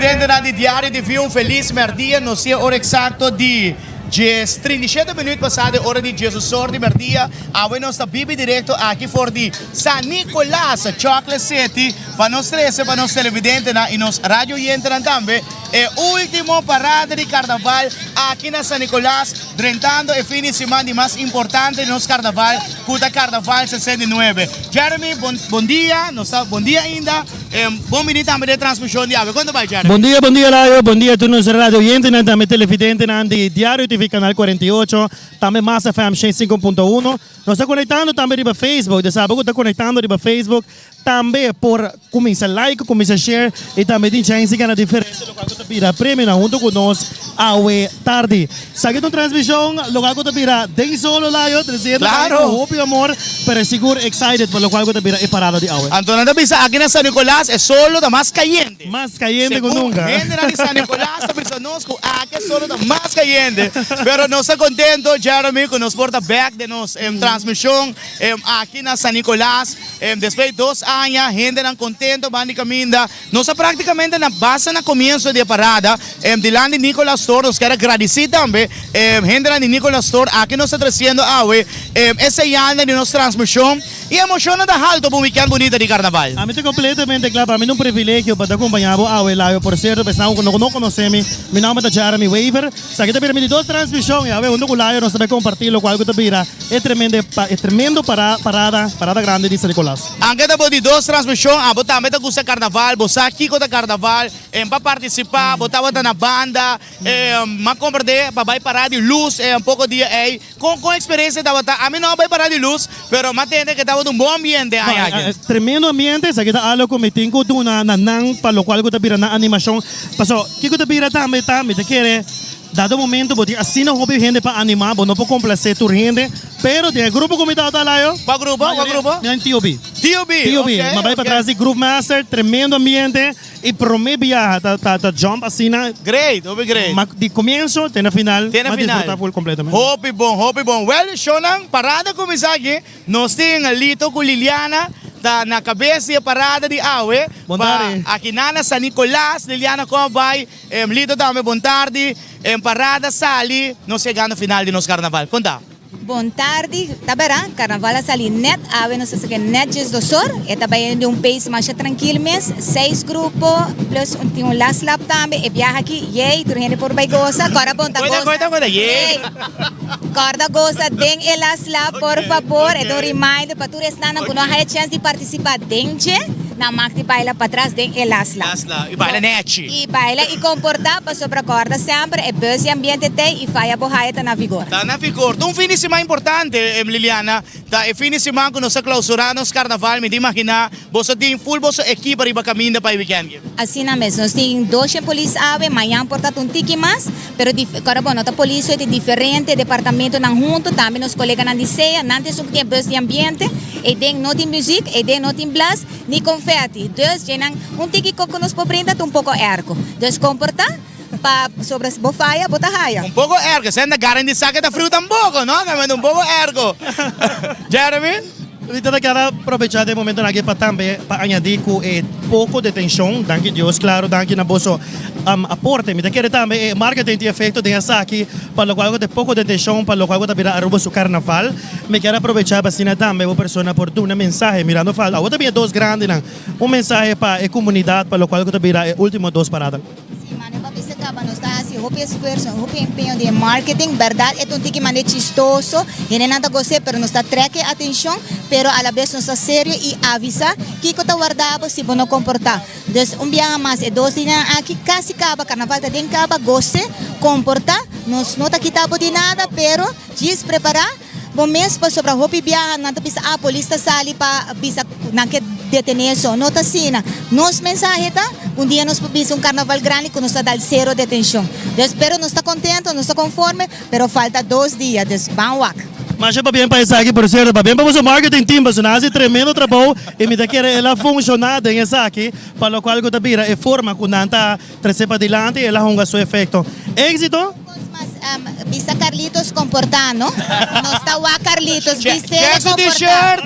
Televidentenan di Diario TV un felis merdia. Nos tin e ora eksakto di djes 37 minuut pasá di ora di djesosor di merdia. Awe nos ta bibi direkto aki for di San Nicolas, Chocolate City, pa nos trese pa nos televidentenan i nos radio oyentenan tambe e ultimo parada di karnaval aki na San Nicolas, drentando e fin di siman di mas importante di nos karnaval, ku ta Karnaval 69. Jeremy, bon bon dia, nos ta bon dia ainda. Bon bini tambe den e transmishon di awe. Kon ta bai, Jeremy? Bon dia, bon dia Layo, bon dia tur nos radio oyentenan, tambe televidentenan di Diario TV Canal 48, tambe Mas FM 105.1. Nos ta konektando tambe riba Facebook, de saba ku ta konektando riba Facebook tambe por kuminsa like, kuminsa share i tambe tin chèns di gana diferente lokual ku ta bira premionan huntu ku nos awe tardi. Esaki ta un transmishon lokual ku ta bira den solo Layo, tresiendo bai ku hopi amor pero sigur excited pa lokual ku ta bira e parada di awe. Anto nan ta bisa aki na San Nicolas e solo ta mas kayente. Mas kayente ku Segun nunka. hendenan di San Nicolas ta bisa nos ku aki e solo ta mas kayente. Pero nos ta kontento, Jeremy, ku nos por ta bèk den nos transmishon aki na San Nicolas. Despues di dos aña, hendenan kontento ban di kaminda. Nos ta praktikamente na basta na komienso di e parada. Dilanti Nicolas Store nos kier a gradisí tambe hendenan di Nicolas Store. Aki nos ta tresiendo awe e señalnan di nos transmishon. E emocionnan ta halto pa un weekend bunita di carnaval. Ami ta completamente cla, pa mi ta un privilegio pa ta acompaña bo awe Layo. Por cierto, pa esnan cu no conoce mi, mi nomber ta Jeremy Wever. Esaki ta bira mi di dos transmision y awe hunto cu Layo nos ta bay comparti locual cu ta bira e tremende e tremendo parada, parada grandi di San Nicolas. Anke ta bo di dos transmision, abo tambe ta gusta carnaval, bo sa kico ta carnaval, en pa participa, bo tabata na banda, m'a comprende pa bay parada di luz e un poco dia ey. Kon kon eksperensia tabata? Ami no a bai para di lus, pero m'a tende ke tabata un bon ambiente aña aki. Tremendo ambiente, esaki ta algo ku mi tin ku duna na nan pa lokual ku ta bira nan animashon. Paso, kiko ta bira tambe ta, mi ta kere dado momento bo tin asina hopi hende pa animá, bo no por komplasé tur hende, pero den e grupo ku mi tabata alayo. Kua grupo? Kua grupo? Mi ta den TOB. TOB, TOB, m'a bai patras di Groove Master, tremendo ambiente. E prome biaha ta ta ta jump asina. Great, hopi great. Ma di comienzo te na final, Te na m'a final. disfruta full completamente. Hopi bon, hopi bon. Wel, shownan, parada cuminsa aki. Nos tin Lito cu Liliana ta na cabes di e parada di awe. Bon Pa tardi. aki nan na San Nicolas. Liliana con a bay? Lito tambe, bon tardi. Parada sali, nos yegando final di nos carnaval. Con ta? Bon tardi, ta bera, carnaval a sali net awe nos ta saki net diesdosor, e ta bay den un pace masha trankil mes, seis grupo plus un tin un last lap tambe, e biaha aki yey tur hende por bay gosa, corda bon ta Goita, gosa, goita, goita, yey. Corda gosa den e last lap por fabor, e ta un reminder pa tur esnan ku no a haya chance di participa den dje, nan mag di baila patras den e last lap. Last lap, y baila nechi. Y baila y comporta pasobra corda semper e bus di ambiente t'ey y faya bo haya ta na vigor. Ta na vigor. Ta un fin di siman importante, Liliana. Ta e fin di siman cu nos ta clausura nos carnaval. Mi ta imagina boso tin full boso ekipo riba caminda pa e weekend aki. Asina mes. Nos tin doshen polis awe, mañan por ta un tiki mas, pero corda bo, no ta polis so, e tin diferente departamentonan hunto, tambe nos coleganan di sea, nan ta esun cu tin e bus di ambiente. Eyden no tin muziek, eyden no tin blas. Ni confetti. Dus dje nan un tiki cu nos por brinda ta un poco erco. Dus comporta pa sobra si bo faya bo ta haya. Un poco erco. Esei na garantisa cu ta friu tampoco, no? Realmente un poco erco. Jeremy? Mi ta kier a probecha den momentonan aki pa tambe pa añadi cu e poco detencion, danki Dios, claro danki na boso aporte. Mi ta kere tambe e marketing tin efecto den esaki pa locual cu ta e poco detencion pa locual cu ta bira Aruba su carnaval. Mi kier aprovecha pa asina tambe bo persona por duna mensahe mirando falta awor ta bira dos grandenan un mensahe pa e comunidad pa locual cu ta bira e ultimo dos parada. Si mane pa bisa caba nos ta haci hopi esfuerzo hopi empeño den marketing berdad e ta un tiki mane chistoso hendenan ta gos'e pero nos ta trek e atencion pero alabes nos ta serio y avisa kico ta warda bo si bo no comporta dus un biaha mas e dos dianan aki casi caba carnaval ta den caba gos'e comporta nos no ta kita bo di nada pero Djis prepará bo mes pasobra hopi biaha nan ta bisa ah polis ta sali pa bisa nan ke detené so. No ta asina. Nos mensahe ta un dia nos por bisa un karnaval grandi ku nos ta dal sero detenshon. Dus pero nos ta kontento, nos ta konforme pero falta dos dia dus ban wak. Masha pabien pa esaki, por cierto pabien pa boso marketing team pasobra nan a haci tremendo trabou y mi ta kere el a funciona den esaki pa locual cu ta bira e forma cu nan ta trece padilanti el a hunga su efecto. Exito! Bisa Carlitos comporta no. Nos ta wak Carlitos bis'e Check su comporta. t-shirt.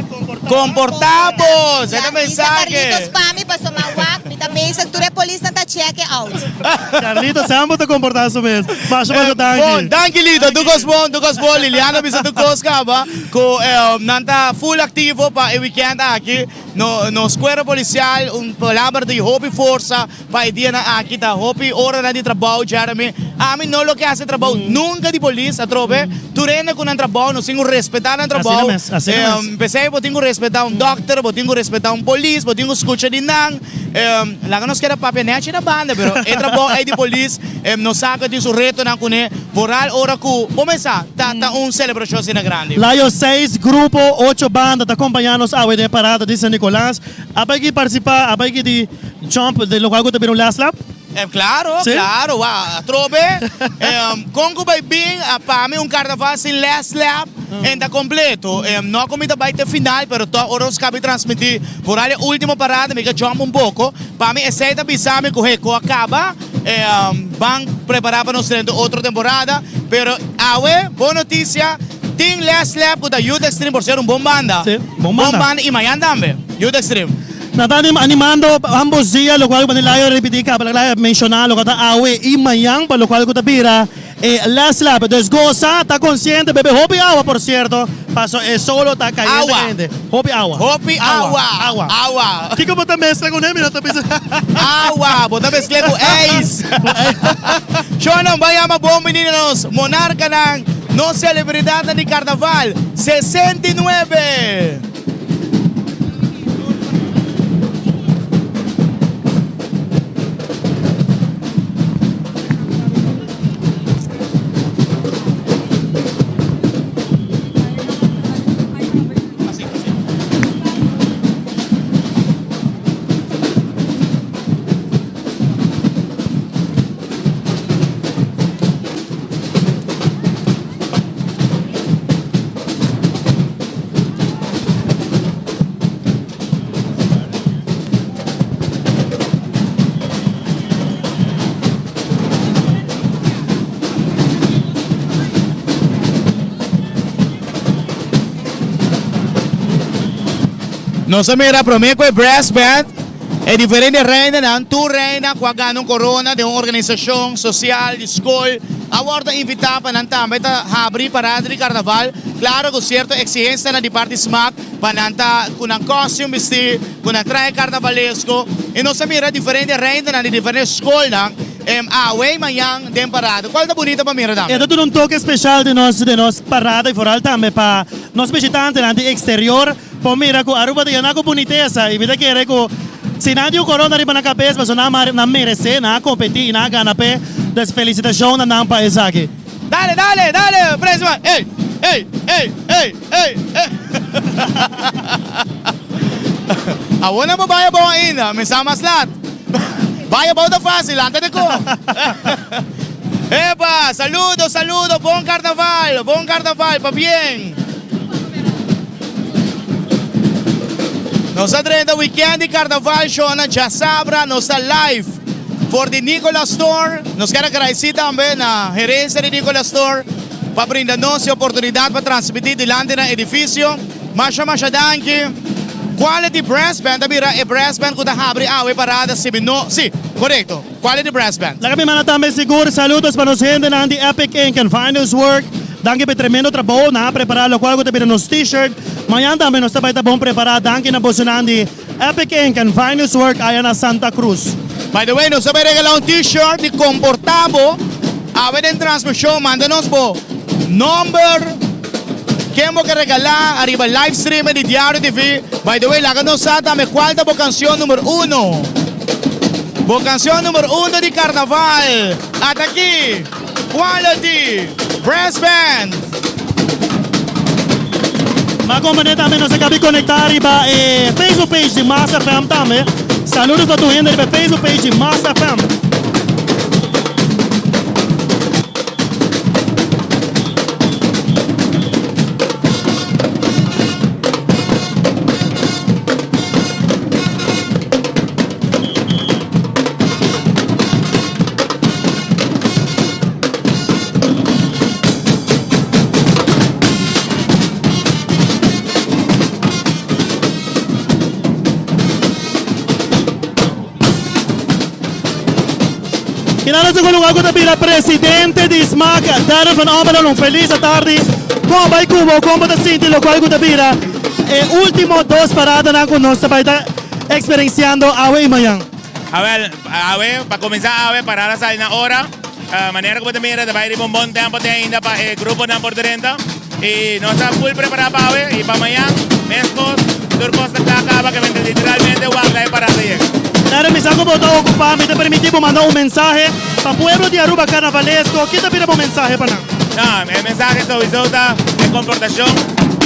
Comporta bo. Esei ta Bisa mensahe. Carlitos pa mi pasobra mi a wak mi ta. Bezig tur e polisnan ta check e out. Carlito semper ta comporta su mes. Masha masha danki. Bon, danki Lito. Tur cos bon, tur cos bon. Liliana bisa tur cos caba cu nan ta full activo pa e weekend aki. No, nos cuerpo policial un palabra di hopi forsa pa e dianan aki. Ta hopi oranan di trabao, Jeremy. Ami no lo ke haci trabao nunca di polis, atrobe. Tur hende cu nan trabao, nos tin cu respeta nan trabao. Asina mes, asina mes. P'esei bo tin cu respeta un dokter, bo tin cu respeta un polis, bo tin cu scucha di nan. Laga nos keda papia nechi na banda, pero e trabou ei di polis nos sa cu tin su retonan cune, vooral ora cu bo mesa ta ta un celebracion asina grandi. Layo seis grupo, ocho banda ta acompaña nos awe den e parada di San Nicolas. A bay ki participa, a bay ki di jump den locual cu ta bira un last lap? Claro, Sí? claro, wa atrobe. Con cu bay bin pa mi un carnaval sin last lap en ta completo. No cu mi ta bay te final, pero toch ora nos cabi transmiti vooral e ultimo parada mi ke jump un poco. Pa mi esey ta bisa mi cu hey, cu a caba, ban prepara pa nos drenta otro temporada. Pero awe, bon noticia, tin last lap cu ta Youth Extreme por ser un bon banda. Sí, bon banda. Bon banda y mañan tambe, Youth Extreme. Nan ta animando ambos dia, locual cu Layo a ripiti caba, locual a menciona, locual ta awe y mañan pa locual cu ta bira e last lap. Dus goza, ta consciente, bebe hopi awa por cierto, paso e solo ta cayente Awa. cayente. Hopi awa. Hopi awa. Awa. Awa. Kico bo ta mezcla cu ne? Mi no ta bisa. Awa, bo ta mezcla cu ijs. Shownan, bo a yama bon bini na nos monarcanan, nos celebridadnan di carnaval 69. Nos a mira prome cu e brass band e diferente reinanan, tur reina cu a gana un corona den un organisacion social di scol a wordo invita pa nan tambe ta habri parada di carnaval, claro cu cierto exigencianan di parti smaak pa nan ta cu nan costume bisti, cu nan trahe carnavalesco y nos a mira diferente reinanan di diferente scolnan awe y mañan den parada, cual ta bunita pa mira tambe. E ta duna un toke special di nos den nos parada y vooral tambe pa nos bishitantenan di exterior. Por mira cu Aruba ta yena cu bunitesa y mi ta kere cu si nan tin un corona riba nan cabes pasobra nan a merece, nan a competi y nan a gana p'e, dus felicitacion na nan pa esaki. Dale dale dale Presma ey ey ey ey ey ey Awor nan por bai abou ainda mi sa mas lat Bai abou ta facil lanta de con Epa saludo saludo bon carnaval bon carnaval pabien. Nos a drenta weekend di Carnaval show na Djasabra, nos ta live for di Nicolas Store. Nos kier a agradeci tambe na gerencia di Nicolas Store pa brinda nos e oportunidad pa transmiti dilanti nan edificio. Masha masha danki. Quality Brass Band ta bira e brass band cu ta habri awe parada si mi no, si, corecto, Quality Brass Band. Laga mi manda tambe sigur saludos pa nos hendenan di Epic Ink and Finest Work. Danki pa e tremendo trabou nan a prepara locual cu ta bira nos t-shirt. Mañan tambe nos ta bay ta bon prepara. Danki na bosonan di Epic Ink and Finest Work aya na Santa Cruz. By the way, nos ta bay regala un t-shirt di Comporta Bo awe den transmision. Manda nos bo nomber, ken bo ke regala ariba live streaming di Diario TV. By the way, laga nos sa tambe cual ta bo cancion number uno. Bo cancion number uno di carnaval. Ata aki! Quality Brass Band! Ma komprende tambe nos a kabi konektá riba e Facebook page di Mas FM tambe. Saludos pa tur hende riba e Facebook page di Mas FM. Kina na segundo lugar ku ta bira presidente di smaak Darren van Ommeren un felis atardi. Kon a bai ku bo? Kon bo ta sinti lokual ku ta bira e ultimo dos paradanan ku nos ta bai ta eksperensiando awe i mañan? Awel, awe, pa kuminsá awe, parada sali na ora. Manera ku bo ta mira ta bai riba un bon tempo te ainda pa e gruponan por drenta. I nos ta full prepará pa awe i pa mañan meskos tur kos ta kla kaba ke mester literalmente warda e parada yega. Dare mi sa ku bo ta okupá, mi ta permití bo manda un mensahe pa pueblo di Aruba Karnavalesko. Ki ta bira bo mensahe pa nan? No, e mensahe souiso ta e komportashon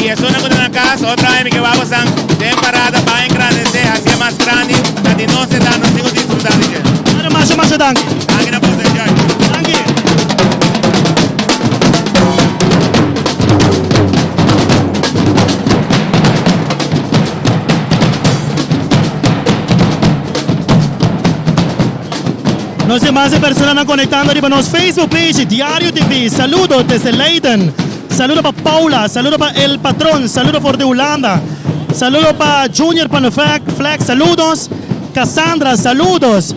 i esunnan ku ta na kas otro aña mi ke wak bosan den parada ban engrandesé hasié mas grandi ta di nos e ta nos tin ku disfrutá di dje. Dare masha masha danki. Danki na boso enjoy. Danki. Nos demas e personanan conectando riba nos Facebook page Diario TV. Saludo desde Leiden. Saludo pa Paula, saludo pa El Patron, saludo for di Hulanda. Saludo pa Junior Panefek, Flex, saludos. Cassandra, saludos.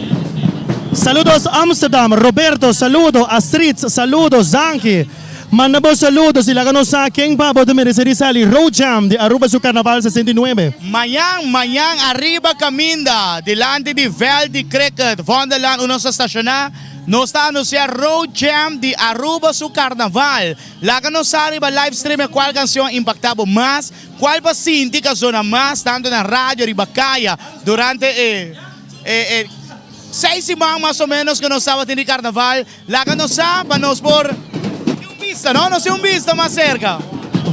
Saludos Amsterdam, Roberto, saludo, Astrid, saludos, Zanki, manda bo saludos y laga nos sa ken pa bo ta merece di sali Road Jam di Aruba su Carnaval 69. Mañan, mañan ariba caminda dilanti di veld di cricket Vondellaan unda nos ta staciona, nos ta anuncia Road Jam di Aruba su Carnaval. Laga nos sa riba live stream e cual cancion a impacta bo mas, cual bo a sinti ca zona mas tanto na radio riba caya durante e e. Seis siman mas o menos ku nos tabatin di karnaval. Laga nos sa pa nos por tin un bista, no? Nos tin un bista mas serka.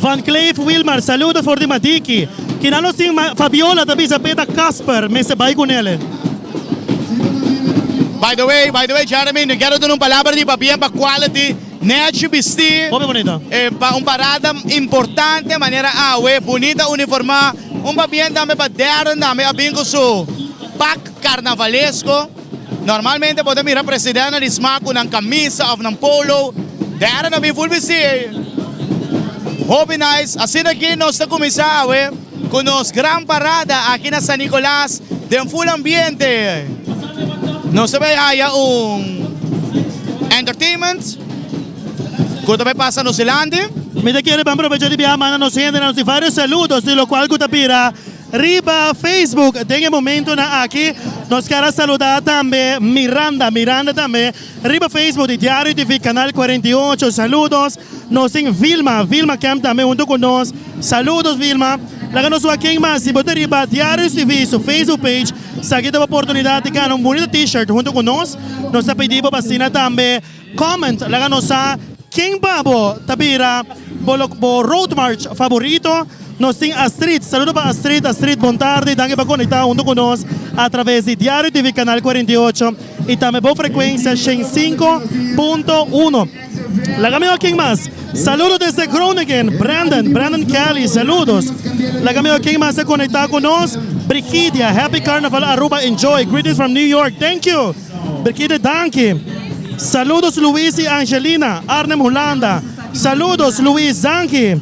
Van Kleef Wilmar, saludo for di Madiki. Kina nos tin Fabiola ta bisa p'e ta Casper mester bai ku nele. By the way, by the way Jeremy, mi kero duna un palabra di pabien pa Quality Nechi bisti. Hopi bunita. Pa un parada importante manera awe, bunita uniforma. Un pabien tambe pa Darren tambe a bin ku su pak. Carnavalesko, Normalmente bo ta mira presidentnan di sma ku nan kamisa of nan polo. Dera nan bin full bisti ei. Hopi nice. Asina aki nos ta kuminsá awe ku nos gran parada aki na San Nicolas den full ambiente. Nos ta bai haya un entertainment ku ta bai pasa nos dilanti. Mi ta kere ban probecha di biaha manda nos hendenan nos di varios saludos di lokual ku ta bira Riba Facebook den e momentonan aki nos kier a saluda tambe Miranda, Miranda tambe riba Facebook di Diario TV Canal 48, saludos. Nos tin Vilma, Vilma Kemp tambe hunto cu nos, saludos Vilma. Laga nos wak ken mas, si bo ta riba Diario TV su Facebook page, esaki ta bo oportunidad di gana un bunito t-shirt hunto cu nos. Nos ta pidi bo pa asina tambe comment, laga nos sa ken pa bo ta bira bo bo road march favorito. Nos tin Astrid, saludo pa Astrid, Astrid bon tardi, danki pa conecta hunto cu nos a traves di Diario TV Canal 48 y tambe bo frecuencia 105.1. Laga mi oa ken mas, saludo desde Groningen, Brandon, Brandon Kelly, saludos. Laga mi oa ken mas a conecta cu nos, Brigidia, Happy Carnival Aruba, enjoy, greetings from New York, thank you Brigidia, danki. Saludos Luis y Angelina, Arnhem Hulanda, saludos Luis, danki.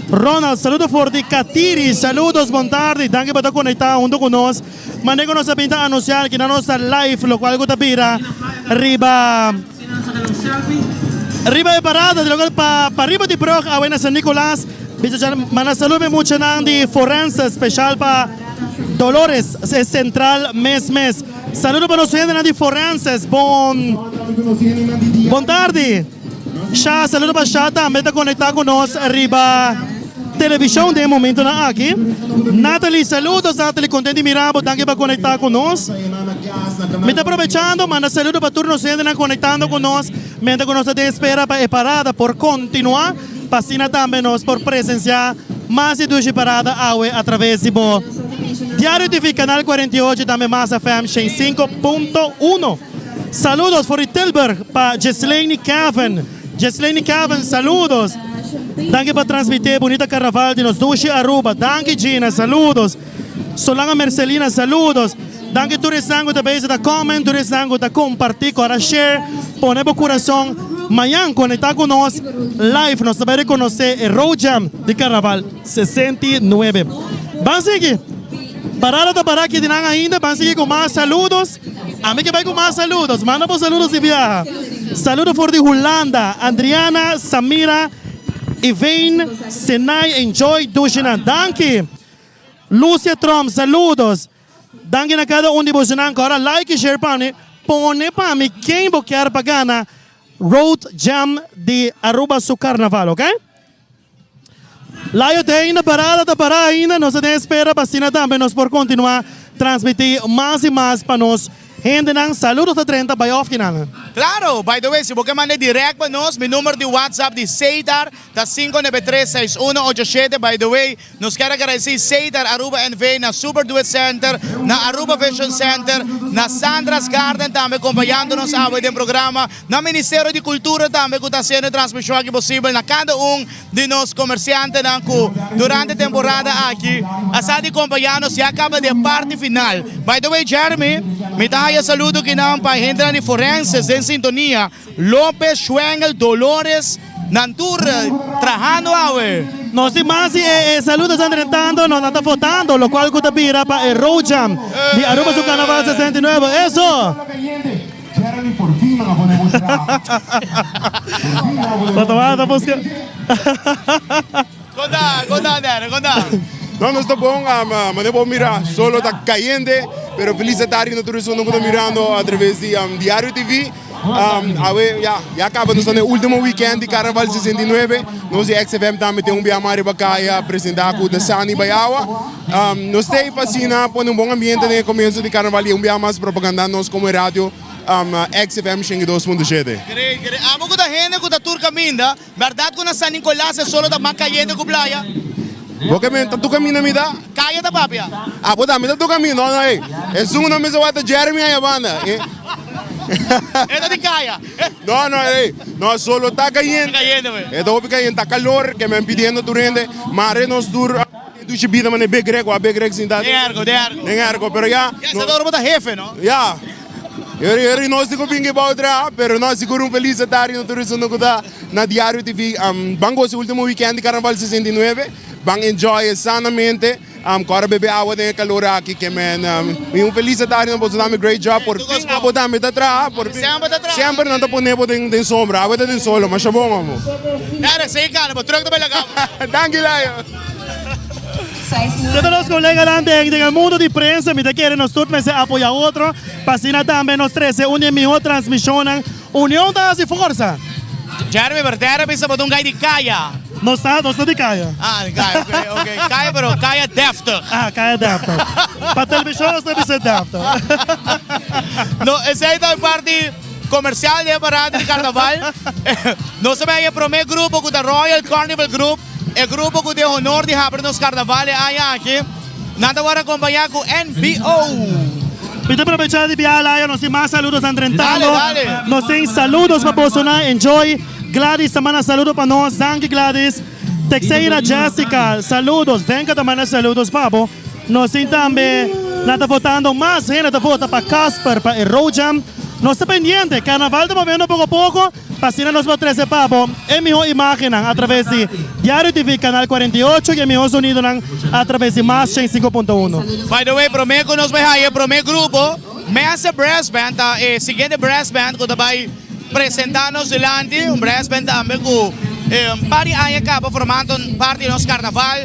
Ronald, saludo for di Katiri, saludos, bon tardi, danki pa ta conecta hunto cu nos. Mane cu nos a bin ta anuncia aki na nos ta live, locual cu ta bira riba riba e parada, di locual pa pariba di brug awe na San Nicolas. Bisa dja manda saludo pa e muchanan di Forense, special pa Dolores, e central mes mes. Saludo pa nos hendenan di Forenses, bon bon tardi. Sha, saludo pa Sha tambe ta conecta cu nos riba television den e momentonan aki. Natalie, saludos Natalie, content di mira bo, danki pa conecta cu nos. Mi ta aprovechando manda saludo pa tur nos hendenan conectando cu nos mientras cu nos ta den espera pa e parada por continua pa asina tambe nos por presencia mas di dushi parada awe a traves di bo Diario TV Canal 48 y tambe Mas FM 105.1. Saludos for di Tilburg pa Jesleini Kevin. Jesleini Kevin, saludos. Danki pa transmiti e bunita carnaval di nos dushi Aruba. Danki Gina, saludos. Solanga Mercelina, saludos. Danki tur esnan cu ta bezig ta comment, tur esnan cu ta comparti, cora share, pone bo curason. Mañan conecta cu nos live, nos ta bay reconoce e Road Jam di Carnaval 69. Ban sigui. Parada ta para aki di nan ainda, ban sigui cu mas saludos. Ami ke bai ku mas saludos. Manda bo saludos di biaha. Saludo for di Hulanda, Andriana, Samira, Ivane, Senai, enjoy dushinan. Danki. Lucia Tromp, saludos. Danki na kada un di bosonan ku ora like i share pa mi. Pone pa mi ken bo kier pa gana Road Jam di Aruba su Carnaval, ok? Layo te ainda parada ta pará ainda, nos ta den espera pa asina tambe nos por kontinuá transmití mas i mas pa nos hendenan. Saludos ta drenta bai òf kinan. Claro, by the way si bo ke manda direct pa nos, mi number di WhatsApp di Setar ta 5936187, by the way nos kier a agradeci Setar Aruba NV na Super Duet Center, na Aruba Vision Center, na Sandra's Garden tambe compañando nos awe den programa. Na Ministerio di Cultura tambe cu ta haciendo e transmision aki posibel na cada un di nos comerciantenan cu durante e temporada aki a sa di compaña nos ya caba di e parti final. By the way Jeremy, mi ta haya saludo kinan pa e hendenan di Forenses den sintonia, Lopez, Schwengel, Dolores, nan tur trahando awe. Nos tin mas di e saludo esnan drentando, nos nan ta votando, locual cu ta bira pa e Road Jam di Aruba su Carnaval 69. Eso! Jeremy por fin nan a pone bo traha. Por fin nan a pone bo traha. Ta busca. Conta, conta Daniel, conta. No, nos ta bon, manera bo mira solo ta cayente, pero feliz ta tardi na tur esun ku ta mirando a traves di Diario TV. Awe ya, ya caba nos ta na e ultimo weekend di Carnaval 69. Nos di XFM tambe tin un biaha mas riba caya presenta cu The Sunny Bayawa. Nos ta ei pa asina pone un bon ambiente den e comienso di carnaval y un biaha mas propaganda nos como e radio XFM 102.7. Great, great. Amo cu ta hende cu ta tur caminda. Berdad cu na San Nicolas e solo ta mas cayente cu playa? Bo ke men ta tur caminda mi ta? Caya ta papia. Ah, bo ta mi ta tur caminda. No, no, ey. Esun no mester wak ta Jeremy aya banda. E ta di caya. No, no, ey. No, solo ta cayente. Ta cayente, pues. E ta hopi cayente. Ta calor ke men pidiendo tur hende. Mare nos tur. Dushi bida mane big rek wa big rek sinta. Den ergo, den ergo. Den ergo, pero ya. Ya, sa ta ora bo ta hefe, no? Ya. Eri, eri nos di ku bingi bou traha, pero no, sigur un felis tardi na tur esun ku ta na Diario TV. Um, ban gosa e ultimo weekend di Carnaval 69. Ban enjoy sanamente. Um, kòrda bebe awa den e kalor aki, ke men. Um, i un felis tardi na boso tambe. Great job. Por fin abo tambe ta traha. Por fin. Semper ta traha. Semper nan ta pone bo den, den sombra. Awe ta den solo. Masha bon, amo. Eric, sigui kana, bo truck ta bai laga bo. Danki, Layo. Todos nos coleganan den den e mundo di prensa mi ta kere nos tur mester apoya otro pa asina tambe nos trece un di e miho transmisionnan. Union ta haci forsa. Jeremy Berdera bisa bo ta un guy di caya. Nos ta, nos ta di caya. Ah, di caya, ok, ok. Caya pero caya deftig. Ah, caya deftig. Pa television nos ta bisa deftig. No, esey ta e parti comercial di e parada di carnaval. Nos ta bay e prome grupo cu ta Royal Carnival Group. E grupo ku tin honor di habri nos karnaval e aña aki, nan ta wòrdu akompañá ku NBO. Mi ta probechá di bia alaya nos tin mas saludos nan drentando. Dale, dale. Nos tin saludos pa bosonan enjoy. Gladys ta manda saludo pa nos. Danki Gladys. Texeira Jessica saludos. Venka ta manda saludos pa bo. Nos tin tambe nan ta votando mas hende ta vota pa Casper pa e road jam. Nos ta pendiente. Karnaval ta moviendo poko poko. Pa asina nos por trece pa bo e miho imagennan a traves di Diario TV Canal 48 y e miho sonidonan a traves di Mas 105.1. By the way, prome cu nos bay haya e prome grupo, Mesa Brass Band ta e siguiente brass band cu ta bay presenta nos dilanti. Un brass band tambe cu un par di aña caba formando parti di nos carnaval.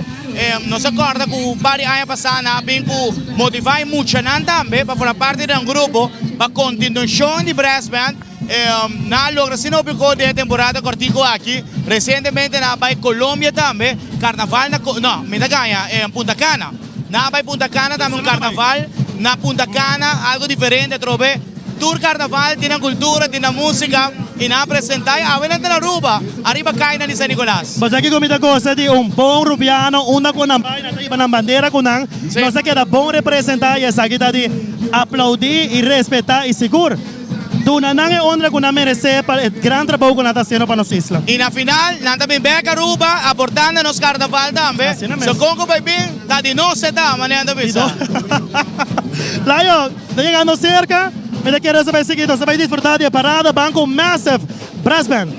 Nos a corda cu un par di aña pasa nan a bin cu motiva e muchanan tambe pa forma parti di nan grupo pa continuacion di brass band. Nan a logra asina hopi gol den e temporada kortiku aki. Resientemente nan a bai Colombia tambe, karnaval na no, mi ta gaña, Punta Cana. Nan a bai Punta Cana tambe un karnaval na Punta Cana, algo diferente atrobe. Tur karnaval tin nan kultura, tin nan músika i nan a presentá i awe nan ta na Aruba, ariba kainan di San Nicolas. Bo sa kiko mi ta gosa di un bon Rubiano unda ku nan bai nan ta hiba nan bandera ku nan, nos ta keda bon representá i esaki ta di aplaudí i respetá i sigur. Duna nan e honra ku nan meresé pa e gran trabou ku nan ta hasiendo pa nos isla. I na final nan ta bin bek Aruba aportando nos karnaval tambe. Asina mes. So kon ku bai bin ta di nos e ta, manera nan ta bisa. Layo, ta yegando serka, mi ta kere nos ta bai sigui, nos ta bai disfruta di e parada ban ku Massive Brass Band.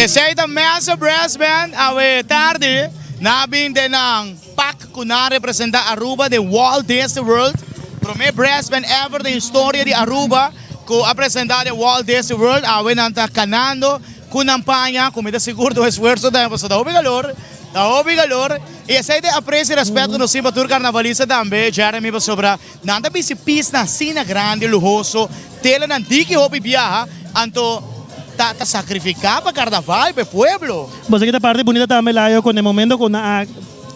Esei ta Massive Brass Band awe tardi nan a bin den nan pak ku nan a representa Aruba den Walt Disney World. Prome brass band ever den historia di Aruba ku a presenta den Walt Disney World. Awe nan ta kanando ku nan paña ku mi ta sigur ta un esfuerso tambe pasobra ta hopi kalor, ta hopi kalor. I esei ta e aprecio i respet ku nos tin pa tur karnavalista tambe Jeremy pasobra nan ta bisti pisnan asina grandi luhoso. Telenan diki hopi biaha, anto ta ta sacrifica pa carnaval, pa e pueblo. Bo sa ki ta parti bunita tambe Layo cu na e momento cu nan a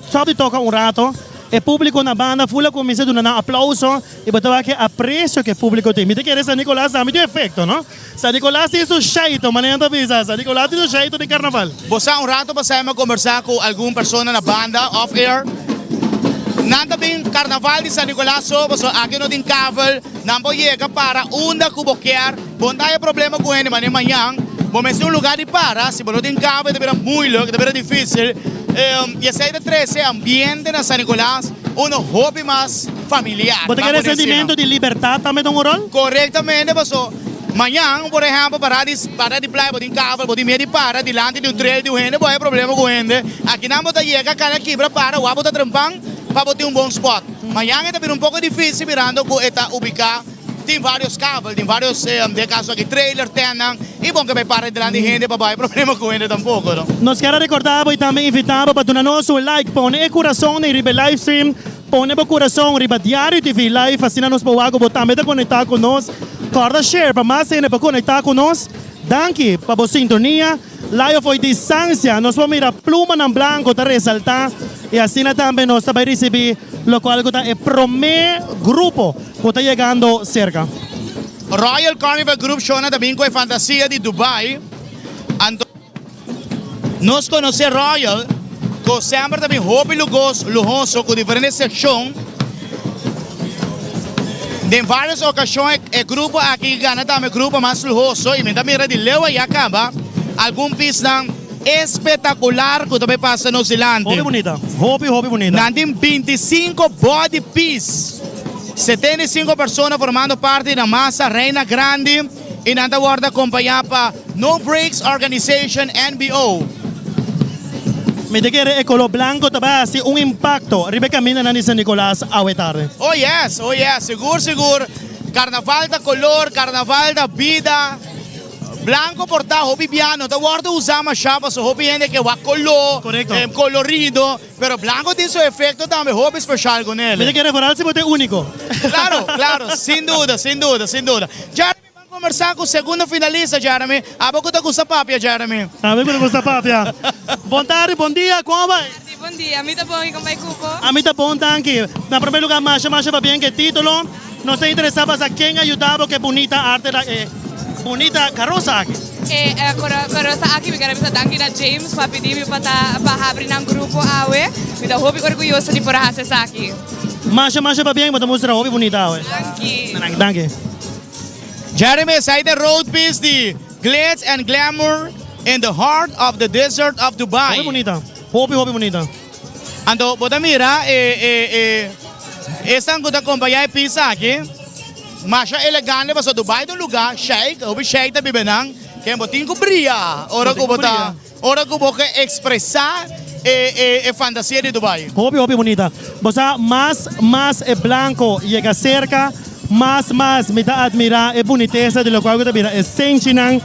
stop di toca un rato e publico na banda full a cuminsa duna nan aplauso y bo ta wak e aprecio cu e publico tin. Mi ta kere San Nicolas tambe tin un efecto no. San Nicolas tin su shaito manera nan ta bisa San Nicolas tin su shaito den carnaval. Bo sa un rato pasá mi a combersa cu algun persona na banda off air. Nan ta bin carnaval di San Nicolas so pasobra aki no tin kavel. Nan por yega para unda ku bo kier. Bo no ta haya problema ku hende, manera mañan bo mester un lugar di para. Si bo no tin kavel e ta bira moeilijk, e ta bira dificil. Y esey ta trece ambiente na San Nicolas uno hopi mas familiar. Bo ta kere sentimento di libertad tambe ta un rol? Corectamente, paso mañan por ehempel para di para di playa bo tin kavel, bo tin miedo di para dilanti di un trail di un hende, bo haya problema ku hende. Akinan bo ta yega kana kibra para, wak bo ta trempan pa bo tin un bon spot. Mañan e ta bira un poko dificil mirando cu e ta ubica tin varios kabel, tin varios den e caso aki trailer, tentnan y bon ke bay para dilanti hende pa bay problema cu hende tampoco no. Nos kier a recorda bo y tambe invita bo pa duna nos un like, pone e curason den riba e live stream, pone bo curason riba Diario TV live asina nos por wak cu bo tambe ta conecta cu nos. Corda share pa mas hende por conecta cu nos. Danki pa bo sintonia. Layo fo'i distancia nos por mira plumanan blanco ta resalta y asina tambe nos ta bay ricibi locual cu ta e prome grupo cu ta yegando cerca. Royal Carnival Group Shona ta bin cu e fantasia di Dubai anto nos conoce Royal cu semper ta bin hopi luhoso cu diferente seccion. Den varios ocasion e grupo aki gana tambe grupo mas luhoso y mi ta mira di leu aya caba algun pisnan espectacular cu ta bay pasa nos dilanti. Hopi bunita, hopi hopi bunita. Nan tin binticinco body piece, 75 persona formando parti di nan masa Reina Grandi y nan ta wordo acompaña pa No Breaks Organization, NBO. Mi ta kere e color blanco ta bay haci un impacto riba e camindanan di San Nicolas awe tarde. Oh yes, oh yes, sigur sigur. Carnaval ta color, carnaval ta bida. Blanco por ta hopi bia no ta wordo usa masha pasobra hopi hende ke wak color, colorido. Pero blanco tin su efecto tambe hopi special con el. Mi ta kere vooral si bo ta e unico. Claro, claro, sin duda, sin duda, sin duda. Jeremy, ban conversa cu segundo finalista, Jeremy. Abo cu ta gusta papia, Jeremy. Ami cu ta gusta papia. Bon tardi, bon dia, con a bay? Tardi, bon dia. Mi ta bon y con bay cu bo? Ami ta bon, danki. Na primer lugar, masha, masha pabien cu e titulo. Nos ta interesa pa sa ken a yuda bo cu e bunita arte, e bunita carosa aki. E carosa aki mi kere bisa danki na James pa pidi mi pa ta pa habri nan grupo awe. Mi ta hopi orguyoso di por a hasi esaki. Masha masha pabien, bo ta mustra hopi bunita awe. Danki. Danki. Jeremy esai ta road piece di Glitz and Glamour in the heart of the desert of Dubai. Hopi bunita, hopi hopi bunita. Anto bo ta mira e e e esnan ku ta kompañá e pis aki masha elegante pasobra Dubai ta un lugá sheik, hopi sheik ta biba nan, ken bo tin ku bria ora ku bo ta ora ku bo ke ekspresá e e e fantasia di Dubai. Hopi hopi bunita. Bo sa mas mas e blanko yega serka mas mas mi ta admirá e bunitesa di lokual ku ta bira e senchinan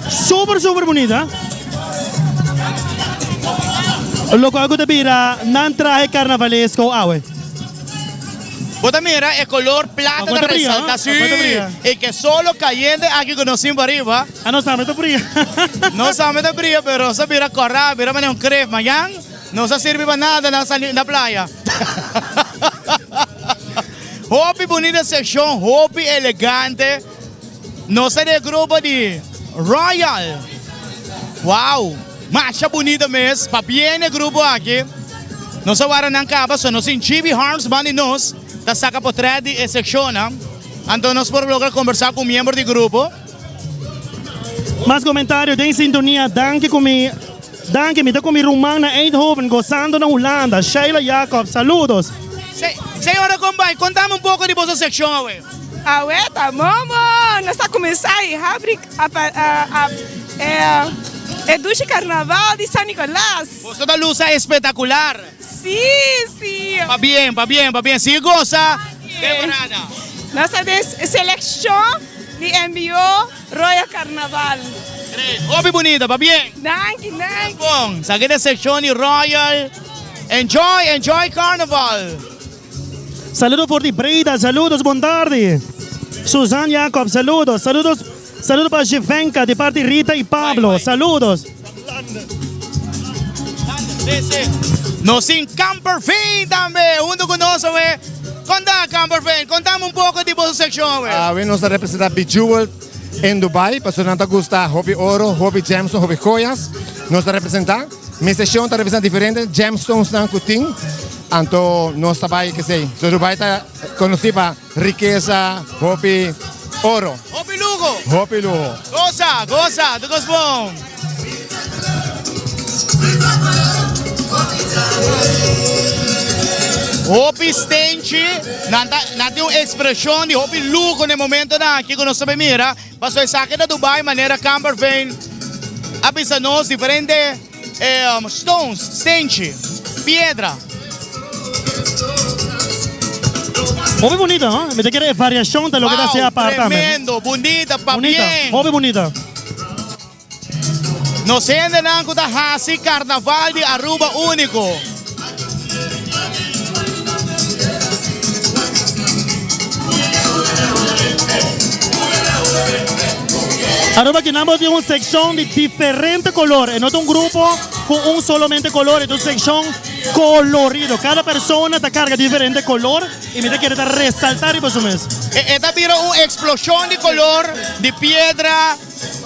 super super bunita. Lokual ku ta bira nan trahe karnavalesko awe. Bo ta mira e kolor plata ta resalta si i ke solo kayente aki ku nos tin pariba. A nos tambe ta bria. Nos tambe ta bria pero nos ta bira kòrá bira manera un kref mañan no sa sirbi pa nada na na playa. Hopi bunita sekshon hopi elegante. Nos ta den e grupo di Royal. Wow! Masha bunita mes. Pabien e grupo aki. Nos a wara nan kaba, so nos tin GB Harms banda di nos ta saka potret di e sekshonnan. Anto nos por logra kombersá ku un miembro di grupo. Mas komentario den sintonia. Danki ku mi Danki mi ta ku mi ruman na Eindhoven gosando na Hulanda. Sheila Jacobs, saludos. Señora Combay, kontami un poko di boso sekshon awe. Awe ta momo! Nos ta kuminsá i habri e. E dushi carnaval di San Nicolas. Boso ta lusa espectacular. Si, si. Pabien, pabien, pabien. Sigui gosa temporada. Nos ta den seleccion di MBO Royal Carnaval. Hopi bunita, pabien. Danki, danki. Bon, sa ke den seccion di Royal. Enjoy, enjoy Carnaval. Saludo for di Breda, saludos, bon tardi. Suzanne Jacob, saludos, saludos, saludo pa Jevenka di parti Rita y Pablo, saludos. Nos tin Camperveen tambe hunto cu nos awe. Conta Camperveen, contame un poco di boso seccion awe. Awe nos ta representa Bejeweled in Dubai, pasobra nan ta gusta hopi oro, hopi gemstone, hopi joyas. Nos ta representa. Mi seccion ta representa diferente gemstonesnan cu tin. Anto nos ta bai kesey. So Dubai ta conoci pa rikesa, hopi oro. Hopi luho. Hopi luho. Goza, goza, tur cos bon. Hopi stenchi, nan ta nan tin un expresion di hopi luho na e momentonan aki cu nos ta bay mira, pasobra esaki ta Dubai manera Camperveen a bisa nos diferente. Stones, stenchi, piedra. Hopi bunita, no? Mi ta kere e variashon ta loke ta hasi apart tambe. Wow, tremendo, bunita, pa Bunita, bien. hopi bunita. Nos hendenan ku ta hasi karnaval di Aruba úniko. Aruba kinan bo tin un seccion di diferente color, e no ta un grupo cu un solamente color, e ta un seccion colorido. Cada persona ta carga diferente color y mi ta kere ta resalta riba su mes. E ta bira un explosion di color, di piedra.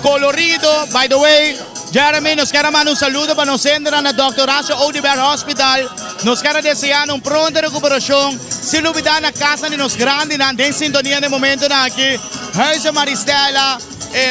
Colorido, by the way, Jeremy, nos kier a manda un saludo pa nos hendenan na Dòkter Horacio Oduber Hospital. Nos kier a desea nan un pronto recuperacion. Sin lubida na casnan di nos grandinan den sintonia na e momentonan aki, Huize Maristella,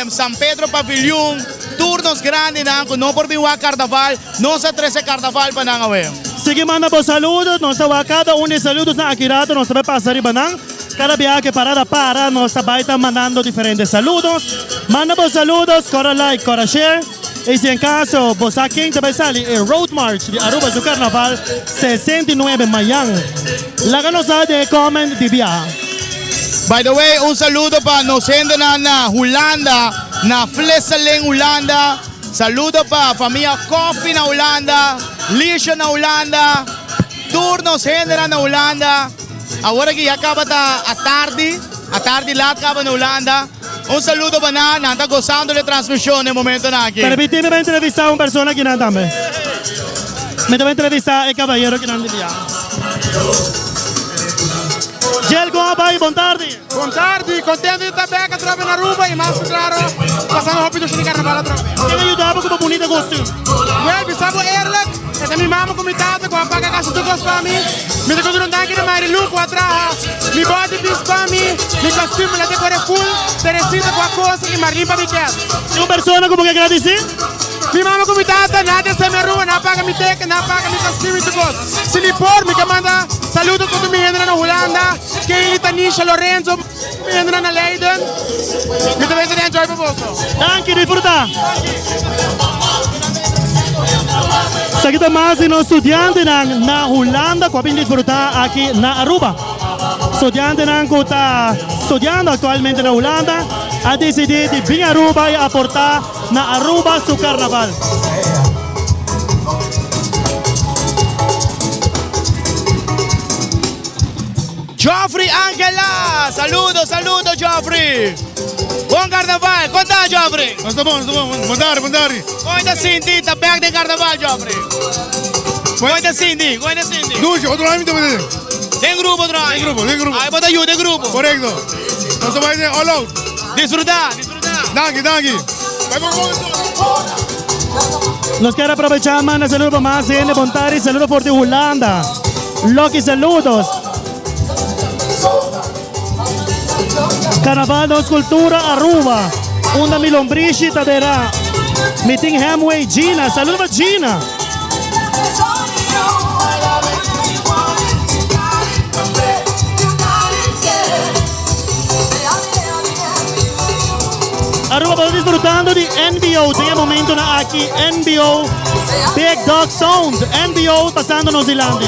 San Pedro Paviljoen, tur nos grandinan cu no por bin wak carnaval, nos a trece carnaval pa nan awe. Sigui manda bo saludos, nos ta wak cada un di e saludosnan aki rato, nos ta bay pasa riba nan. Cada biaha ke parada para nos ta bai ta mandando diferente saludos. Manda bo saludos, kora like, kora share. Y si en caso bo sa ken ta bai sali e Road March di Aruba su Carnaval 69 mayan, laga nos sa den e comment di biaha. By the way, un saludo pa nos hendenan na Hulanda, na Vlissingen Hulanda. Saludo pa famia Koffie na Hulanda, Lisha na Hulanda, tur nos hendenan na Hulanda. Awor aki ya caba ta atardi, atardi laat caba na Hulanda. Un saludo pa nan, nan ta gozando di e transmision na e momentonan aki. Permiti mi pa entrevista un persona akinan tambe. Mi ta bai entrevista e cabayero akinan di bia. Jel con a bai? Bon tardi. Bon tardi, contento di ta bek atrobe na Aruba y mas cu claro pasando hopi dushi di carnaval atrobe. Ken a yuda bo cu bo bunita costume? Wel, bisa bo eerlijk, E ta mi mama ku mi tata ku a paga kasi tur kos pa mi. Mi ta konta un danki na Marilu ku a traha mi body piece pa mi, mi kostuum la dekore full, Teresita ku a kosi i Marlin pa mi kèt. Tin un persona ku bo ke gradisí? Mi mama ku mi tata, nan a desea mi Aruba, nan a paga mi teken, nan a paga mi kostuum i tur kos. Si mi por, mi ke manda saludo pa tur mi hendenan na Hulanda, Kaylee, Tanisha, Lorenzo, mi hendenan na Leiden. Mi ta bisa di enjoy pa boso. Danki, disfruta. Esaki ta mas di nos studiantenan na Hulanda ku a bin disfruta aki na Aruba. Studiantenan ku ta studiando aktualmente na Hulanda a disidí di bin Aruba i aportá na Aruba su karnaval. Geoffrey Angela! Saludo, saludo Geoffrey! Bon carnaval! Con ta Geoffrey? Nos ta bon, nos ta bon. Bon tardi, bon tardi. Con ta sinti ta bek den carnaval Geoffrey? Con ta sinti? Con ta sinti? Dushi, otro aña mi ta bini. Den grupo otro aña? Den grupo, den grupo. Ay bo ta yuda e grupo? Correcto. Nos ta bai den all out. Disfruta, disfruta. Danki, danki. Bai por bon. Nos kier aprovecha manda saludo pa mas hende. Bon tardi, saludo for di Hulanda. Lucky saludos. Carnaval nos cultura Aruba. Unda mi lombrishi ta dera. Mi tin Hemway Gina. Saludo pa Gina. Aruba bo ta disfrutando di NBO den e momentonan aki NBO Big Dog Sound NBO pasando nos dilanti.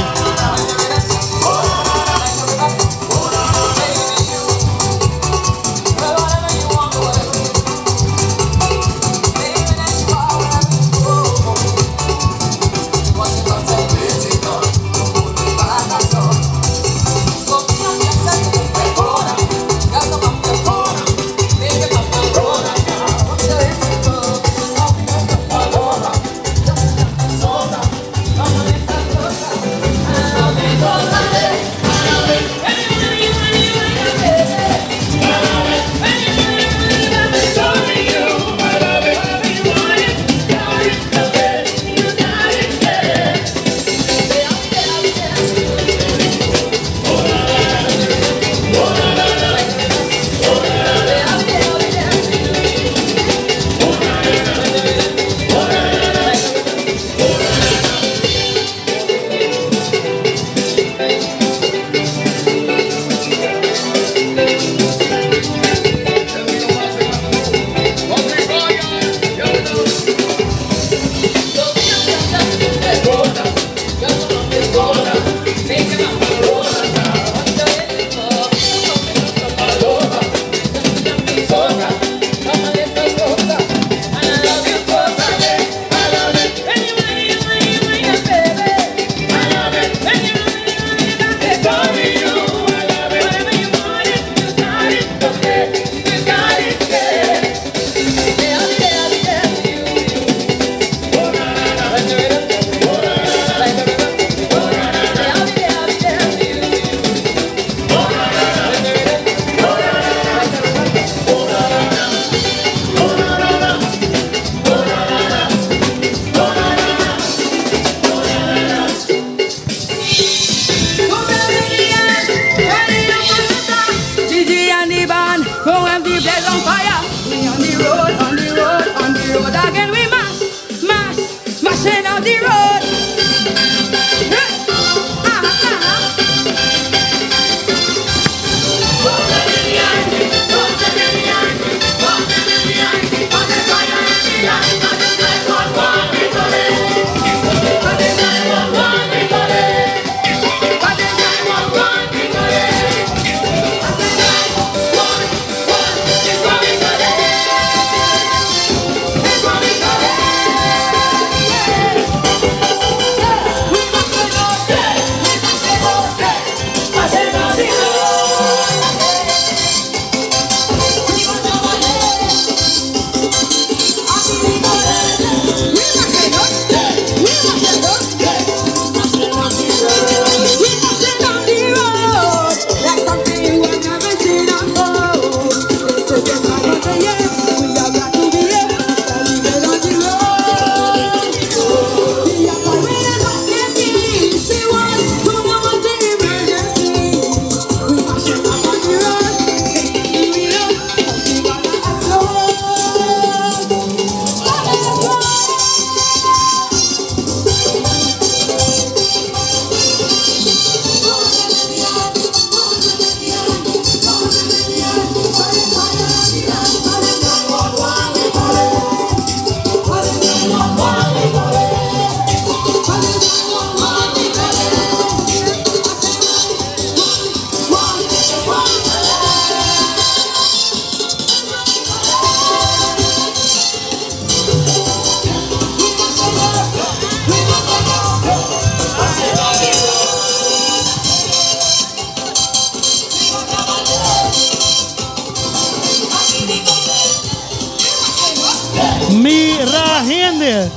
Mira hende.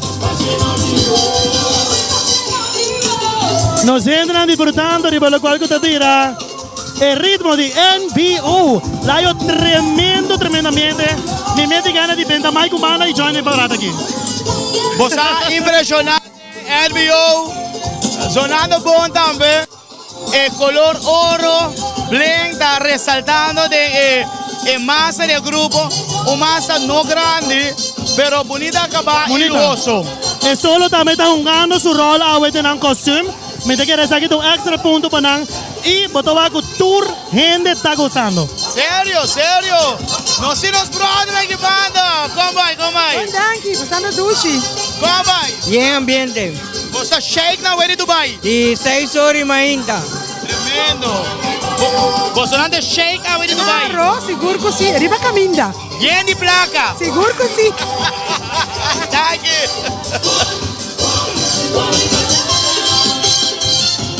Nos hendenan disfrutando riba locual cu ta bira e ritmo di NBO. Layo tremendo, tremendamente. Mi mete gana di benta mai cu banda y join e parada aki. Bo sa impresionante NBO zonando bon tambe. E color oro bling ta resaltando den e e masa di e grupo, un masa no grandi pero bunita acaba y luhoso. E solo tambe ta hungando su rol awe den nan costume. Mi ta kere esaki ta un extra punto pa nan y bo ta wak cu tur hende ta gozando. Serio, serio. Nos tin nos brother aki banda. Kon bai, kon bai? Bon danki, pasando dushi. Kon bai? Bien ambiente. Bo ta shake na wei di Dubai? Di seis ora y mainta. Tremendo. Boso nan ta shake awe di Dubai? Claro, sigur cu si. Riba caminda. Yen di placa. Sigur cu si. Danki.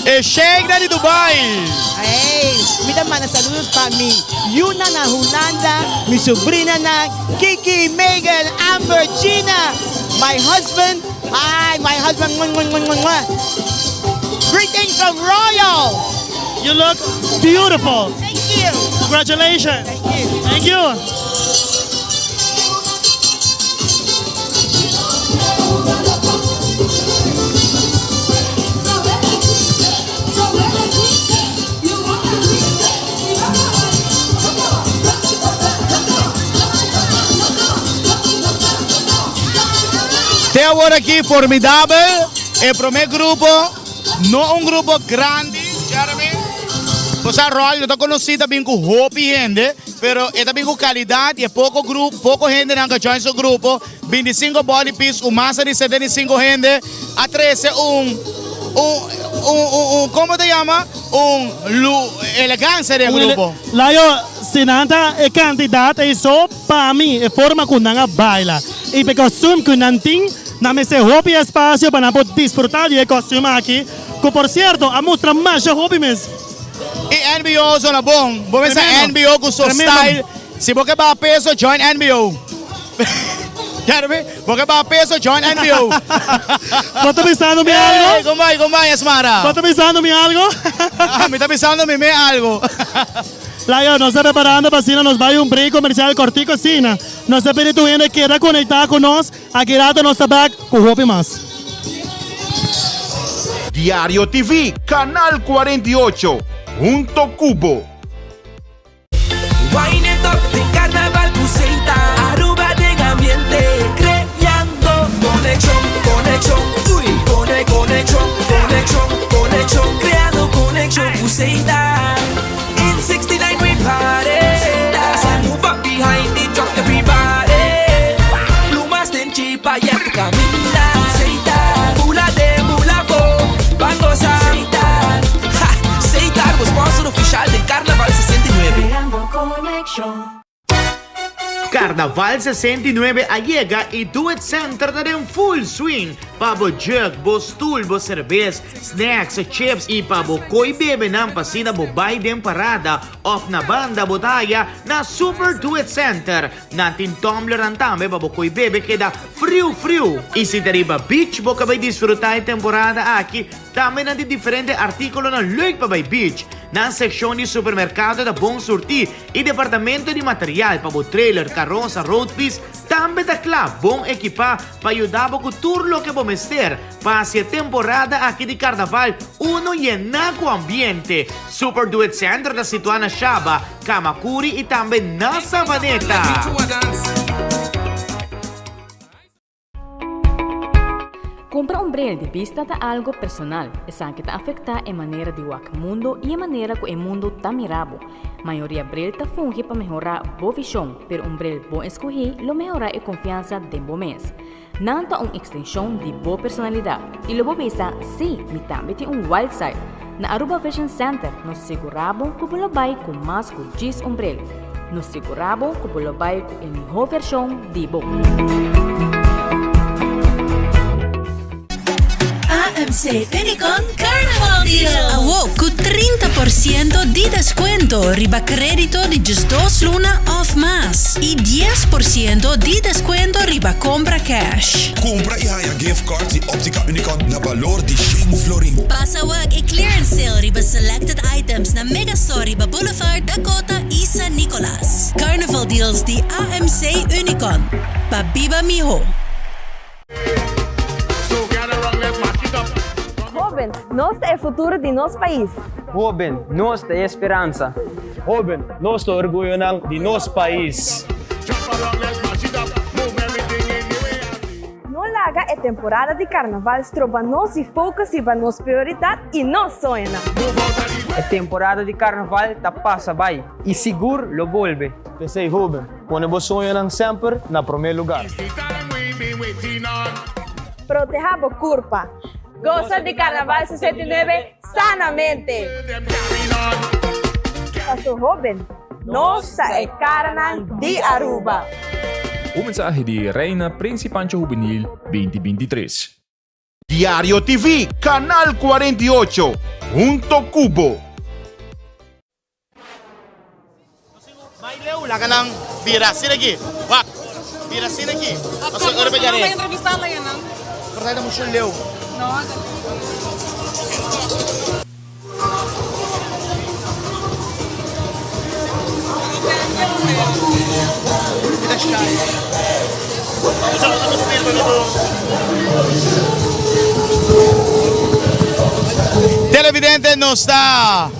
E sheik na di Dubai. Hey, mi ta manda saludos pa mi yuna na Hulanda, mi sobrinanan, Kiki, Megan, Amber, Gina, my husband, hi my husband, mwah, mwah, mwah, mwah. Greetings from Royal. You look beautiful. Thank you. Congratulations. Thank you. Thank you. Te awor aki formidabel e prome grupo no un grupo grandi Jeremy bo sa Roy no ta conoci ta bin cu hopi hende Pero e ta bin ku kalidat i e poko grupo, poko hendenan ku a join su grupo, bintisinko body piece ku masa di 75 hende a trese un un un un un komo ta yama un lu elegansia den e grupo. Layo, si nan ta e kantidat ei so, pa mi e forma ku nan a baila i pa e kostuum ku nan tin, nan mester hopi espasio pa nan por disfruta di e kostuum aki, ku por sierto a mustra masha hopi mes. E NBO zona bon. Bo mester NBO ku su style. Si bo ke baha peso, join NBO. Jeremy, bo ke baha peso, join NBO. Bo ta bisando mi algo? Hey, kon bai, kon bai, Esmara? Bo ta bisando mi algo? Ah, mi ta bisando mi me algo. Layo, nos ta preparando pa asina nos bai un break comercial cortico asina. Nos ta pidi tur hende keda conecta cu nos. Aki rato nos ta bek cu hopi mas. Diario TV, Canal 48, hunto cu bo. Wine it up den carnaval cu Seita Aruba den ambiente creando conexion, conexion, uy Cone, conexion, conexion, conexion Creando conexion cu Seita In 69 we party Seita Move up behind the truck everybody Plumas den chipa ya tu caminda Seita Bula den bula bo Ban goza Seita Ha! Seita bo sponsor oficial den Carnaval 69. Creando conexion. Carnaval 69 a yega y Do It Center ta den full swing pa bo jug, bo stoel, bo cerbes, snacks, chips y pa bo coy bebenan pa asina bo bay den parada of na banda bo ta haya na Super Do It Center. Nan tin tumblernan tambe pa bo coy bebe keda friu friu. Y si ta riba beach bo ka bay disfruta e temporada aki, Tambe nan tin diferente artíkulonan leuk pa bai beach. Nan sekshon di supermerkado ta bon surtí i departamento di material pa bo trailer, karosa, roadpiece tambe ta kla bon ekipá pa yuda bo ku tur loke bo mester pa hasi e temporada aki di karnaval unu yená ku ambiente. Super Do It Center ta situá na Shaba, Kamakuri i tambe na Savaneta. Cumpra un bril di bista ta algo personal. Esaki ta afecta e manera di wak mundo y e manera cu e mundo ta mira bo. Mayoria bril ta fungi pa mehora bo vision, pero un bril bon escogi lo mehora e confiansa den bo mes. Nan ta un extension di bo personalidad y lo bo bisa, si, mi tambe tin un wild side. Na Aruba Vision Center nos sigura bo cu bo lo bay cu mas cu djis un bril. Nos sigura bo cu bo lo bay cu e miho version di bo. AMC Unicon Carnaval Deal! Awo cu 30 por ciento di descuento riba credito di 12 luna of mas y 10 por ciento di descuento riba compra cash. Cumpra y haya gift cards di Optica Unicon na balor di shen florin. Pasa wak e clearance sale riba selected items na Megastore riba Boulevard Dakota y San Nicolas. Carnival deals di AMC Unicon. Pa biba miho. Hoben, nos ta e futuro di nos pais. Hoben, nos ta e speransa. Hoben, nos ta orguyonan di nos pais. No laga. laga e temporada di Carnaval stroba nos di focus riba nos prioridad y nos soñonan. E temporada di Carnaval ta pasa bai y sigur lo bolbe. P'esei hoben, pone bo soñonan semper na promé lugar. Proteha bo curpa. Gosa di Carnaval 69 sanamente! Paso hoben, nos ta e caranan di Aruba! Un mensahe di Reina Prince Pancho Hubenil 2023. Diario TV, Canal 48, hunto cu bo. Bai leu laga nan bira asina aki. Wak, bira asina aki. Pasobra ora mi gare. Por ta mucho leu. Televidente nos ta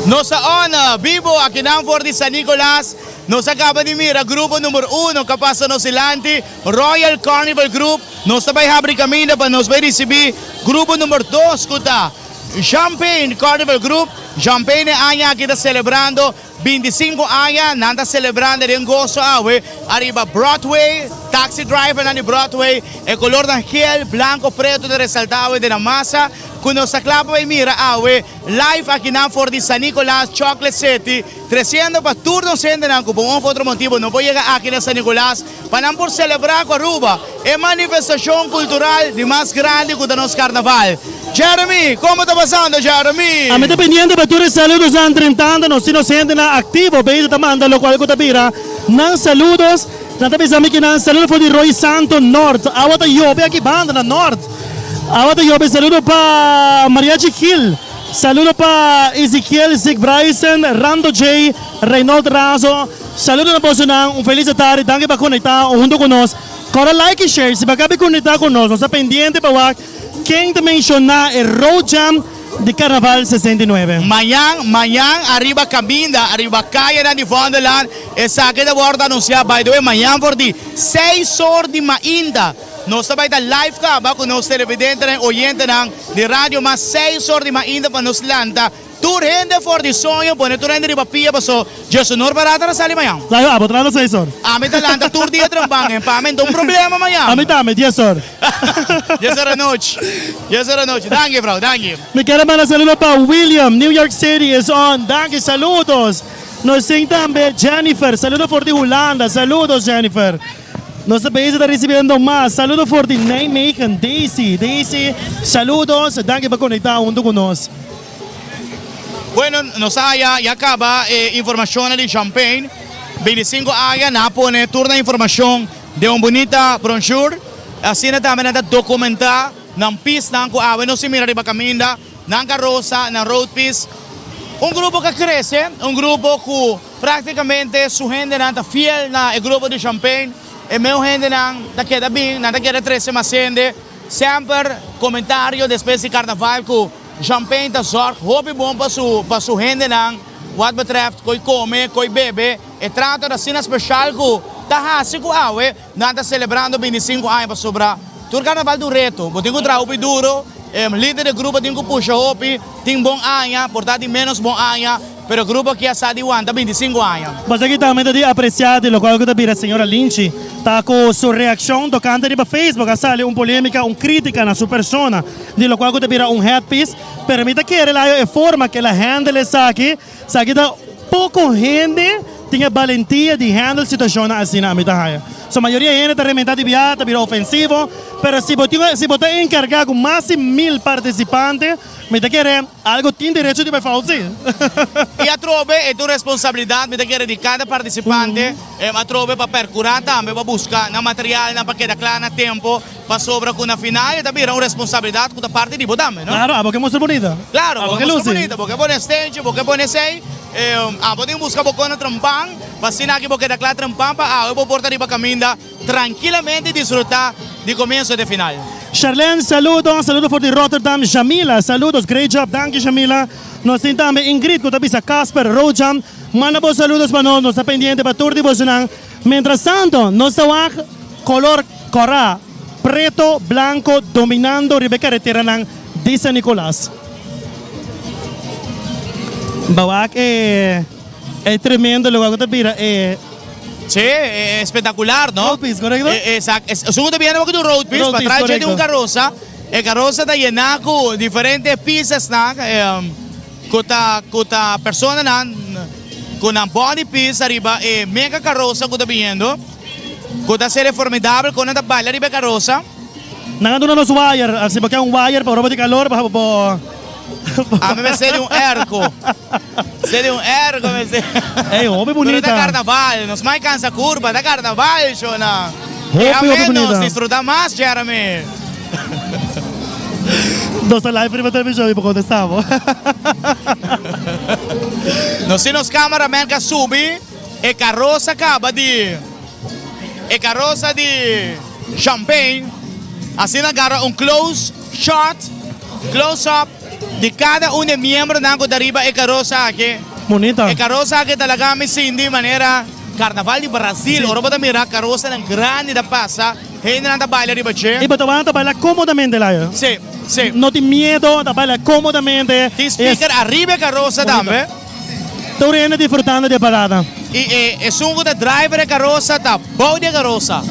Nos ta on bibo akinan for di San Nicolas. Nos a caba di mira grupo number uno ca pasa nos dilanti, Royal Carnival Group. Nos ta bay habri caminda pa nos bay ricibi grupo number dos cu ta Champagne Carnival Group. Champagne e aña aki ta celebrando 25 aña. Nan ta celebrando den goso awe ariba Broadway. Taxi drivernan di Broadway, e colornan geel, blanco, preto ta resalta awe den nan masa. Cu nos ta cla pa bay mira awe live akinan for di San Nicolas, Chocolate City, treciendo pa tur nos hendenan cu pa un of otro motibo no por yega aki na San Nicolas pa nan por celebra cu Aruba e manifestacion cultural di mas grandi cu ta nos Carnaval. Jeremy, como ta pasando Jeremy? Ami ta pendiente pa tur e saludosnan drentando nos tin nos hendenan activo bezig ta manda locual cu ta bira nan saludos. Nan ta bisa mi ki nan saludo for di Rooi Santo Noord. Awa ta yobe aki banda na Noord. Awa ta yobe. Saludo pa Mariachi Gil. Saludo pa Ezekiel Zig Bryson, Rando J, Reynold Razo. Saludo na bosonan. Un felis atardi. Danki pa conecta hunto cu nos. Cora like y share si bo a cabi conecta cu nos. Nos ta pendiente pa wak ken ta menciona e Road Jam. Di Carnaval 69. Mañan, mañan ariba caminda, ariba cayanan di Vondelland, esaki ta wordo anuncia, by the way, mañan for di seis or di mainta, nos ta bay ta live caba cu nos televidentenan y oyentenan di Radio Mas seis or di mainta pa nos lanta tur hende for di soño, pone tur hende riba pia paso Djesunor Barata ta sali mañan. Layo, abo ta lanta seis or? Ami ta lanta tur dia trempan, en pa mi no ta un problema mañan. Ami tambe, dies or. Dies or anochi. Dies or anochi. Danki, vrouw, danki. Mi kier a manda saludo pa William, New York City is on. Danki, saludos. Nos tin tambe Jennifer, saludo for di Hulanda. Saludos, Jennifer. Nos ta bezig ta ricibiendo mas. Saludo for di Nijmegen, Daisy. Daisy, saludos. Danki pa conecta hunto cu nos. Bueno, nos a haya ya caba e informacionnan di Champagne. 25 aña nan a pone tur nan informacion den un bunita brochure. Asina tambe nan ta documenta nan pisnan cu awe nos tin mira riba caminda, nan carosa, nan road piece. Un grupo cu a crece, un grupo cu practicamente su hendenan ta fiel na e grupo di Champagne. E meu hendenan ta keda bin, nan ta keda trece mas hende. Semper comentario despues di carnaval cu Champagne ta zorg hopi bon pa su pa su hendenan wat betreft koe come, koe bebe. E trato ta asina special cu ta haci cu awe nan ta celebrando 25 aña pasobra tur carnaval ta un reto. Bo tin cu traha hopi duro, e lider di grupo tin cu pusha hopi, tin bon aña, por ta tin menos bon aña, pero e grupo aki a sa di wanta 25 aña. Basta ki tambe ta di aprecia di locual cu ta bira señora Linchi ta cu su reaccion tocante riba Facebook a sali un polemica, un critica na su persona. Di locual cu ta bira un headpiece, pero mi ta kere layo e forma cu el a handle esaki, esaki ta poco hende tin e balentia di handle situacionnan asina ami ta haya. So mayoria hende ta rementa di bia, ta bira ofensivo, pero si bo tin si bo ta encarga cu mas di mil participante, mi ta kere algo tin derecho di bai fout si. Y atrobe e ta un responsabilidad mi ta kere di cada participante atrobe pa percura tambe pa busca nan materialnan pa keda cla na tempo. Pasobra ku na final e ta bira un responsabilidat ku ta parti di bo tambe, no? Claro, abo ke mustra bunita. Claro, bo ke mustra bunita, bo ke pone stenchi, bo ke pone esei. Abo tin buska bo kona trempan, pa asina aki bo keda kla trempan pa awe bo por ta riba kaminda trankilamente i disfruta di komienso te final. Sharlene, saludo, saludo for di Rotterdam. Jamila, saludos, great job, danki Jamila. Nos tin tambe Ingrid ku ta bisa Casper, Rojan, manda bo saludos pa nos, nos ta pendiente pa tur di bosonan. Mientras tanto, nos ta wak. Color cora, preto, blanco dominando riba e careteranan di San Nicolas. Bawak e e tremendo lugar cu ta bira e. Sí, e espectacular, no? Road piece, correcto? Exacto. Esun cu ta bira un road piece, Road piece, patras dje tin un correcto. carosa. E carosa ta yena cu diferente piezasnan cu ta cu ta personanan cu nan body piece ariba e mega carosa cu ta biniendo. Cu ta ser e formidabel con nan ta baila riba e carosa. Nan a duna nos wire, si bo ke un wire pa ora bo tin calor bo bo. Ami mester di un airco. Mester di un airco mester. Ey hopi bunita. Pero ta carnaval, nos mai cansa curpa, ta carnaval shona. Hopi Deja hopi menos, bunita. disfruta mas Jeremy. Nos ta live riba television y bo contesta bo. Nos tin nos cameraman ka subi. E karosa kaba di e karosa di champagne asina gara un close shot, close up di kada un di e miembronan ku ta riba e karosa aki. Bunita. E karosa aki ta laga mi sinti manera karnaval di Brasil ora bo ta mira karosanan grandi ta pasa hendenan ta baila riba dje. I bo ta wak ta baila komodamente layo. Si, si. No tin miedo, ta baila komodamente. Tin speaker ariba e karosa tambe. Tur hende disfrutando di e parada. I e esun ku ta driver e karosa ta bou di e karosa.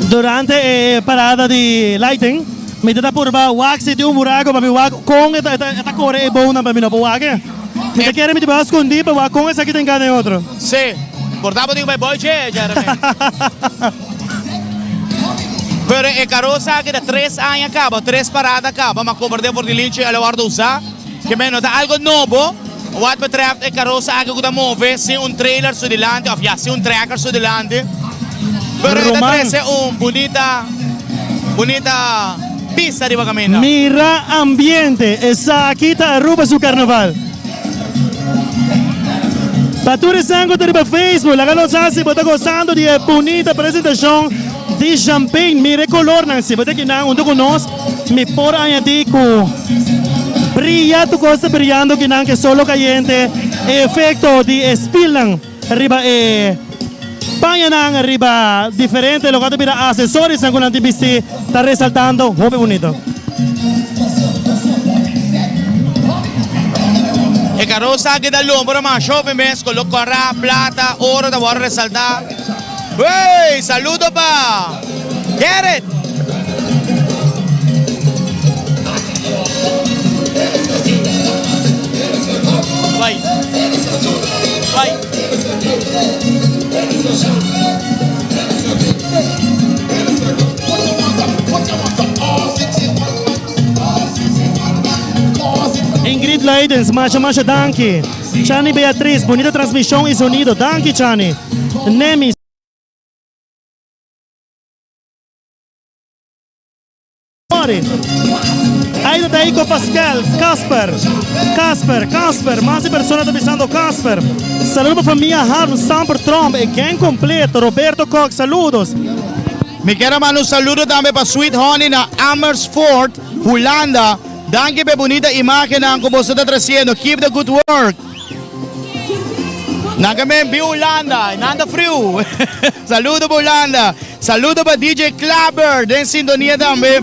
Durante e parada di lighting, mi ta ta purba wak si tin un buraco pa mi wak con e ta core e bounan pa mi no por wak e. Mi ta kere mi ta bai scondi pa wak con esaki ta hinca den otro. Sí, por ta bo tin ku bai bou dje, Jeremy. Pero e karosa aki ta tres aña caba, tres parada caba, ma komprende for di Linchi el a wordo usa. Ke men no ta algo nobo wat betreft e karosa aki ku ta move sin un trailer su dilanti of ya sin un trekker su dilanti. Pero e ta trese un bunita bunita pista riba kaminda. Mira ambiente, esaki ta Aruba su carnaval. Pa tur esnan ku ta riba Facebook, laga nos sa si bo ta gozando di e bunita presentacion di Champagne. Mira e colornan, si bo ta kinan hunto ku nos. Mi por añadí ku bria tur kos ta briando kinan ke solo kayente e efekto di e spilnan riba e pañanan riba diferente loke ta bira asesorisnan ku nan tin bisti ta resaltando hopi bunito. E karosa aki ta lombra masha hopi mes ku lo kòrá, plata, oro ta wòrdu resaltá. Hey, saludo pa Gerrit. Bai. Bai. Ingrid Leidens, masha masha danki. Chani Beatriz, bunita transmishon y sonido. Danki Chani. Nemi. Sorry. Aida Daiko Pascal, Casper, Casper, Casper, mas di persona ta bisando Casper. Saludo pa famia Harm, Samper Tromp, e gang completo, Roberto Kok, saludos. Mi kier a manda un saludo tambe pa Sweet Honey na Amersfoort, Hulanda. Danki pa e bunita imagennan ku boso ta trasiendo. Keep the good work. Nan ke men bi Hulanda, nan ta friu. Saludo pa Hulanda. Saludo pa DJ Klaber den sintonia tambe.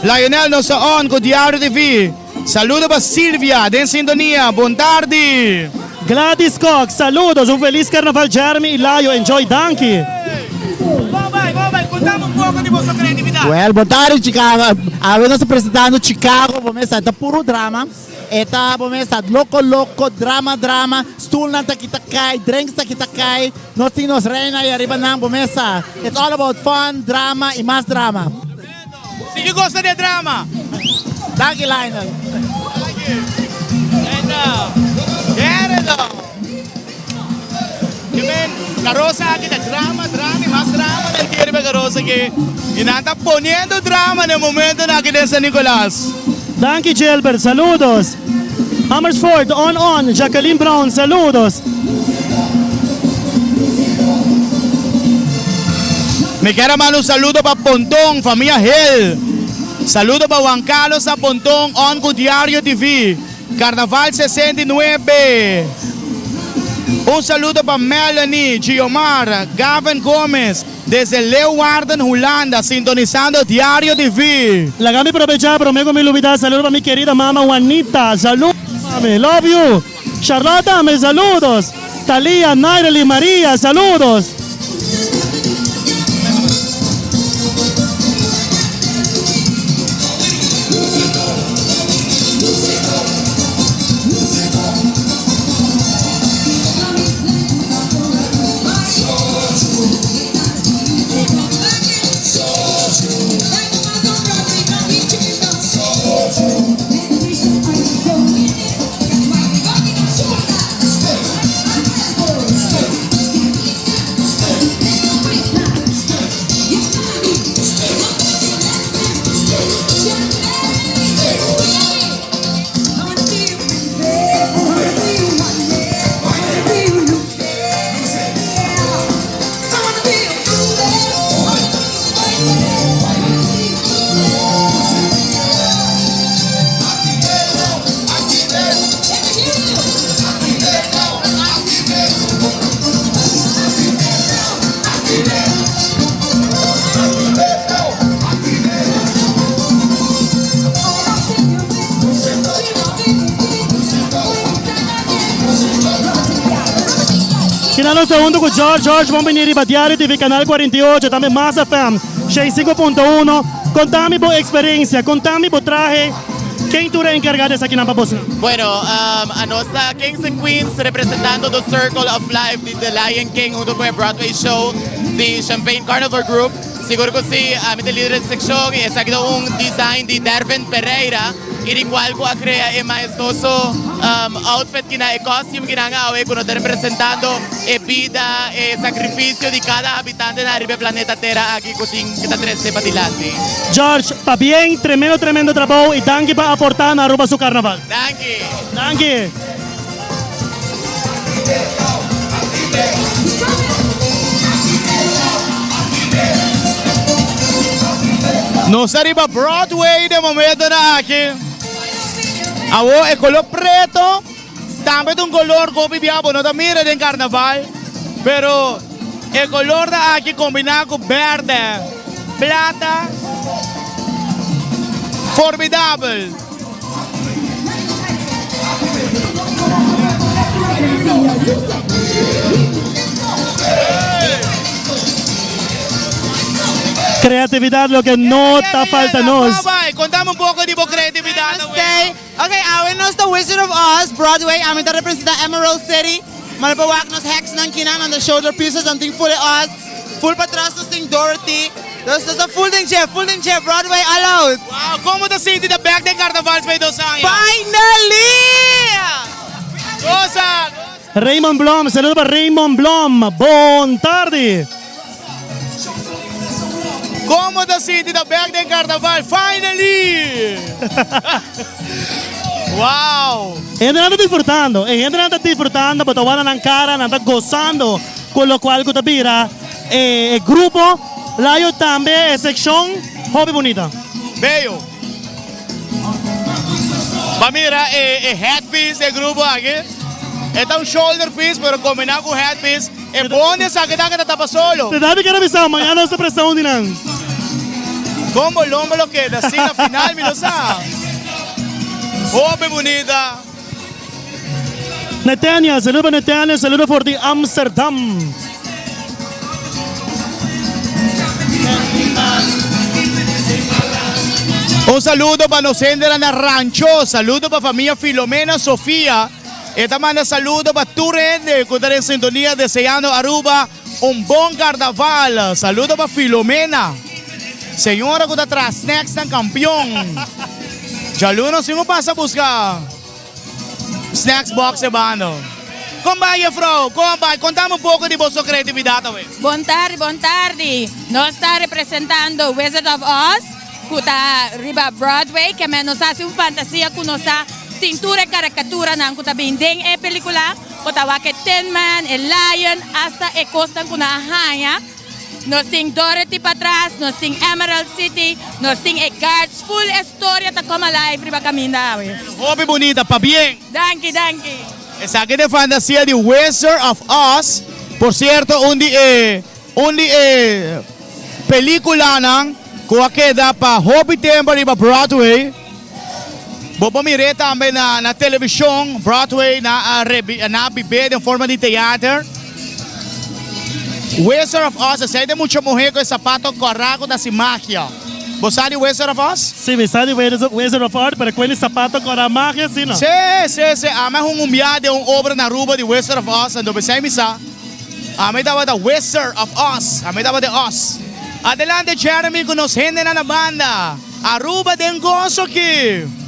Lionel nos ta on ku Diario TV. Saludo pa Silvia den sintonia. Bon tardi. Gladys Kok, saludos, un felis carnaval Jeremy y Layo, enjoy, danki. Bon bai, bon bai, contame un poco di boso creatividad. Well, bon tardi Chicago. Awe nos ta presentando Chicago, bo mester ta puro drama. E ta, bo mester loco loco, drama drama, stoelnan ta kita cay, drinks ta kita cay. Nos tin nos reina ahí ariba nan, bo mester. It's all about fun, drama y mas drama. Sigui gosta di e drama. Danki Lionel. Karosa aki ta drama, drama y mas drama den tierra riba karosa aki. Y nan ta poniendo drama na e momentonan aki den San Nicolas. Danki Gilbert, saludos. Amersfoort on on, Jacqueline Brown, saludos. Mi kier a manda un saludo pa Ponton, famia Hill. Saludo pa Juan Carlos na Ponton on cu Diario TV. Carnaval 69. Un saludo pa Melanie, Giomar, Gavin Gomez. Desde Leeuwarden, Hulanda, sintonisando Diario TV. Laga mi probecha prome cu mi lubida saludo pa mi kerida mama Juanita saludos mami love you Charlotte tambe saludos Thalia Nairely Maria saludos. Kina nos ta hunto cu George. George, bon bini riba Diario TV Canal 48, tambe Mas FM 65.1. Contami bo experiencia, contami bo trahe, ken tur a encarga di esakinan pa boso? Bueno, um, anos ta Kings and Queens representando The Circle of Life di The Lion King hunto cu e Broadway show di Champagne Carnival Group. Sigur cu si, ami ta lider di seccion y esaki ta un design di Dervin Pereira. Y di cual cu a crea e maestoso outfit kinan, e costume kinan awe cu nos ta representando e bida, e sacrificio di cada habitante na riba e planeta Tera aki cu tin cu ta trece padilanti. George, pabien, tremendo tremendo trabou y danki pa aporta na Aruba su carnaval. Danki. Danki. Nos ta riba Broadway den momentonan aki. Awor e color preto tambe ta un color cu hopi bia bo no ta mira den carnaval, pero e colornan aki combina cu berde, plata, formidabel. Creatividad loke no ta falta nos. Contame un poco di bo creatividad awe. Ok, awe nos ta Wizard of Oz, Broadway, ami ta representa Emerald City. Manda pa wak nos hexnan kinan, nan ta shoulder pieces, nan tin full e Oz. Full patras nos tin Dorothy. Nos ta full den dje, full den dje, Broadway all out. Wow, como ta sinti ta bek den Carnaval spey dos aña? Finally! Goza! Raymond Blom, saludo pa Raymond Blom, bon tardi. Como ta sinti ta bek den Carnaval? Finally! Wow! E hendenan ta disfrutando, e hendenan ta disfrutando, bo ta wak na nan cara, nan ta gozando cu locual cu ta bira e grupo. Layo tambe e seccion hopi bunita. Bello. Ba mira e headpiece di e grupo aki. E ta un shoulder piece pero combina cu headpiece. E bon di esaki ta cu ta tapa solo. Te David ker a bisa mañana nos ta presta un di nan. Con bo lomba lo keda si na final mi no sa. Hopi bunita. Nathaniel, saludo pa Nathaniel, saludo for di Amsterdam. Un saludo pa nos hendenan na Rancho, saludo pa famia Filomena Sofia, e ta manda saludo pa tur hende cu ta den sintonia deseando Aruba un bon carnaval, saludo pa Filomena, señora cu ta traha snacksnan campeon, djaluna si no pasa busca. Snacks box e bando. Kon bai juffrouw? Kon bai? Contame un poco di boso creatividad awe. Bon tardi, bon tardi. Nos ta representando Wizard of Oz cu ta riba Broadway. Ke men nos haci un fantasia cu nos ta tin tur e caricaturanan cu ta bin den e pelicula. Bo ta wak e Tin Man, e Lion, hasta e cosnan cu nan a haña. Nos tin Dorothy patras, nos tin Emerald City, nos tin e guards, full e storia ta come alive riba caminda awe. Hopi bunita, pabien! Danki, danki. Esaki ta e fantasia di Wizard of Oz, por cierto un di e. Un di e peliculanan cu a keda pa hopi tempo riba Broadway. Bo por mir'é tambe na na television, Broadway na a rebi na a bib'é den forma di teater. Wizard of Oz, esei ta e mucha muhé ku e sapato kòrá ku ta hasi magia. Bo sa di Wizard of Oz? Sí, mi sa di Wizard of Oz, pero ku e sapato kòrá magia sí no. Sí, sí, sí. Ami a hunga un biaha den un obra na Aruba di Wizard of Oz, anto p'esei mi sa. Ami tabata Wizard of Oz, ami tabata e Oz. Adelante Jeremy ku nos hendenan na banda. Aruba den goso ki.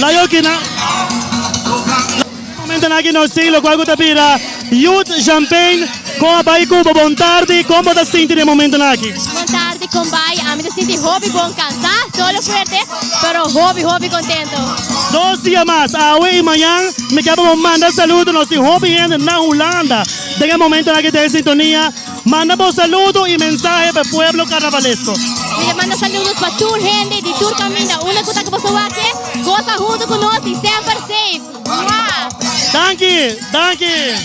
Layo kina. Momentonan aki nos tin locual cu ta bira Youth Champagne con a bay cu bo bon tardi con bo ta sinti den momentonan aki? Bon tardi con bay ami ta sinti hopi bon cansa solo fuerte pero hopi hopi contento. Dos dia mas awe y mañan mi kier pa bo manda saludo nos tin hopi hende na Hulanda den e momentonan aki den sintonia manda bo saludo y mensahe pa e pueblo carnavalesco. Mi ta manda saludos pa tur hende di tur caminda unda cu ta cu boso wak goza hunto cu nos y semper safe. Danki, danki.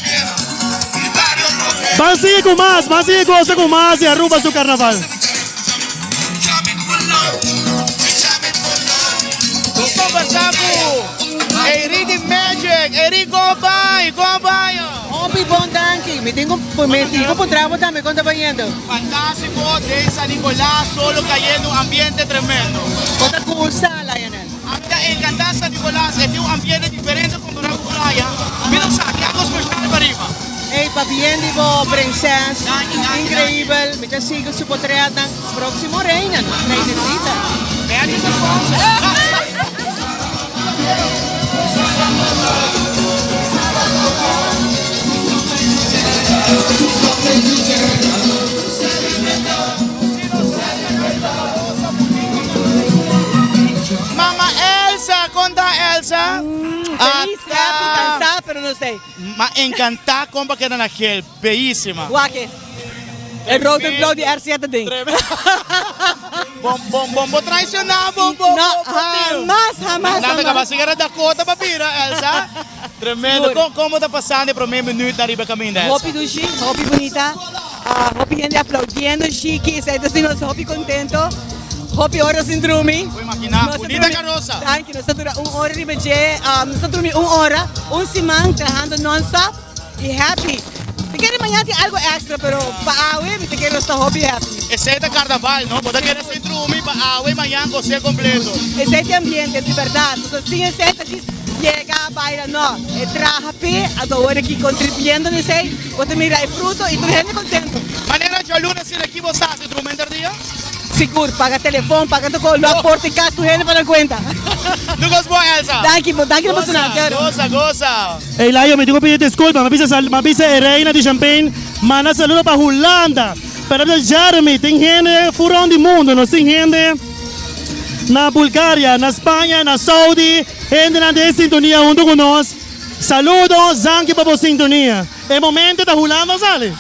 Ban sigui cu mas, ban sigui goza cu mas di Aruba su carnaval. Nos conversa cu Eri di Magic. Eri, con bay? Con bay? Hopi bon danki. Mi tin cu mi tin cu puntra bo tambe con ta bayendo. Fantastico den San Nicolas, solo cayendo, un ambiente tremendo. Bo ta gusta, Lionel? Ami ta encanta San Nicolas, e tin un ambiente diferente compara cu playa. Mi no sa, tin algo special pariba. Ey, pabien di bo prinses, increibel, mi ta sigui su potretnan, proximo reina, nos reinecita. Magic ta sponsor. Mama Elsa, kon ta Elsa? Feliz, happy, cansá, pero no sé. Ma encantá kon pa keda na gel, beyísima. Wak e rood en blauw di RC ta den. Bon, bon, bon, bo traicioná bo, bo, No, hamas, hamas, Nan ta hamas. kaba siga na Dakota pa bira, Elsa. Tremendo. Sigur. Kon, kon bo ta pasando e promé minuut na riba kaminda, Elsa? Hopi dushi, hopi bunita. Hopi hende aplaudiendo Shiki, esei ta haci nos hopi contento. Hopi ora sin drumi. Bo imagina, Nos ta bunita drumi- carosa. Danki, nos ta dura un ora riba dje. Nos ta drumi un ora, un siman trahando non-stop y happy. Mi kere mañana tin algo extra, pero pa awe mi ta kere nos ta hopi happy. Esei ta carnaval, no? Bo ta kere sin drumi pa awe y mañana gos'é completo. Esei ta e ambiente, di berdad. Nos ta sin esei ta djis yega, baila, no. E traha p'e, anto awor aki contribuyendo na esei. Bo ta mira e fruto y tur hende contento. Manera djaluna asina aki bo sa si drumi henter dia? Sigur, paga telefon, paga tur cos, lo aporta e cas tur hende pa nan cuenta. Tur cos bon Elsa. Danki, bo danki na personal. Goza, goza, goza. Ey Layo, mi tin cu pidi disculpa, mi a bisa mi a bisa e reina di champagne manda saludo pa Hulanda, pero a bisa Jeremy, tin hende fu rond di mundo, nos tin hende na Bulgaria, na Spaña, na Saudi, hendenan den sintonia hunto cu nos. Saludo zanki pa bo sintonia. E momento ta Hulanda sali.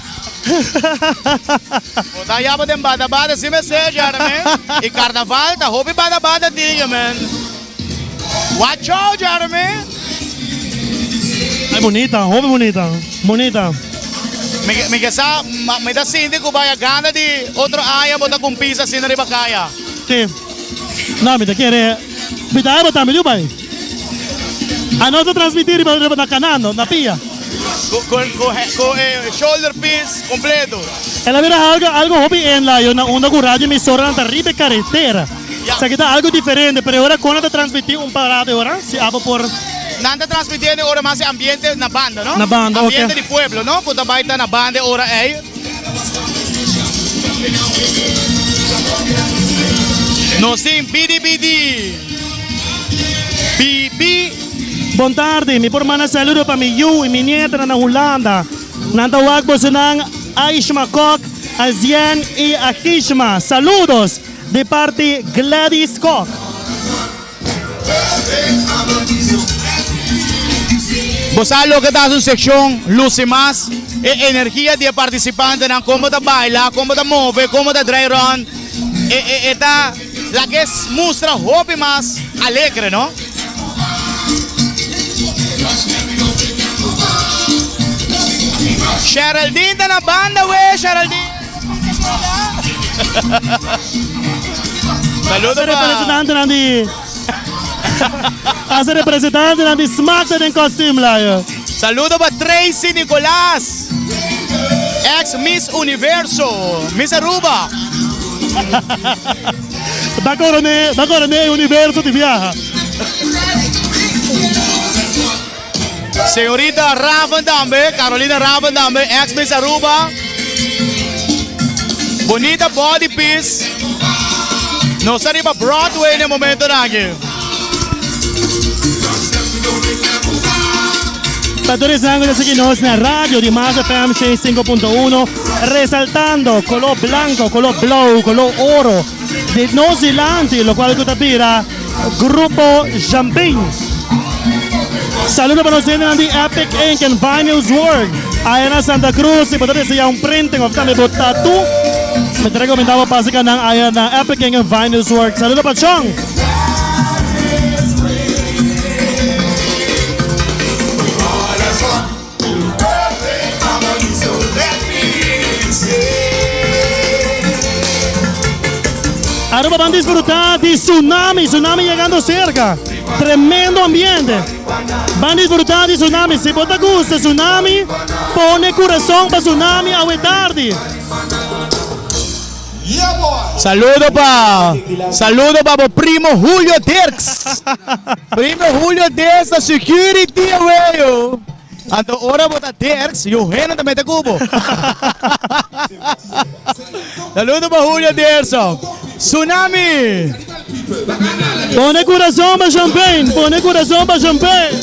Bo ta yaba den bada bada si mester Jeremy. Y carnaval ta hopi bada bada tin man. Watch out Jeremy. Ay bunita, hopi bunita. Bunita. Mi ke sa, mi ta sinti ku bai a gana di otro aña bo ta ku un pis asina riba kaya. Si. No, mi ta kere, mi ta abo tambe di bai. A nos ta transmiti riba riba na canal no, na pia. Cu cu cu cu e shoulder piece completo. El a bira algo algo hopi enla yo na unda cu radio emisoranan ta riba e caretera. Esaki ta algo diferente pero e ora con nan ta transmiti un parada e ora si abo por. Nan ta transmiti e ora mas e ambiente na banda no. Na banda ok. Ambiente di pueblo no cu ta bay ta na banda e ora ey. Nos tin BDBD. BB. Bon tardi, mi por manda saludo pa mi yu y mi nietanan na Hulanda. Nan ta wak bosonan Aishma Kok, Azien y Agishma. Saludos di parti Gladys Kok. Bo sa loke ta haci un seccion luci mas e energia di e participantenan, con bo ta baila, con bo ta move, con bo ta draai rond, e e ta laga e mustra hopi mas alegre, no? Sheraldine ta na banda we, Sheraldine. Saludo pa. Representantenan di As representantenan di Smaak ta den kostuum layo. Saludo pa Tracy Nicolaas, ex Miss Universo, Miss Aruba. Ta corone, ta corone e universo di biaha. Señorita Raven tambe, Carolina Raven tambe, ex Miss Aruba. Bonita body piece. Nos ta riba Broadway na e momentonan aki. Pa tur esnan ku ta sigui nos na radio di Mas FM 105.1, resaltando koló blanko, koló blou, koló oro di nos dilanti, lokual ku ta bira Grupo Champagne. Saludo pa nos hendenan di Epic Ink and Vinyls Work aya na Santa Cruz. Si bo ta desea un printing of tambe bo tattoo, mi ta recomenda bo pasa ka nan aya na Epic Ink and Vinyls Work. Saludo pa Chong. Aruba ban disfruta di tsunami, tsunami yegando cerca. Tremendo ambiente. Ban disfruta di tsunami. Si bo ta gusta tsunami, pone corazon pa tsunami awe tardi. Saludo pa saludo pa bo primo Julio Dirks. Primo Julio Dirks ta security away yo. Anto ora bo ta Dirks, yo hende ta mete ku bo. Saludo pa Julio Dirks. Tsunami! Pone corazon pa champagne, pone corazon pa champagne.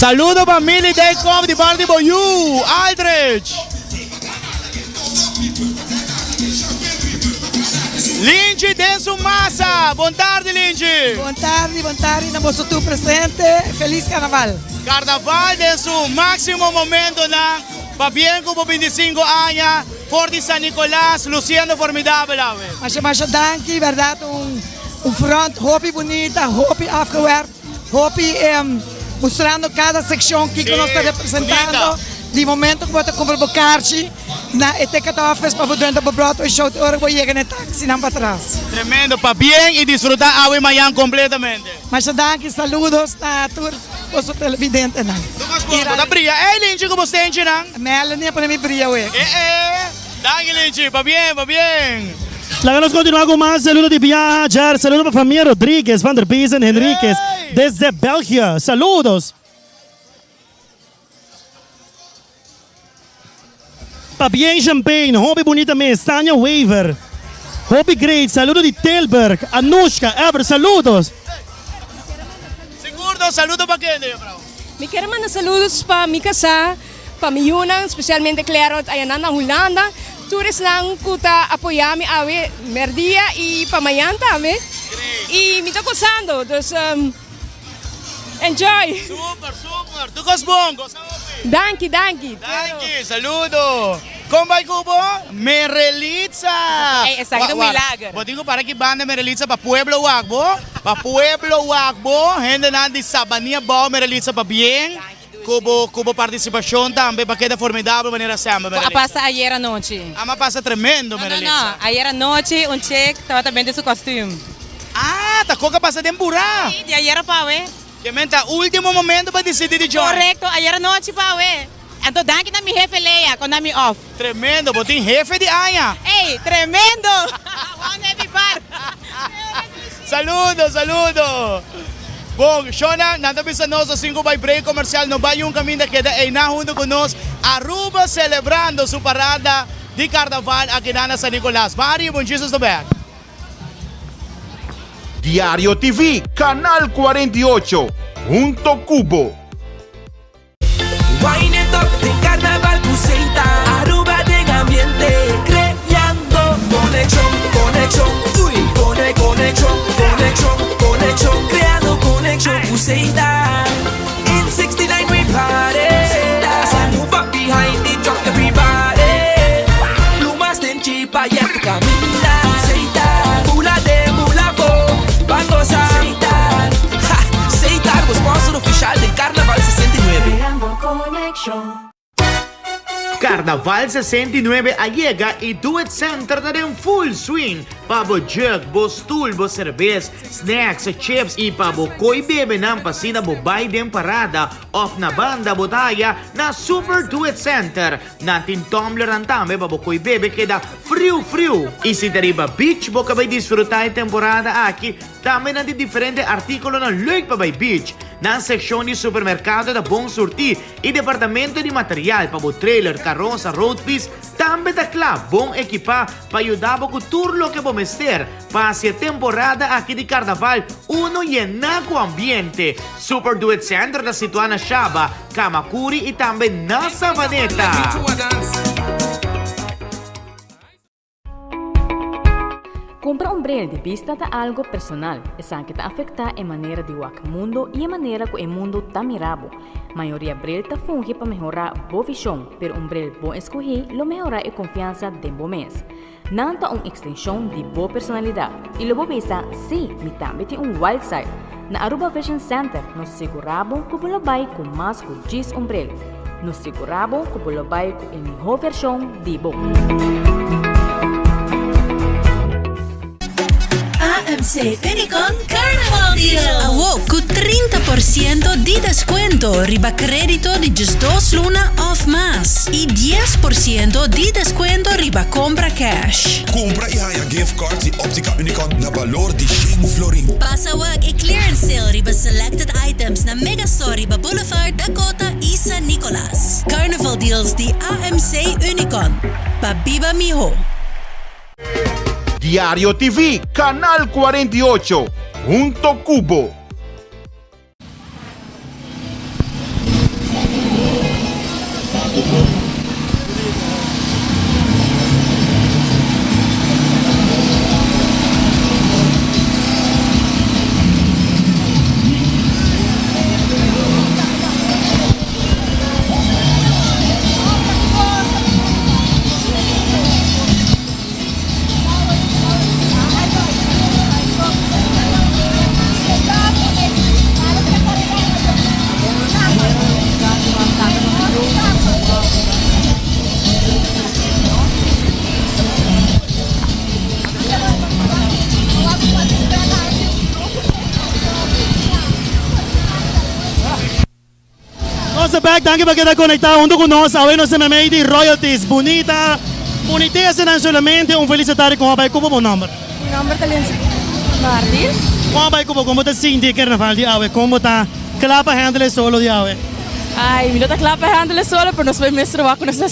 Saludo pa Milly Dijkhoff di parti bo yu, Aldrich. Linchi den su masa. Bon tardi Linchi. Bon tardi, bon tardi na boso tur presente. Feliz Carnaval. Carnaval den su maximo momentonan. Pabien cu bo 25 aña for di San Nicolas luciendo formidabel awe. Masha masha danki, berdad un un front hopi bunita, hopi afgewerkt. Hopi mustrando cada seccion kico nos ta representando. Di momento cu bo ta cumpra bo carchi na e ticket office pa bo drenta bo Broadway show te ora cu bo yega na e taxinan patras. Tremendo, pabien y disfruta awe mayan completamente. Masha danki, saludos na tur boso televidentenan. Bo ta bria ey Linchi cu bo stenchinan. Melanie a pone mi bria awe. E e. Danki Linchi, pabien, pabien. Laga nos continua cu mas saludo di biaha Jer. Saludo pa famia Rodriguez, Van der Biesen, Henriquez desde België. Saludos. Pabien Champagne, hopi bunita mes. Tania Wever, hopi great. Saludo di Tilburg. Anushka, Ever, saludos. Sigur nos saludo pa kende, juffrouw? Mi kier manda saludos pa mi casá. Pa mi yunan, spesialmente Clerot ayanan na Hulanda, tur esnan ku ta apoyá mi awe mèrdia i pa mañan tambe. I mi ta gosando, dus enjoy! Super, super! Tur kos bon, gosa hopi! Danki, danki! Danki, saludo! Kon bai ku bo? Merelitza! Ey, esaki ta un milager! Bo tin ku para ki banda Merelitza pa pueblo wak bo? Pa pueblo wak bo, hendenan di Sabania bou Merelitza pabien. Ku bo ku bo partisipashon tambe pa keda formidabel manera semper, Ku a Merelitza. pasa ayer anochi? Ama pasa tremendo, No, no, Merelitza. no. Ayer anochi un chick tabata bende su kostuum. Ah, ta kok a pasa den burá. Sí, di ayer pa awe. Ke men ta ultimo momento pa disidi di join. Korekto, ayer anochi pa awe. Anto danki na mi hefe Lea ku na mi off. Tremendo, bo tin hefe di aña. Ey, tremendo! One happy bar. Saludo, saludo. Bon, shona, nan ta bisa nos asin cu bay break comercial, no bay un caminda keda eyna hunto cu nos. Aruba celebrando su parada di carnaval akinan na San Nicolas. Ban ariba un Jesus ta bek. Diario TV, Canal 48, hunto cu bo. Wine it up den carnaval cu Seita Aruba den ambiente creando conexion, conexion, uy Cone, conexion, conexion, conexion Creando conexion cu Seita In 69 we party As I move up behind the truck everybody Plumas den chipa yeah tu caminda Seita Bula den bula bo Ban goza Seita Ha! Seita bo sponsor oficial den Carnaval 69. Creando conexion. Carnaval 69 a yega y Do It Center ta den full swing pa bo jug, bo stoel, bo cerbes, snacks, chips y pa bo coy bebenan pa asina bo bay den parada of na banda bo ta haya na Super Do It Center. Nan tin tumblernan tambe pa bo coy bebe keda friu friu. Y si ta riba beach bo ka bay disfruta e temporada aki Tambe nan tin diferente artíkulonan leuk pa bai beach. Nan sekshon di supermerkado ta bon surtí i departamento di material pa bo trailer, karosa, roadpiece tambe ta kla bon ekipá pa yuda bo ku tur loke bo mester pa hasi e temporada aki di karnaval unu yená ku ambiente. Super Do It Center ta situá na Shaba, Kamakuri i tambe na Savaneta. Cumpra un bril di bista ta algo personal. Esaki ta afecta e manera di wak mundo y e manera cu e mundo ta mira bo. Mayoria bril ta fungi pa mehora bo vision, pero un bril bon escogi lo mehora e confiansa den bo mes. Nan ta un extension di bo personalidad y lo bo bisa, si, mi tambe tin un wild side. Na Aruba Vision Center nos sigura bo cu bo lo bay cu mas cu djis un bril. Nos sigura bo cu bo lo bay cu e miho version di bo. AMC Unicon Carnaval Deal! Awo cu 30 por ciento di descuento riba credito di 12 luna of mas y 10 por ciento di descuento riba compra cash. Cumpra y haya gift cards di Optica Unicon na balor di shen florin. Pasa wak e clearance sale riba selected items na Megastore riba Boulevard Dakota y San Nicolas. Carnival deals di AMC Unicon. Pa biba miho. Diario TV, Canal 48, hunto cu bo. back, danki pa keda conecta hunto cu nos. Awe nos ta meimei di Royalties. Bunita, bunitesanan solamente. Un felis tardi con a bay cubo bo nomber? Mi nomber ta Lindsay Martin. Con a bay cubo? Con bo ta sinti e carnaval di awe? Con bo ta cla pa handle e solo di awe? Ay, mi no ta cla pa handle e solo, pero nos bay mester wak cu nos ta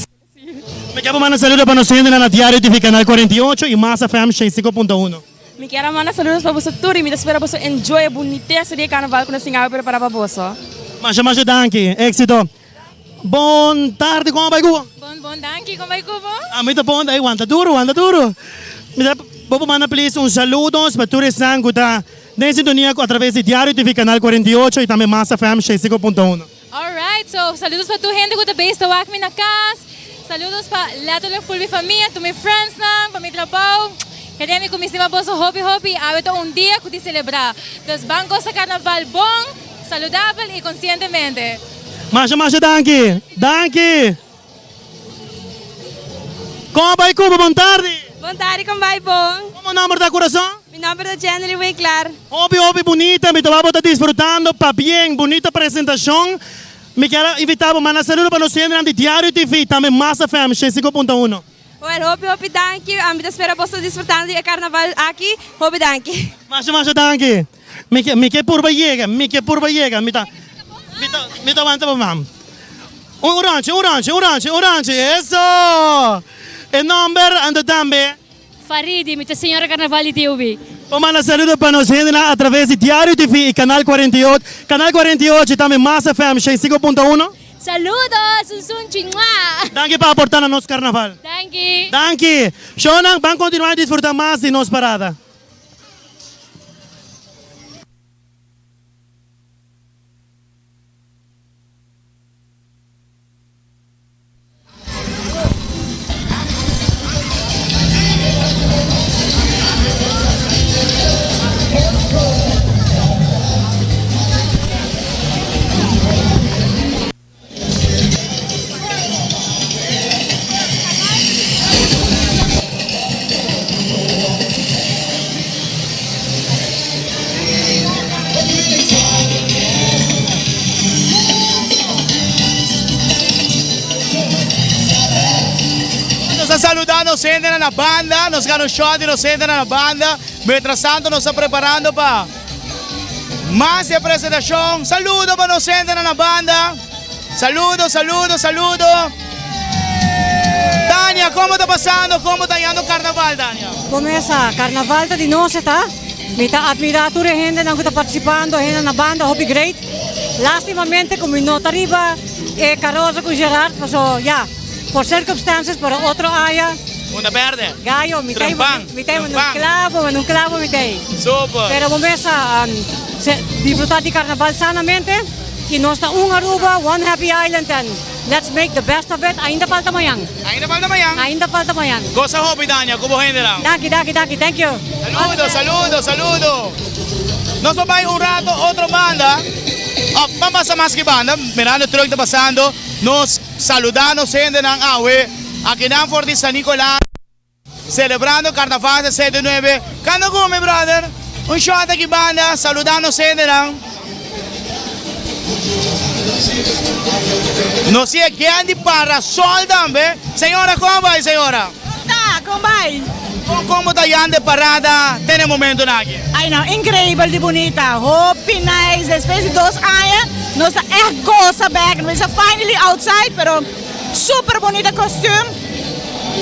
Mi kier manda saludo pa nos hendenan na Diario TV Canal 48 y Mas FM 105.1. Mi kier a manda saludos pa boso tur y mi ta spera boso enjoy e bunitesa di e carnaval cu nos tin awe prepara pa boso. Masha masha danki. Exito. Bon tardi con a bay cu bo? Bon bon danki con bay cu bo? Ami ta bon ey wanta duro wanta duro. Mi ta bo por manda please un saludos pa tur esnan cu ta den sintonia cu atraves di Diario TV Canal 48 y tambe Mas FM 105.1. Alright, so saludos pa tur hende ku ta bezig ta wak mi na kas, saludos pa letterlijk ful mi famia, tur mi friendsnan, pa mi trabou, kende mi ku mi stima boso hopi hopi, awe ta un dia ku tin selebrá, dus ban gosa karnaval bon, saludabel i konsientemente. Masha masha danki. Danki. Kon bai Cuba? Bon tardi. Bon tardi kon bai bon. Kon bo nomber ta kurason? Mi nomber ta Jenely Winklar. Hopi hopi bunita mi ta wak bo ta disfrutando pabien bunita presentacion mi kier a invita bo manda saludo pa nos hendenan di Diario TV tambe Mas FM 105.1. Well hopi hopi danki ami ta spera boso ta disfrutando di e carnaval aki hopi danki. Masha masha danki mi ke mi ke purba yega mi ke purba yega mi ta mi ta mi ta wanta bo mam un ronchi un ronchi un ronchi un ronchi eso e nomber anto tambe. Faridi, mi ta señora Carnaval di TUB. Pa manda saludo pa nos hendenan a traves di Diario TV y Canal 48, Canal 48 y tambe Mas FM 105.1. Saludos! Un sunchi! Mua! Danki pa aporta na nos Carnaval. Danki! Danki! Shownan, ban continua y disfruta mas di nos parada. Nos a saluda nos hendenan na banda, nos gana un shot di nos hendenan na banda. Mientras tanto nos ta preparando pa mas di e presentacion. Saludo pa nos hendenan na banda. Saludo, saludo, saludo. Tania, como ta pasando? Como ta yando carnaval, Tania? Comesa, carnaval ta di nos e ta. Mi ta admira tur e hendenan cu ta participando, hende na banda, hopi great. Lastimamente cu mi no ta riba e carosa cu Gerard, paso ya, por circumstances, pero otro aña. Bo ta perde. Gallo, mi ta Trempan, mi ta un trempan. clavo, un clavo mi ta ey. Super. Pero bo mes a disfruta di carnaval sanamente. Y nos ta un Aruba, one happy island and let's make the best of it. Ainda falta mañan. Ainda falta mañan. Ainda falta mañan. Goza hopi Dania cu bo hendenan. Danki, danki, danki. Thank you. Saludo, saludo, saludo. Nos por bay un rato otro banda. Of ban pasa mas ki banda. Mirando truck ta pasando. Nos saluda nos hendenan awe. Akinan for di San Nicolas. Celebrando Carnaval 69. Canta cu mi brother. Un shot aki banda, saluda nos hendenan. Nos si e gen di parasol tambe. Señora con bay señora? Con ta? Con bay? Con con bo ta yanda e parada te na e momentonan aki? Ay no, increibel di bunita. Hopi nice. Despues di dos aña nos ta echt goza bek. Nos ta finally outside pero. Super bunita costume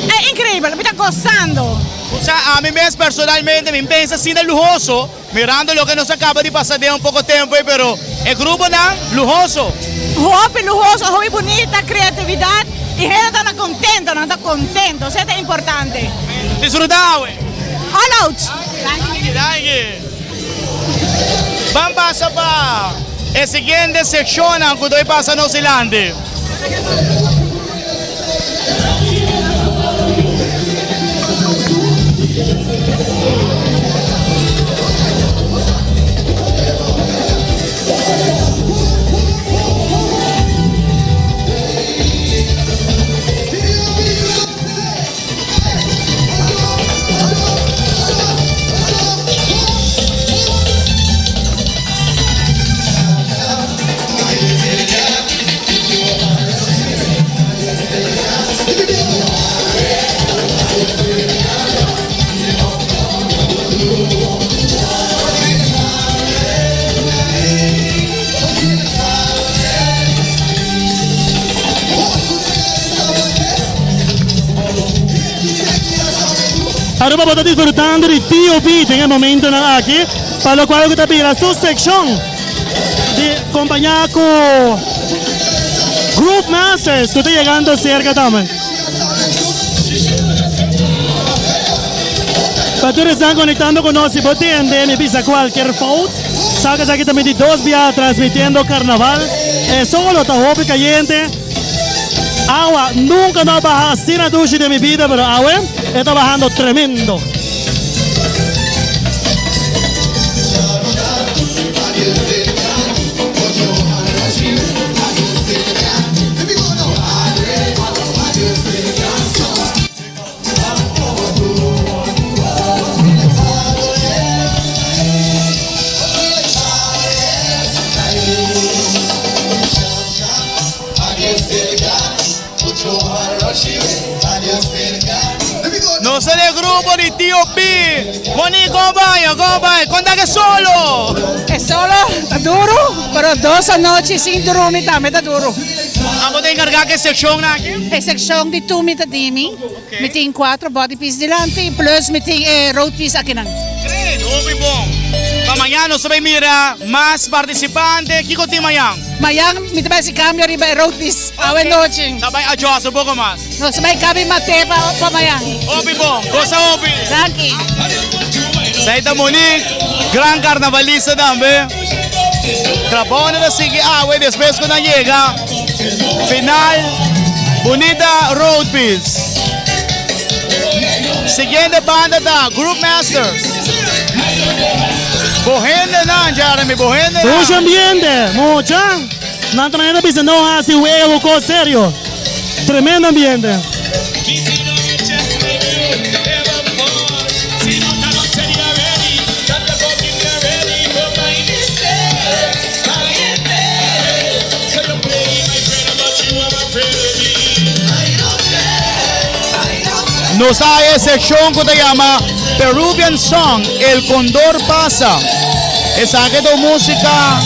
e increibel mi ta gozando. Sa ami mes personalmente mi pensa asina luhoso mirando loke nos a caba di pasa den un poco tempo ey pero e gruponan luhoso. Hopi luhoso hopi bunita creatividad y hende ta na contento nan ta contento esey ta importante. Disfruta awe. All out. Danki danki. Ban pasa pa e siguiente seccionnan cu doy pasa nos dilanti. Aruba bo ta disfrutando di TOB den e momentonan aki, pa locual cu ta bira su seccion di compaña cu Groove Masters cu ta yegando cerca tambe. Pa tur esnan conectando cu nos, si bo tende mi bisa cualkier fout, sa cu esaki ta mi di dos bia transmitiendo carnaval. E solo ta hopi cayente. Awa nunca no a baha asina dushi den mi bida, pero awe e ta bahando tremendo. Nos ta den grupo di Tio P. Monique, como baña? Como baña? Conta que solo. E solo ta duro, pero dos anochi sin drumi tambe ta duro. Abo ta encarga cu e seccion aki? E seccion di Tumi ta di mi. Mi tin cuatro body piece dilanti plus mi tin e road piece akinan. Great, hopi bon. Pa mañan nos ta bay mira mas participante. Kico tin mañan? Mañan mi ta bay haci cambio riba e road piece awe nochi. Ta bay adjust un poco mas. Nos ta bay cabi mate pa mañan. Hopi bon. Goza hopi. Danki. Esey ta Monique, gran carnavalista tambe. Trabounan ta sigui awe despues cu nan yega final. Bunita road piece. Siguiente banda ta Group Masters. Bo hendenan, Jeremy, bo hendenan. Mucho ambiente, mucha. Nan ta manera bisa no haci wega cu cos serio. Tremendo ambiente. Nos a e seccion cu ta yama Peruvian Song, El Condor Pasa. Esaki ta un musica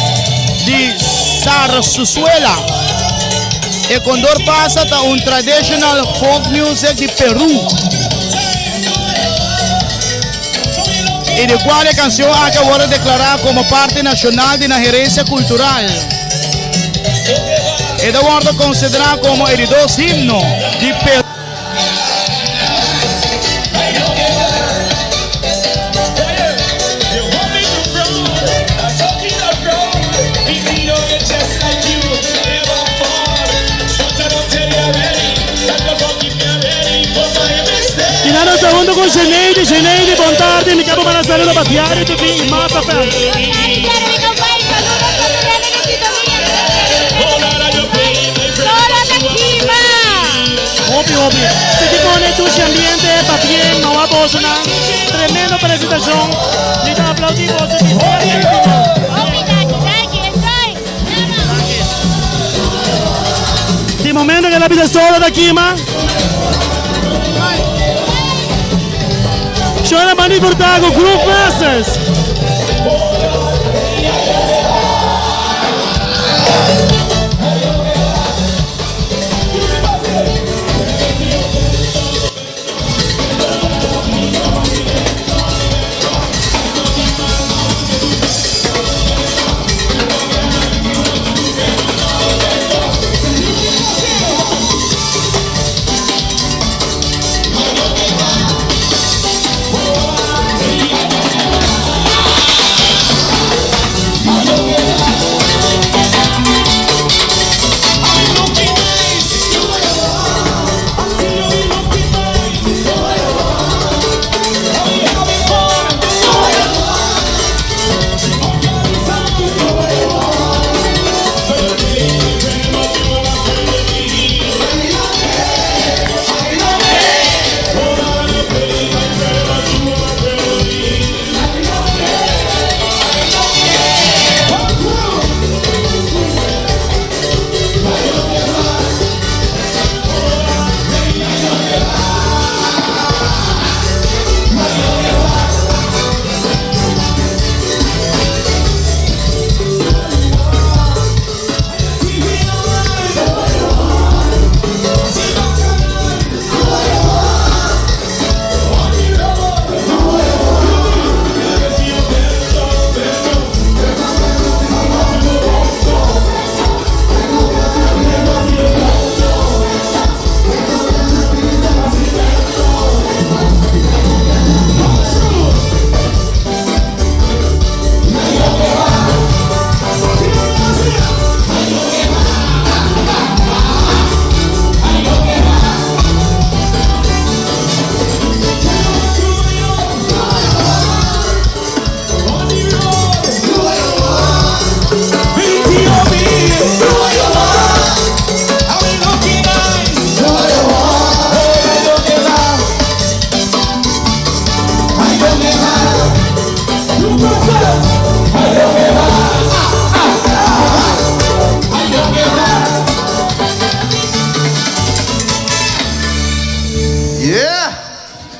di zarzuela. E Condor Pasa ta un traditional folk music di Peru. Y di cual e cancion aki a wordo declara como parte nacional di nan herencia cultural. E ta wordo considera como e di dos himno di Peru. Y nan nos ta hunto cu Geneidi. Geneidi, bon tardi. Mi caba manda saludo pa Diario TV y Mas FM. Hopi hopi. Sigui pone dushi ambiente pa bien no a boso nan. Tremendo presentacion. Mi ta aplaudi boso di hopi éxito. Di momento que la bida solo ta kima. Shona Mani Furtado, Groove Masters.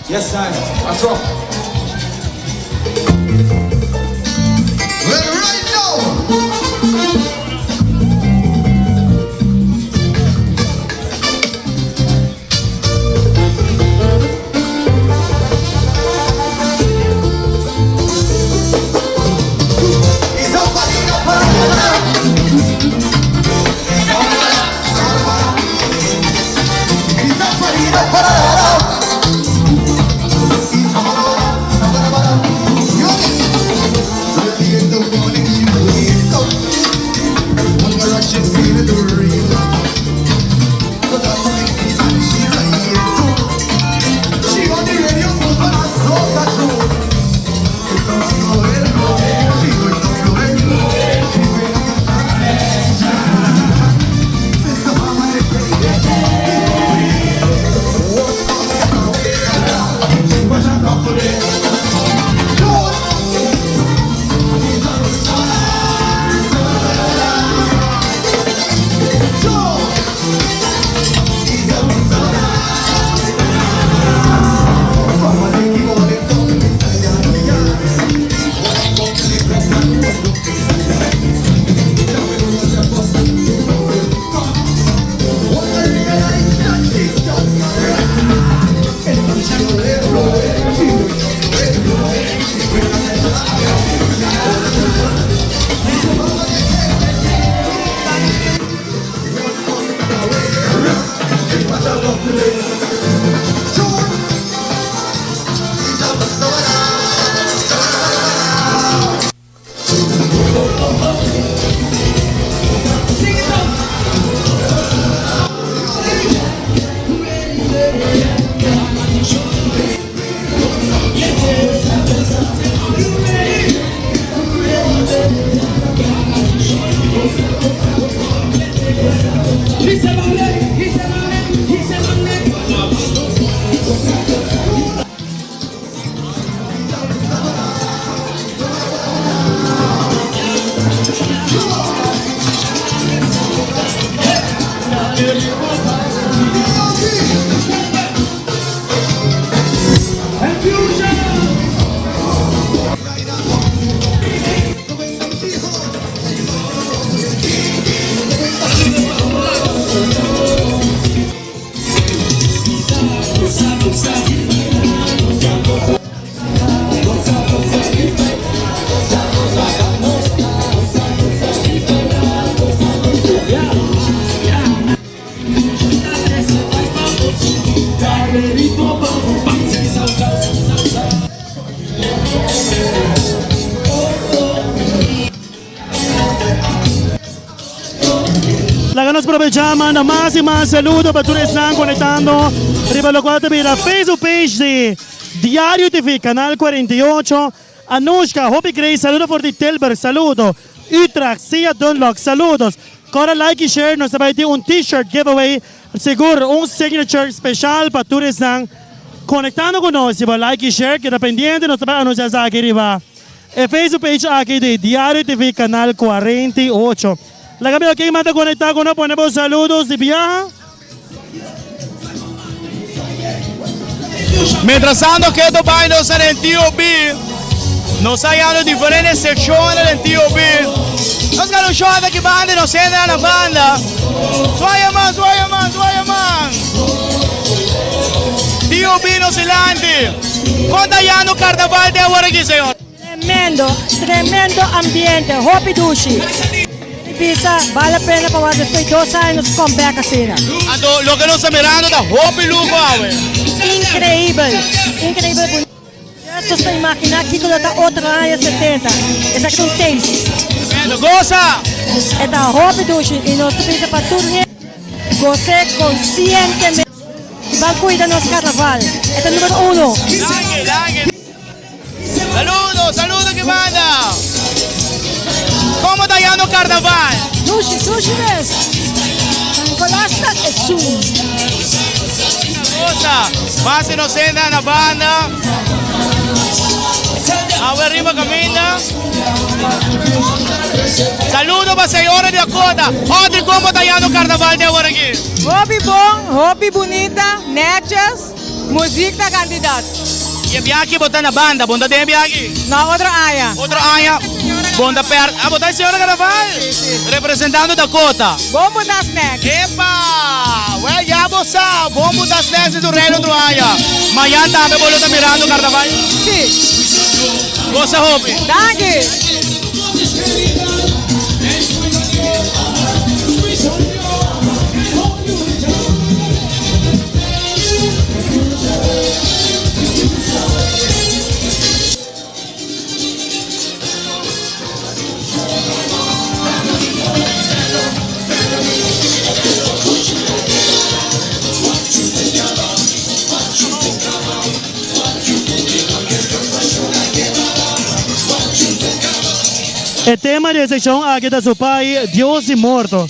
Yes, I. Atro. Well, right now. Laga nos probecha manda mas y mas saludo pa tur esnan conectando riba locual ta bira Facebook page di Diario TV Canal 48. Anushka, hopi Grace, saludo for di Tilburg, saludo. Utrecht, Sia Dunlop, saludos. Cora like y share, nos ta bay tin un t-shirt giveaway, sigur un signature special pa tur esnan conectando cu nos. Si bo like y share, keda pendiente, nos ta bay anuncia esaki riba e Facebook page aki di Diario TV Canal 48. Laga mi oke manda conecta cu nos, pone bo saludos di biaha. Mientras tanto keto bai nos na den TOB. Nos a yano diferente seccionnan den TOB. Nos gana un shot aki banda y nos entra na banda. Swaya man, swaya man, swaya man. TOB nos dilanti. Kon ta yano carnaval den awor aki, señor? Tremendo, tremendo ambiente, hopi dushi. Mi bisa, bal la pena pa wak despues di dos aña nos come back asina. Anto loke nos ta mirando ta hopi luho awe. Increibel, increibel bunita. Just nos ta imagina kiko lo ta otro aña 70. Esaki ta un taste. Tremendo, goza! E ta hopi dushi y nos ta bisa pa tur hende goze conscientemente y ban cuida nos carnaval. E ta numero uno. Danki, danki. Saludo, saludo ki banda. Como ta yando carnaval? Dushi, dushi mes. San Nicolas ta esun. Cosa, mas inocente na banda. Awe arriba caminda. Saludo pa señora di Dakota. Audrey, como ta yando carnaval de awor aki? Hopi bon, hopi bunita, netjes. Muziek ta kandidat. I e biaha bo ta na banda, bo no ta den e biaha aki? No, otro aña. Otro aña bo no ta pèr. Ah, bo ta e señora Carnaval? Si, si. Representando Dakota. Bon buta snacks. Epa! Well, ya bo sa, bon buta snacks di su reino otro aña. Mañan tambe bo lo ta mirando Carnaval? Si. Gosa hopi. Danki. E tema di e sekshon aki ta Su Pai, Dios di Morto.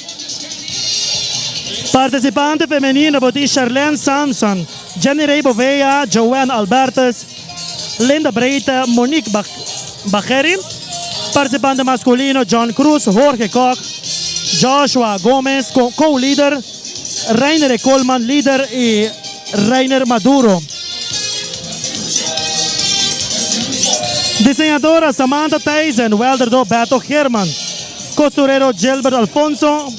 Partisipante femenino bo tin Sharlene Samson, Jenny Ray Bovea, Joanne Albertus, Linda Breite, Monique Bagheri. Partisipante maskulino John Cruz, Jorge Kok, Joshua Gomez, co-leader, Reiner Coleman, lider, y Reiner Maduro. Diseñadora Samantha Thijssen, welderdo Beto Geerman, costurero Gilbert Alfonso.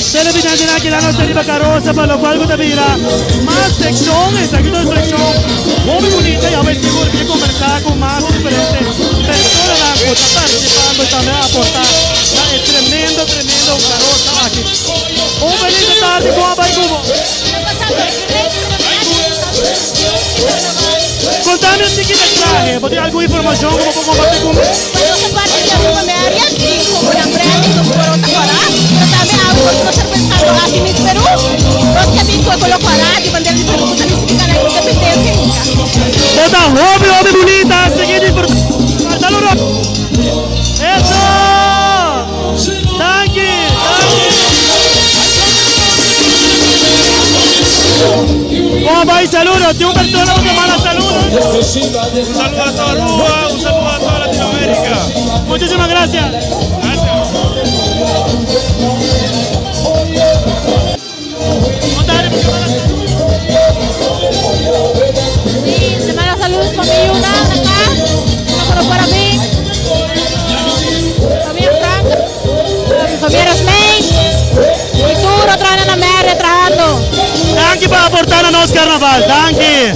Televidentenan aki nan nos ta riba karosa pa lokual ku ta bira mas sekshon. Esaki ta un sekshon hopi bunita i awe sigur mi a kombersá ku mas diferente personanan ku ta partisipando i tambe a aportá na e tremendo tremendo karosa aki. Un felis tardi kon a bai ku bo? Contame un tiki de trahe, bo tin algun informacion cu bo por comparti cu mi? Nos ta parti di Aruba Marriott y como nan branding nos por ta cora, pero tambe awe nos ta representando aki Miss Peru, nos ke bin cu e color cora di bandera di Peru cu ta significa nan independencia inca. Bo ta hopi hopi bunita, sigui disfruta. Falta lo rot. Eso! Danki, danki. Bon bai saludo, tin un persona ku ke manda saludo? Un saludo a toda Aruba, un saludo a toda Latinoamérica. Muchísimas gracias. Sí, te manda saludos pa mi yunan acá, no no por mi. Familia Frank, mi familia Rosmain, y tur otro na Merre trahando. Danki pa aporta na nos carnaval, danki.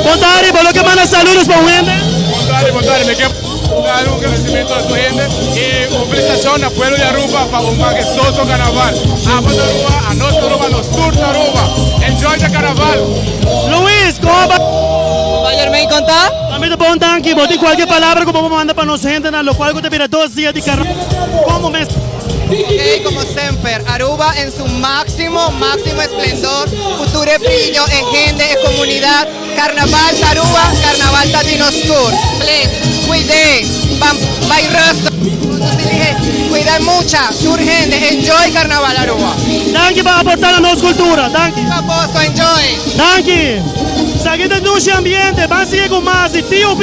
Bontari, bo lo ke manda saludos pa un hende? Bontari, bontari, mi ke dar un agradecimiento a tur hende y un felicitacion na pueblo di Aruba pa un majestuoso carnaval. Abo ta Aruba, anos ta Aruba, nos tur ta Aruba. Enjoy the carnaval! Luis, con ba? Bon Jermaine, con ta? Ami ta bon danki. Bo tin cualkier palabra cu bo por manda pa nos hendenan locual cu ta bira dos dia di carnaval? Como mes? Ok, como semper, Aruba en su maximo, maximo esplendor, cu tur e brillo, e hende, e comunidad, Carnaval ta Aruba, Carnaval ta di nos tur. Please, cuide, ban bay rustig, cuida mucha, tur hende, enjoy Carnaval Aruba. Danki pa aporta na nos cultura, danki. Pa boso, enjoy. Danki. Esaki ta dushi ambiente, ban sigui cu mas di TOB.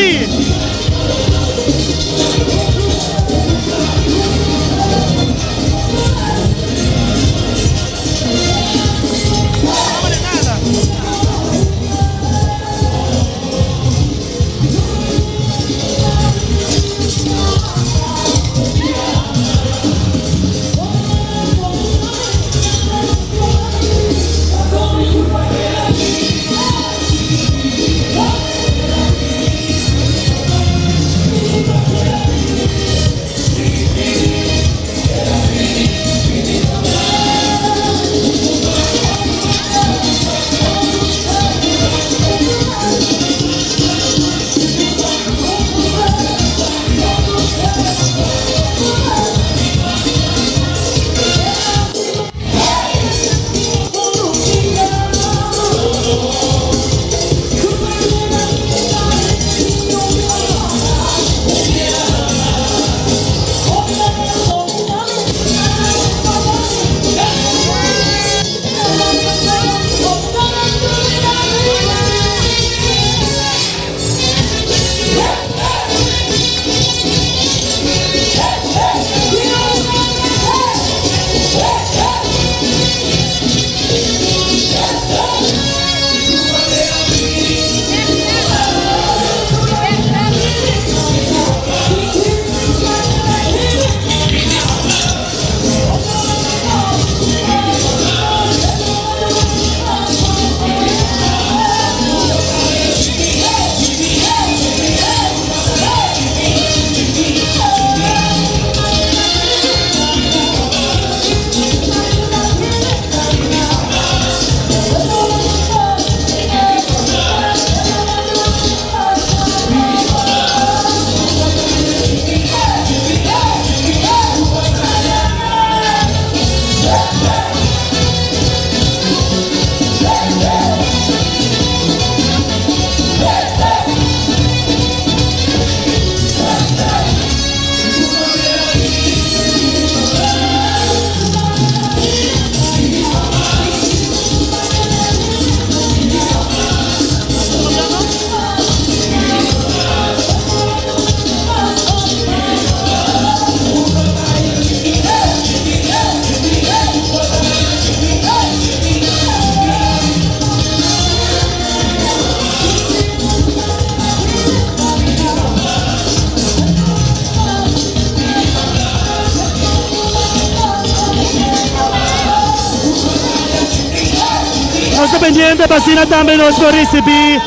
Nos ta pendiente pa asina tambe nos por ricibi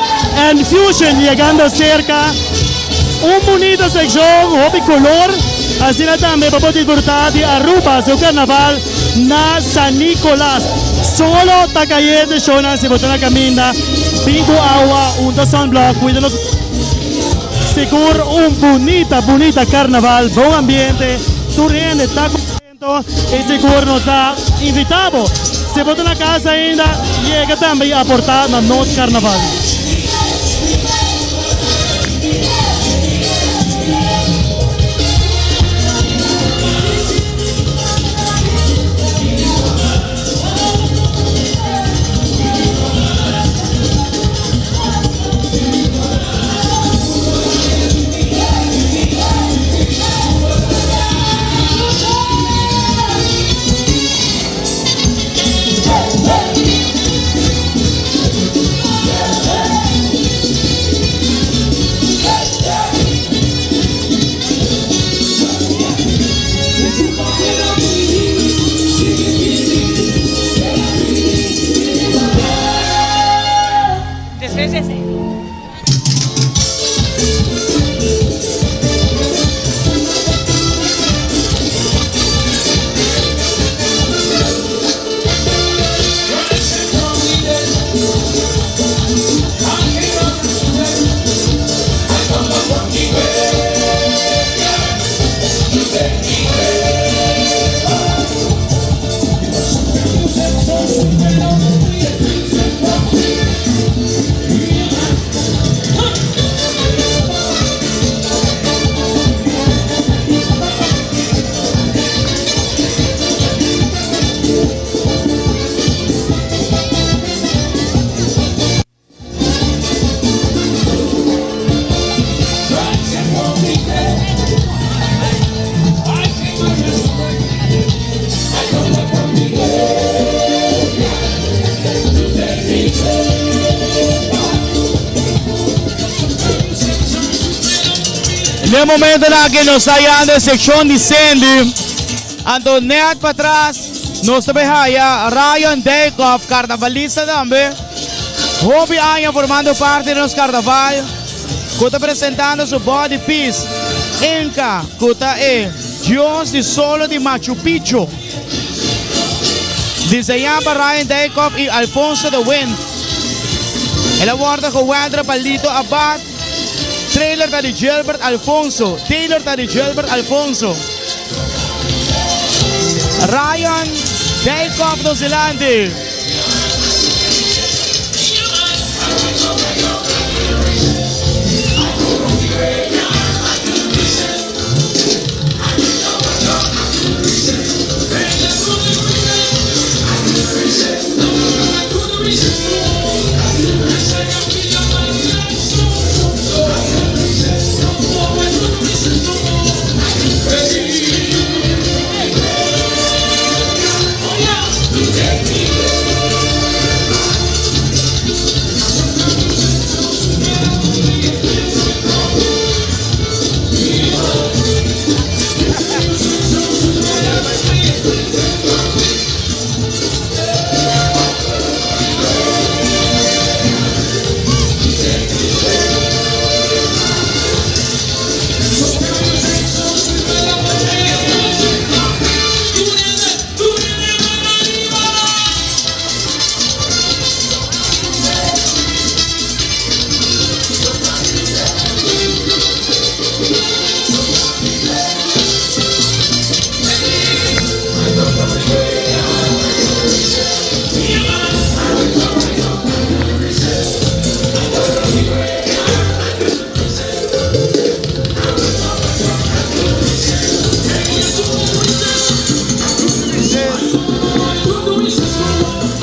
Enfusion yegando cerca. Un bunita seccion, hopi color, asina tambe pa por disfruta di Aruba su carnaval na San Nicolas. Solo ta cayente shownan si bo ta na caminda, bin cu awa, unta sunblock, cuida nos sigur un bunita bunita carnaval, bon ambiente, tur hende ta contento y sigur nos ta invita bo si bo ta na casa ainda yega tambe y aporta na nos carnaval. Den e momentonan aki nos ta yanda e seccion di Sandy. Anto net patras nos ta bay haya Ryan Dijkhoff, carnavalista tambe. Hopi aña formando parti di nos carnaval, cu ta presentando su body piece Inca, cu ta e dios di solo di Machu Picchu. Diseñá pa Ryan Dijkhoff y Alfonso de Wind. El a wordo gewedra pa Lito Abad. Trailer ta di Gilbert Alfonso. Taylor ta di Gilbert Alfonso. Ryan Dijkhoff nos dilanti.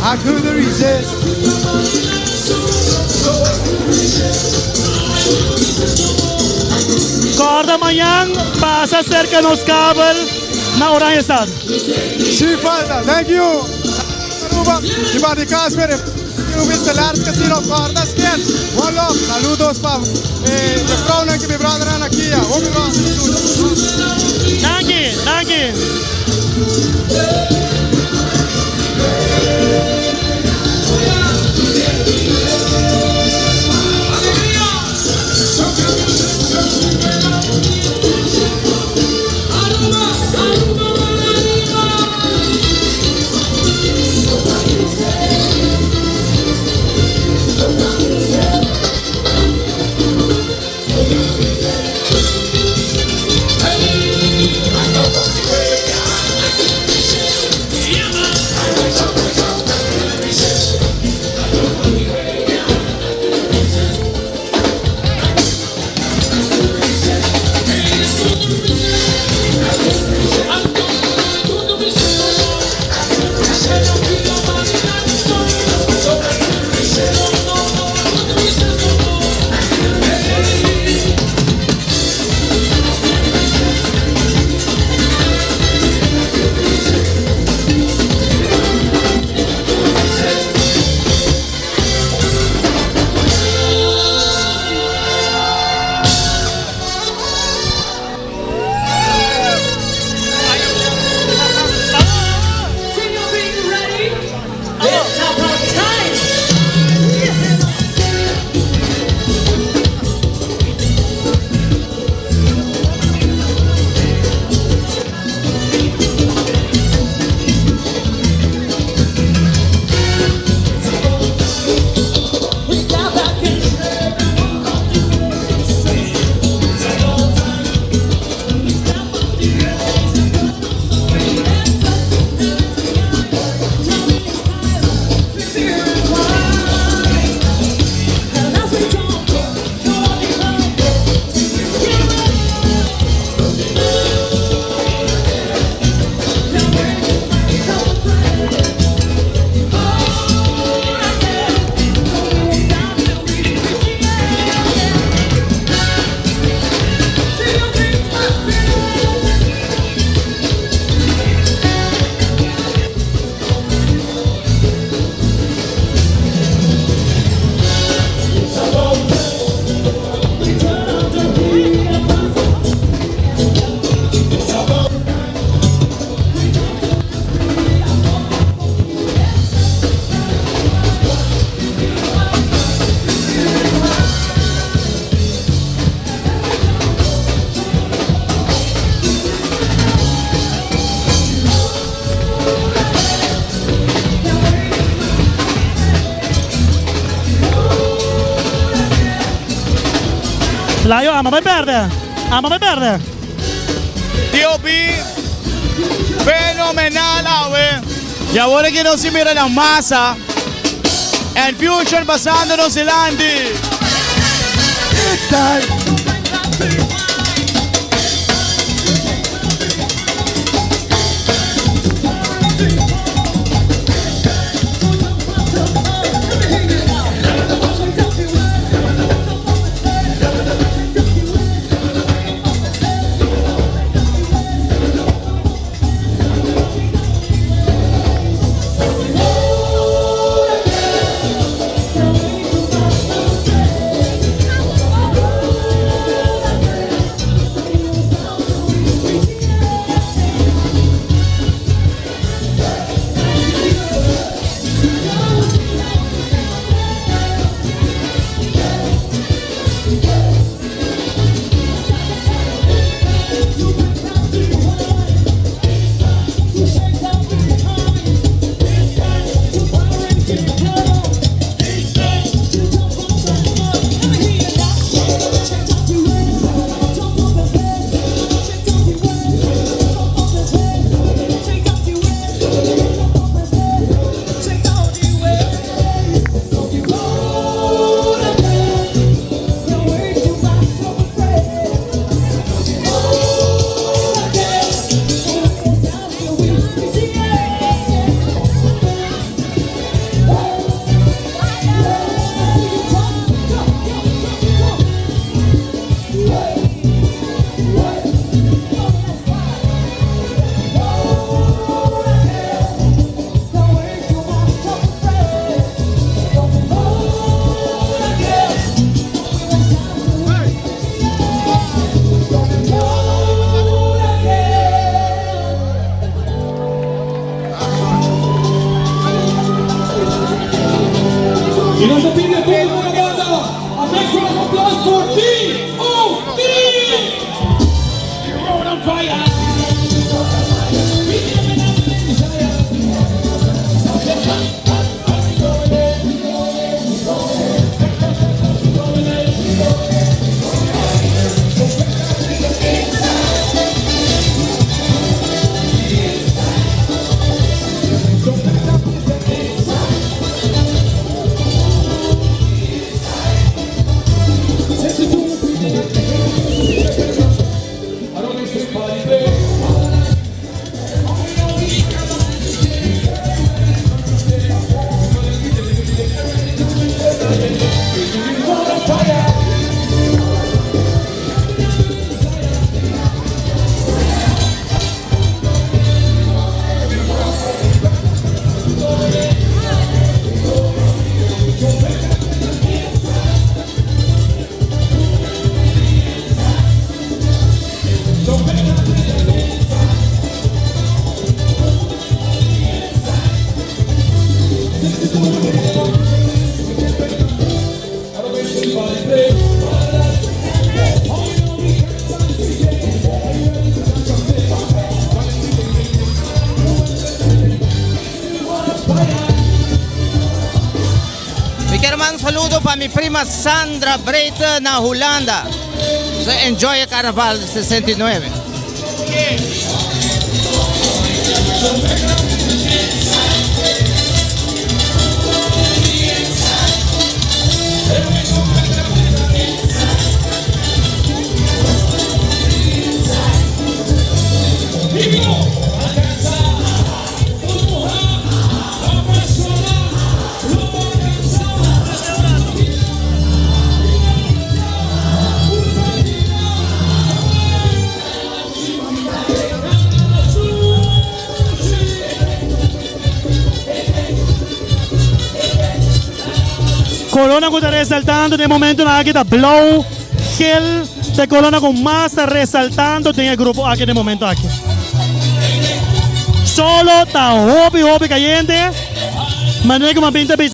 I couldn't resist. Corda mañan pasa cerca nos kabel na Oranjestad. Si falta, thank you. Aruba, di Barney Casper, e Stellaris Casino, Corda Sketch, One Love, saludos pa eh, de vrouwnan ki mi brothernan na Kia, hopi ron. Danki, danki. Layo ama bai perde. Ama bai perde. TOB fenomenal awe. Y awor aki nos tin mira na masa. And Fusion pasando nos dilanti. It's time. Y nos ta pidi tur di una banda a big round of applause for T.O.P. Mi kier manda un saludo pa mi prima Sandra Breite na Hulanda. So enjoy e carnaval 69. Corona ku ta resaltando den e momentonan aki ta blou, gel ta e corona ku mas ta resaltando den e grupo aki den e momento aki. Solo ta hopi hopi cayente, manera ku mabin ta bisa.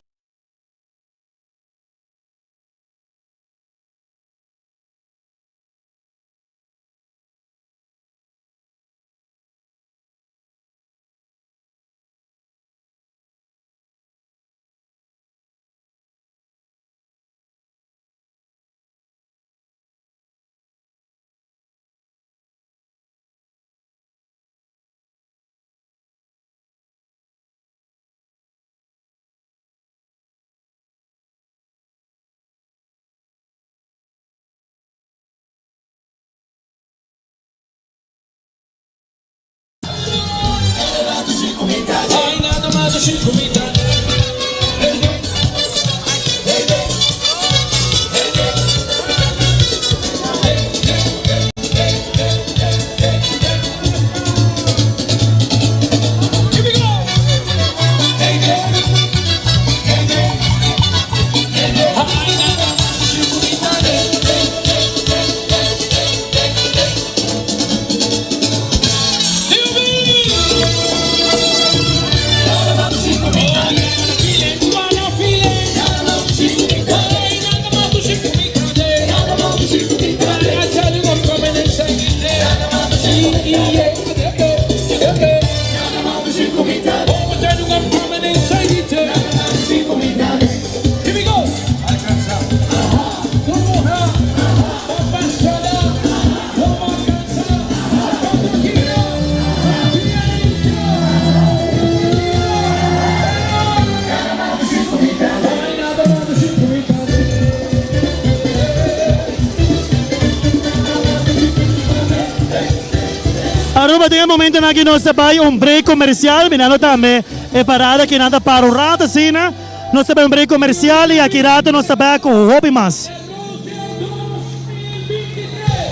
Aruba den e momentonan aki nos ta bai un break comercial, mirando tambe e parada ki nan ta para un rato asina. Nos ta bai un break comercial y aki rato nos ta bai cu hopi mas.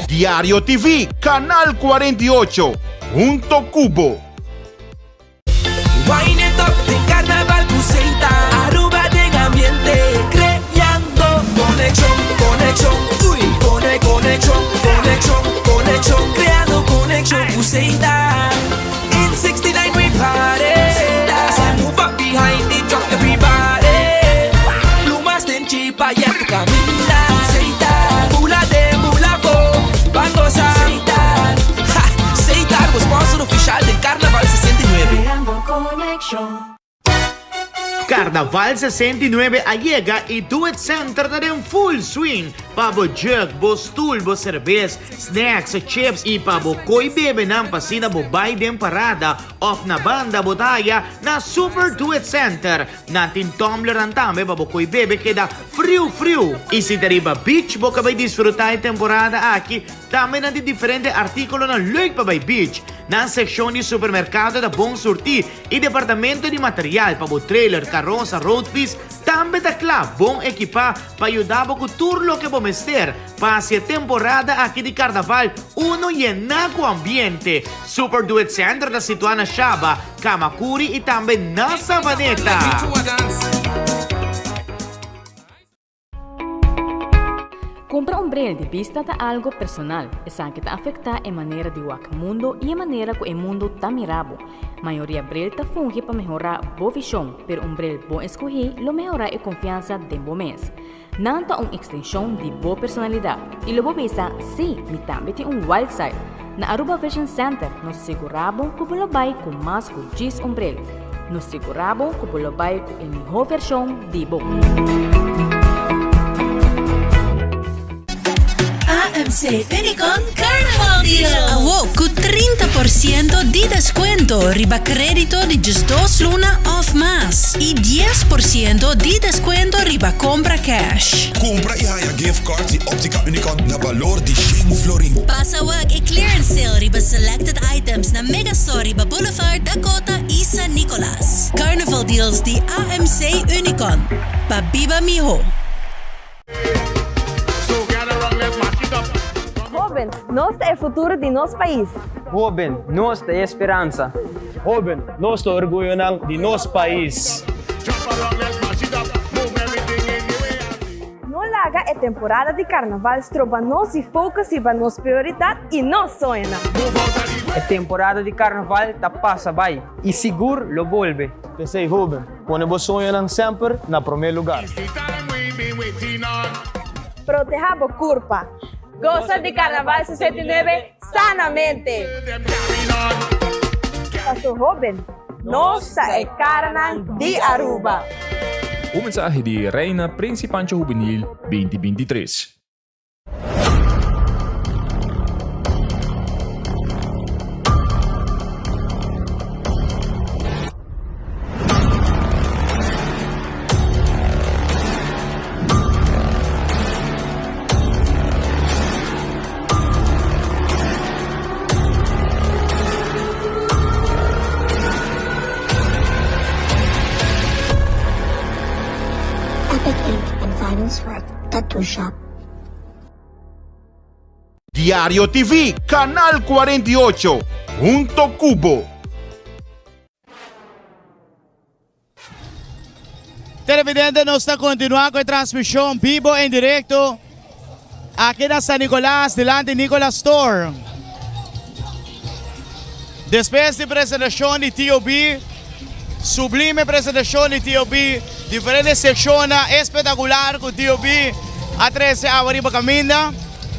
Diario TV, Canal 48, hunto cu bo. Wine it up den carnaval cu Seita Aruba den ambiente creando conexion, conexion, uy Cone, conexion, conexion, conexion Creando conexion cu Seita In 69 we party As I move up behind the truck everybody Plumas den chipa ya tu caminda Seita Bula den bula bo Ban goza Seita Ha! Seita bo sponsor oficial den Carnaval 69. Creando conexion. Carnaval 69 a yega y Do It Center ta den full swing pa bo jug, bo stoel, bo cerbes, snacks, chips y pa bo coy bebenan pa asina bo bay den parada of na banda bo ta haya na Super Do It Center. Nan tin tumblernan tambe pa bo coy bebe keda friu friu. Y si ta riba beach bo ka bay disfruta e temporada aki. Tambe nan tin diferente artíkulonan leuk pa bai beach. Nan sekshon di supermerkado ta bon surtí i departamento di material pa bo trailer, karosa, roadpiece tambe ta kla bon ekipá pa yuda bo ku tur loke bo mester pa hasi e temporada aki di karnaval unu yená ku ambiente. Super Do It Center ta situá na Shaba, Kamakuri i tambe na Savaneta. Cumpra un bril di bista ta algo personal. Esaki ta afecta e manera di wak mundo y e manera cu e mundo ta mira bo. Mayoria bril ta fungi pa mehora bo vision, pero un bril bon escogi lo mehora e confiansa den bo mes. Nan ta un extension di bo personalidad y lo bo bisa, Si, mi tambe tin un wild side. Na Aruba Vision Center nos ta sigura bo cu bo lo bay cu mas cu djis un bril. Nos sigurá bo ku bo lo bai ku e mihó vershon di bo. AMC Unicon Carnaval Deal! Awo ku 30 por siento di deskuento riba kredito di djesdos luna òf mas i dies por siento di deskuento riba kompra cash. Kumpra i haña gift cards di Optica Unicon na balor di shen florin. Pasa wak e clearance sale riba selected items na Megastore riba Boulevard Dakota y San Nicolas. Carnival deals di AMC Unicon. Pa biba miho. Hoben, nos ta e futuro di nos pais. Hoben, nos ta e speransa. Hoben, nos ta orguyonan di nos pais. No laga e temporada di carnaval stroba nos di focus riba nos prioridad y nos soñonan. E temporada di carnaval ta pasa bay y sigur lo bolbe. P'esey hoben, pone bo soñonan semper na prome lugar. Proteha bo curpa. Goza di Carnaval 69 sanamente! Paso hoben, nos ta e caranan di Aruba! Un mensahe di Reina Prince Pancho Hubenil 2023. Tattoo Shop. Diario TV, Canal 48, hunto cu bo. Televidente nos ta continua cu e transmision bibo en directo aki na San Nicolas dilanti Nicolas Store. Despues di presentacion di TOB, sublime presentacion di TOB, diferente seccionnan espectacular cu TOB a trece awe riba caminda,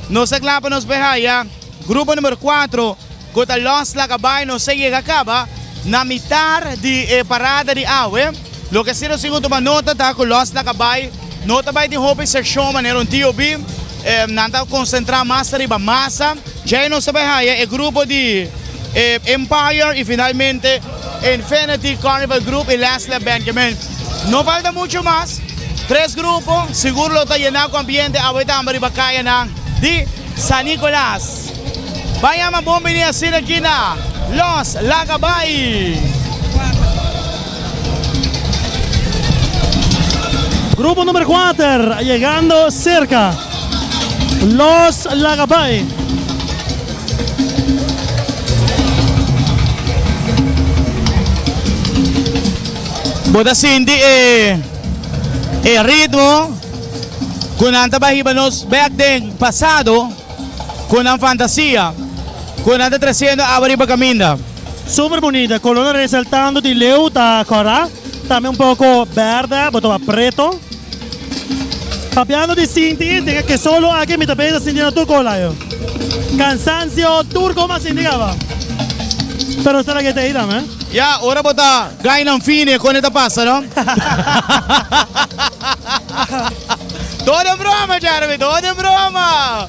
nos ta cla pa nos bay haya grupo numero cuatro cu ta los laga bay. Nos a yega caba na mitar di e parada di awe. Loke si nos tin cu tuma nota ta cu los laga bay no ta bay tin hopi seccion manera un TOB, nan ta concentra mas riba masa. Djei nos ta bay haya e grupo di Empire y finalmente Infinity Carnival Group y Leslie Band. Ke men no falta mucho mas, tres grupo sigur lo ta yena cu ambiente awe tambe riba cayanan di San Nicolas. Ban yama bon bini asina aki na Los Laga Bay. Grupo number kuater yegando serka Los Laga Bay. Bo ta sinti e e ritmo ku nan ta bai hiba nos bek den pasado ku nan fantasia ku nan ta tresiendo awe riba kaminda. Super bunita, colornan resaltando di leu ta cora, tambe un poco berde, bo ta preto. Papiando di sinti, den e solo aki mi ta pensa sinti na tur cola yo. Cansancio tur como a sinti caba. Pero sera que ta ahí tambe. Ya, ora bo ta gainan fine con e ta pasa no. Todo den broma Jeremy, todo den broma.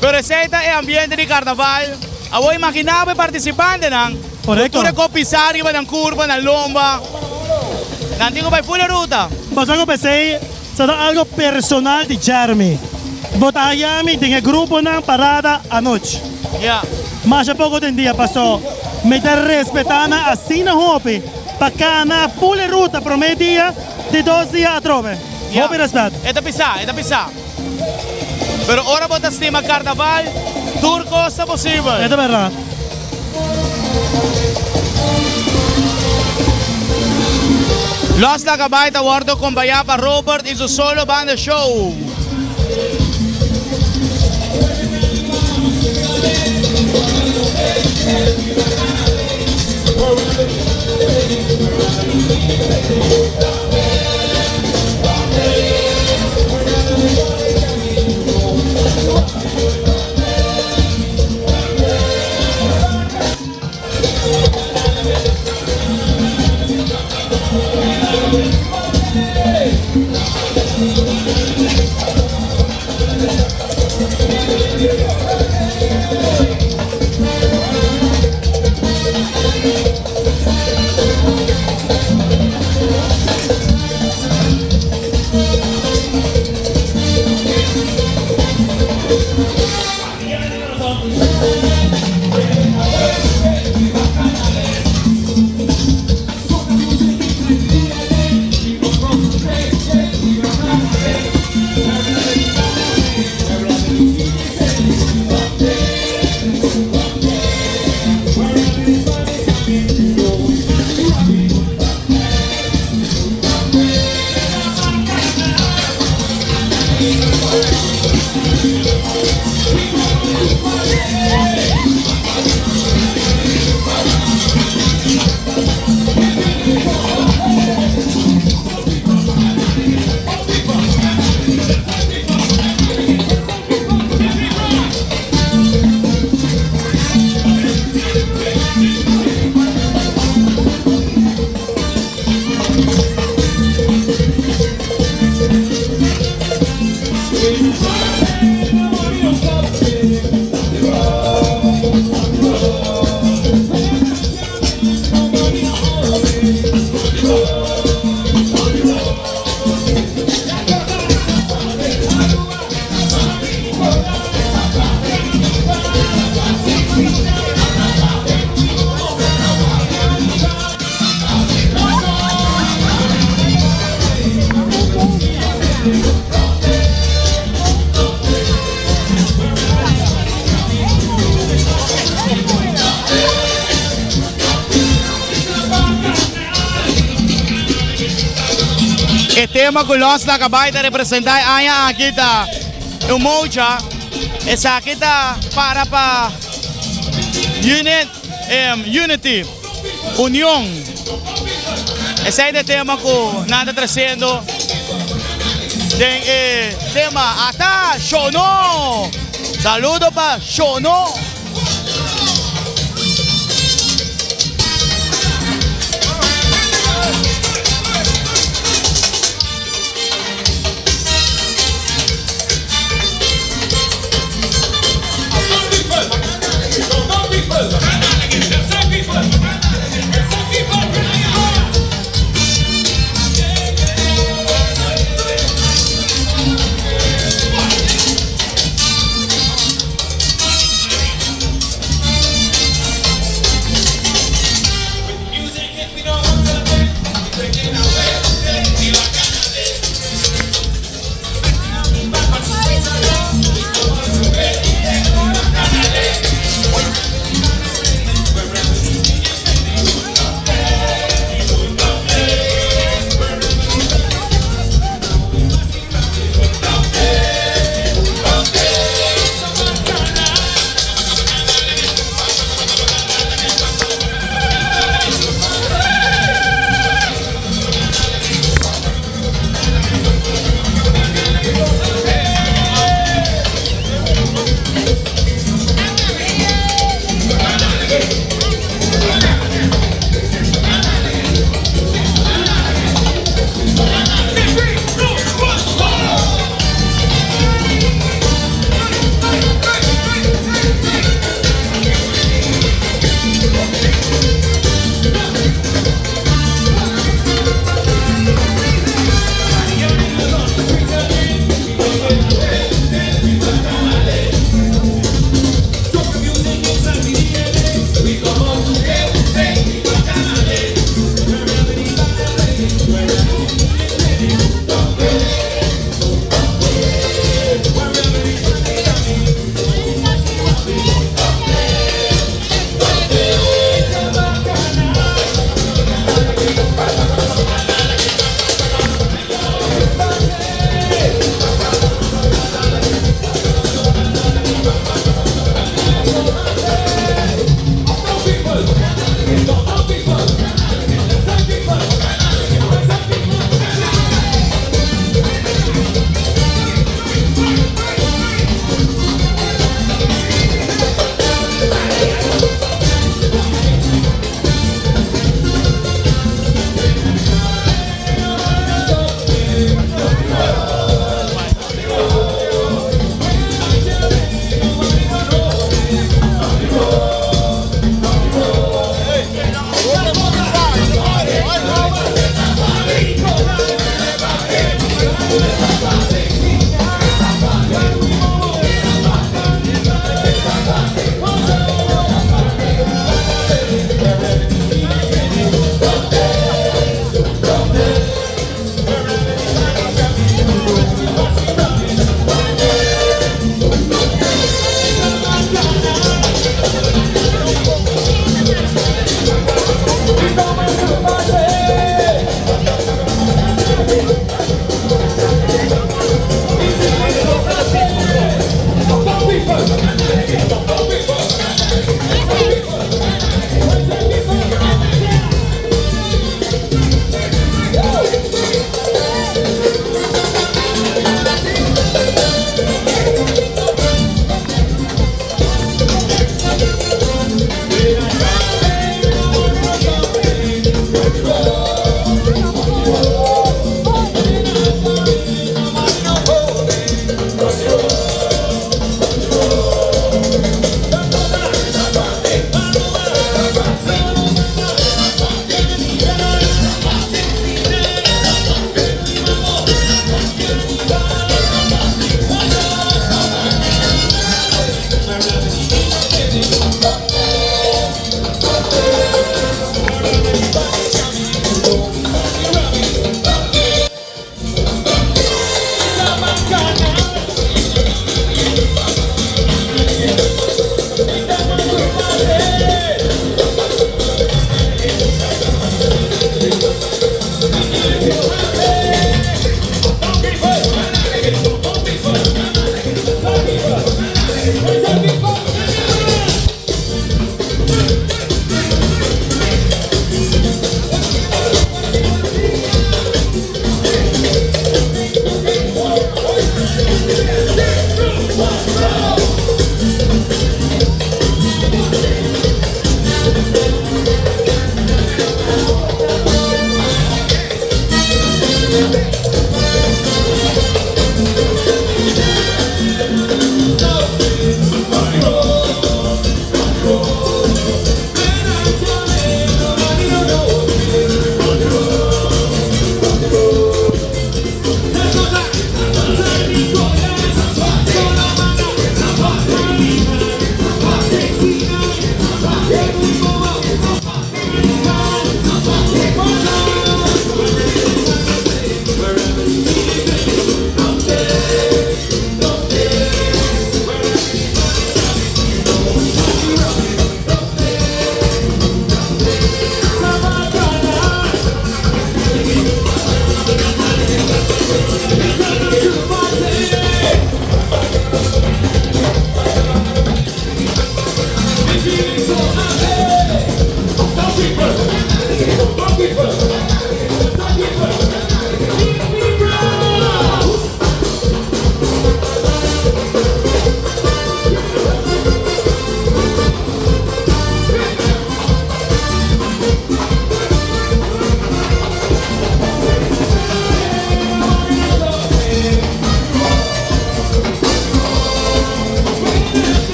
Pero esey ta e ambiente di carnaval. Awor imagina bo e participantenan cu tur e cos pisa riba nan curpa, nan lomba. Nan tin cu bay full e ruta. Pasobra cu p'esey sa ta algo personal di Jeremy. Bo ta haya mi den e gruponan parada anochi. Masha poco den dia paso mi ta respeta nan asina hopi pa cana full e ruta prome dia di dos dia atrobe. Hopi respet. E ta pisa, e ta pisa. Pero ora bo ta stima carnaval, tur cos ta posibel. E ta berdad. Los Laga Bai ta wordo acompaña pa Robert y su solo banda show. tema ku Los Laga Bai ta representá e aña aki ta Umoja. Esaki ta para pa unit, unity, union. Esei ta e tema ku nan ta tresiendo den e tema. Ata Shono! Saludo pa Shono!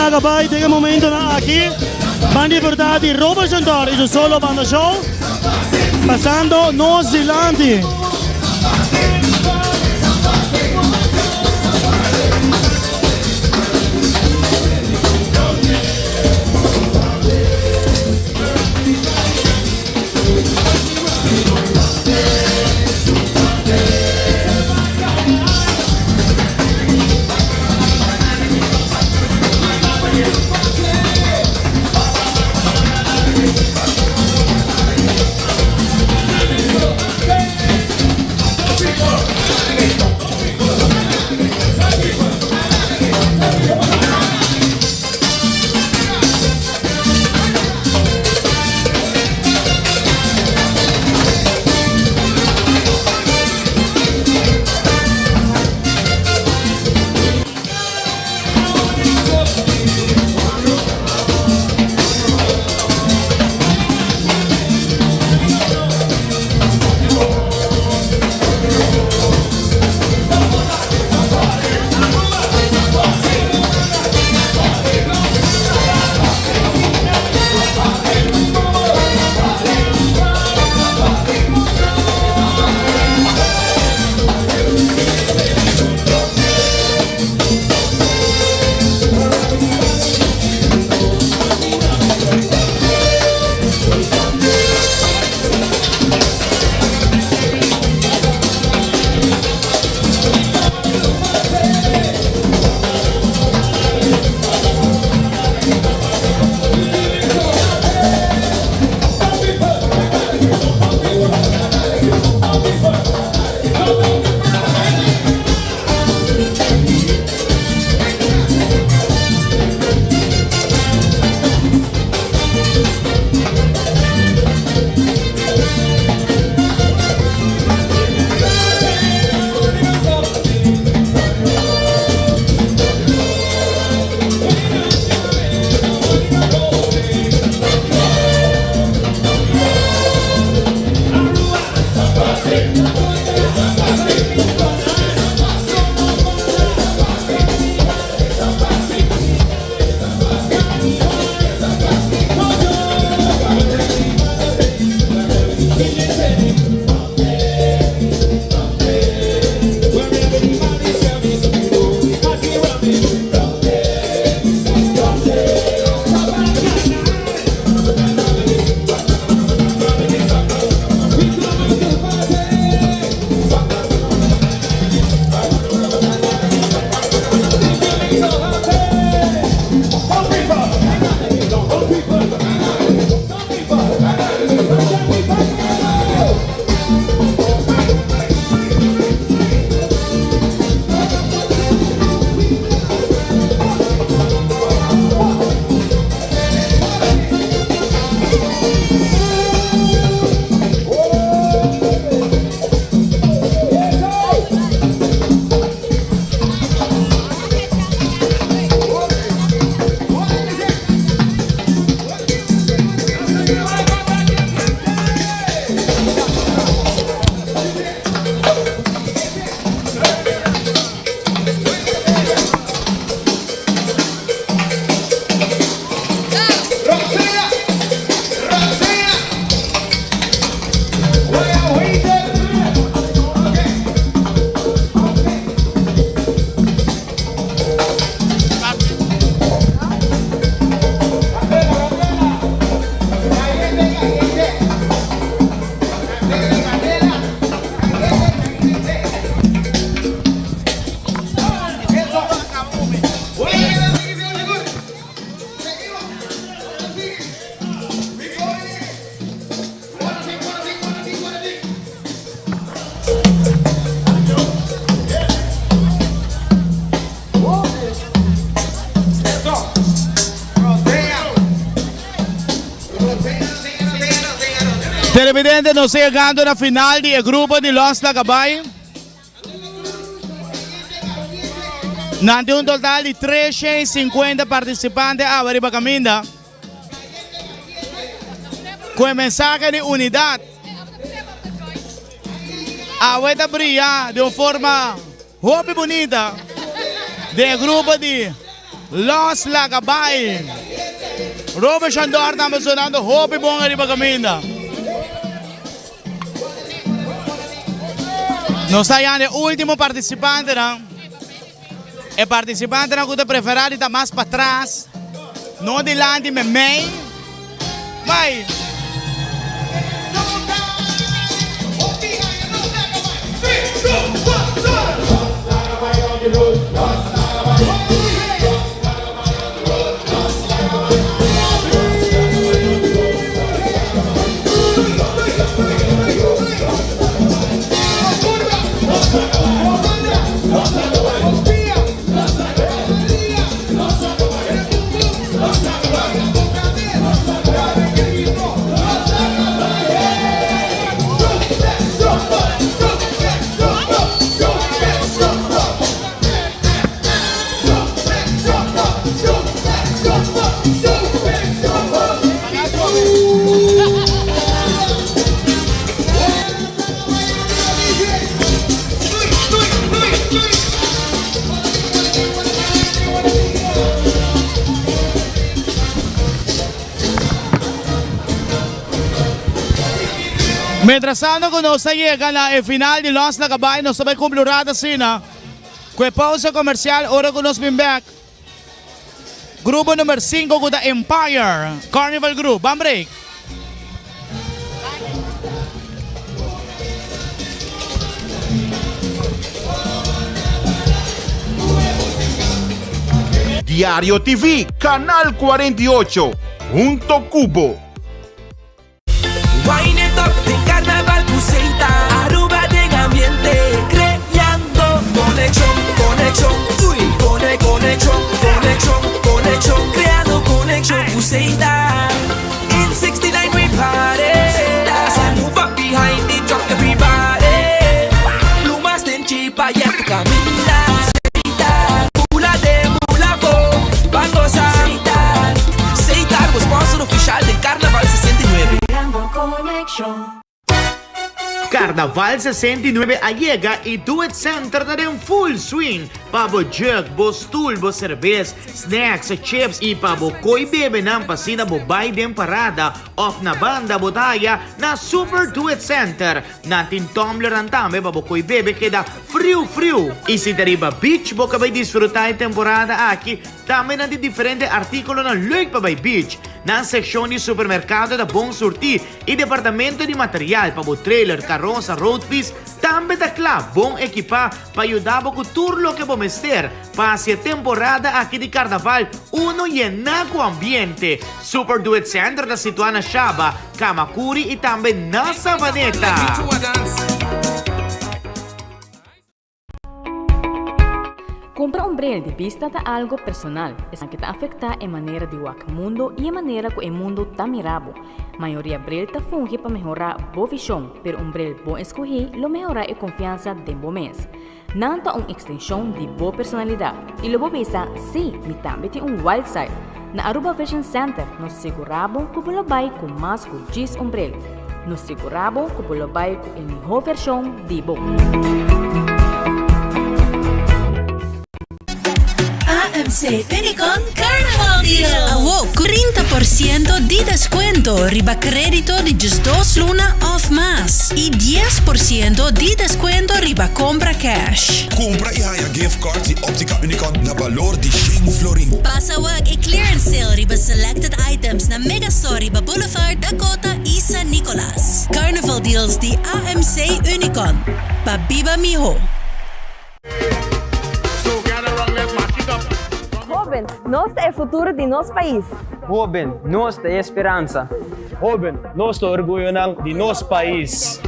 laga bai den e momentonan aki. Ban disfruta di Robert Chantor y su solo banda show pasando nos dilanti. Televidente, nos ta yegando na final di e grupo di Los Lagabay. Nan tin un total di 350 participante awe riba caminda. Cu e mensahe di unidad. Awe ta bria di un forma hopi bunita den e grupo di. Los Laga Bai. Robert Shandor tambe sonando hopi bon ariba caminda. Nos ta yanda e ultimo participantenan. E participantenan cu ta prefera di ta mas patras, no dilanti memey. Bai! Mientrastanto ku nos ta yega na e final di Los na Cabay nos ta bai kumpli un rato asina ku e pausa komersial ora ku nos bin bek. Grupo number 5 ku ta Empire Carnival Group. Ban break. Diario TV, Canal 48, hunto cu bo. Wine it up den carnaval cu Seita Aruba den ambiente creando conexion, conexion, uy Cone, conexion, conexion, conexion Creando conexion cu Seita In 69 we party As I move up behind the truck everybody Plumas den chipa yeah tu caminda Seita, bula den bula bo Ban goza Seita, Seita bo sponsor oficial den Carnaval 69. Creando conexion. Carnaval 69 a yega y Do It Center ta den full swing pa bo jug, bo stoel, bo cerbes, snacks, chips y pa bo coy bebenan pa asina bo bay den parada of na banda bo ta haya na Super Do It Center. Nan tin tumblernan tambe pa bo coy bebe keda friu friu. Y si ta riba beach bo ka bay disfruta e temporada aki Tambe nan tin diferente artíkulonan leuk pa bai beach. Nan sekshon di supermerkado ta bon surtí i departamento di material pa bo trailer, karosa, roadpiece tambe ta kla bon ekipá pa yuda bo ku tur loke bo mester pa hasi e temporada aki di karnaval unu yená ku ambiente. Super Do It Center ta situá na Shaba, Kamakuri i tambe na Savaneta. Cumpra un bril di bista ta algo personal. Esaki ta afecta e manera di wak mundo y e manera cu e mundo ta mira bo. Mayoria bril ta fungi pa mehora bo vision, pero un bril bon escogi lo mehora e confiansa den bo mes. Nan ta un extension di bo personalidad y lo bo bisa, si, mi tambe tin un wild side. Na Aruba Vision Center nos sigura bo cu bo lo bay cu mas cu djis un bril. Nos sigurá bo ku bo lo bai ku e mihó vershon di bo. AMC Unicon Carnaval Deal! Awo ku 30% di deskuento riba krédito di djesdos luna òf mas i 10% di deskuento riba kompra cash. Kumpra i haña gift cards di Optica Unicon na balor di shen florin. Pasa wak e clearance sale riba selected items na Megastore riba Boulevard Dakota y San Nicolas. Carnival deals di AMC Unicon. Pa biba miho. Hoben, nos ta e futuro di nos pais. Hoben, nos ta e speransa. Hoben, nos ta orguyonan di nos pais.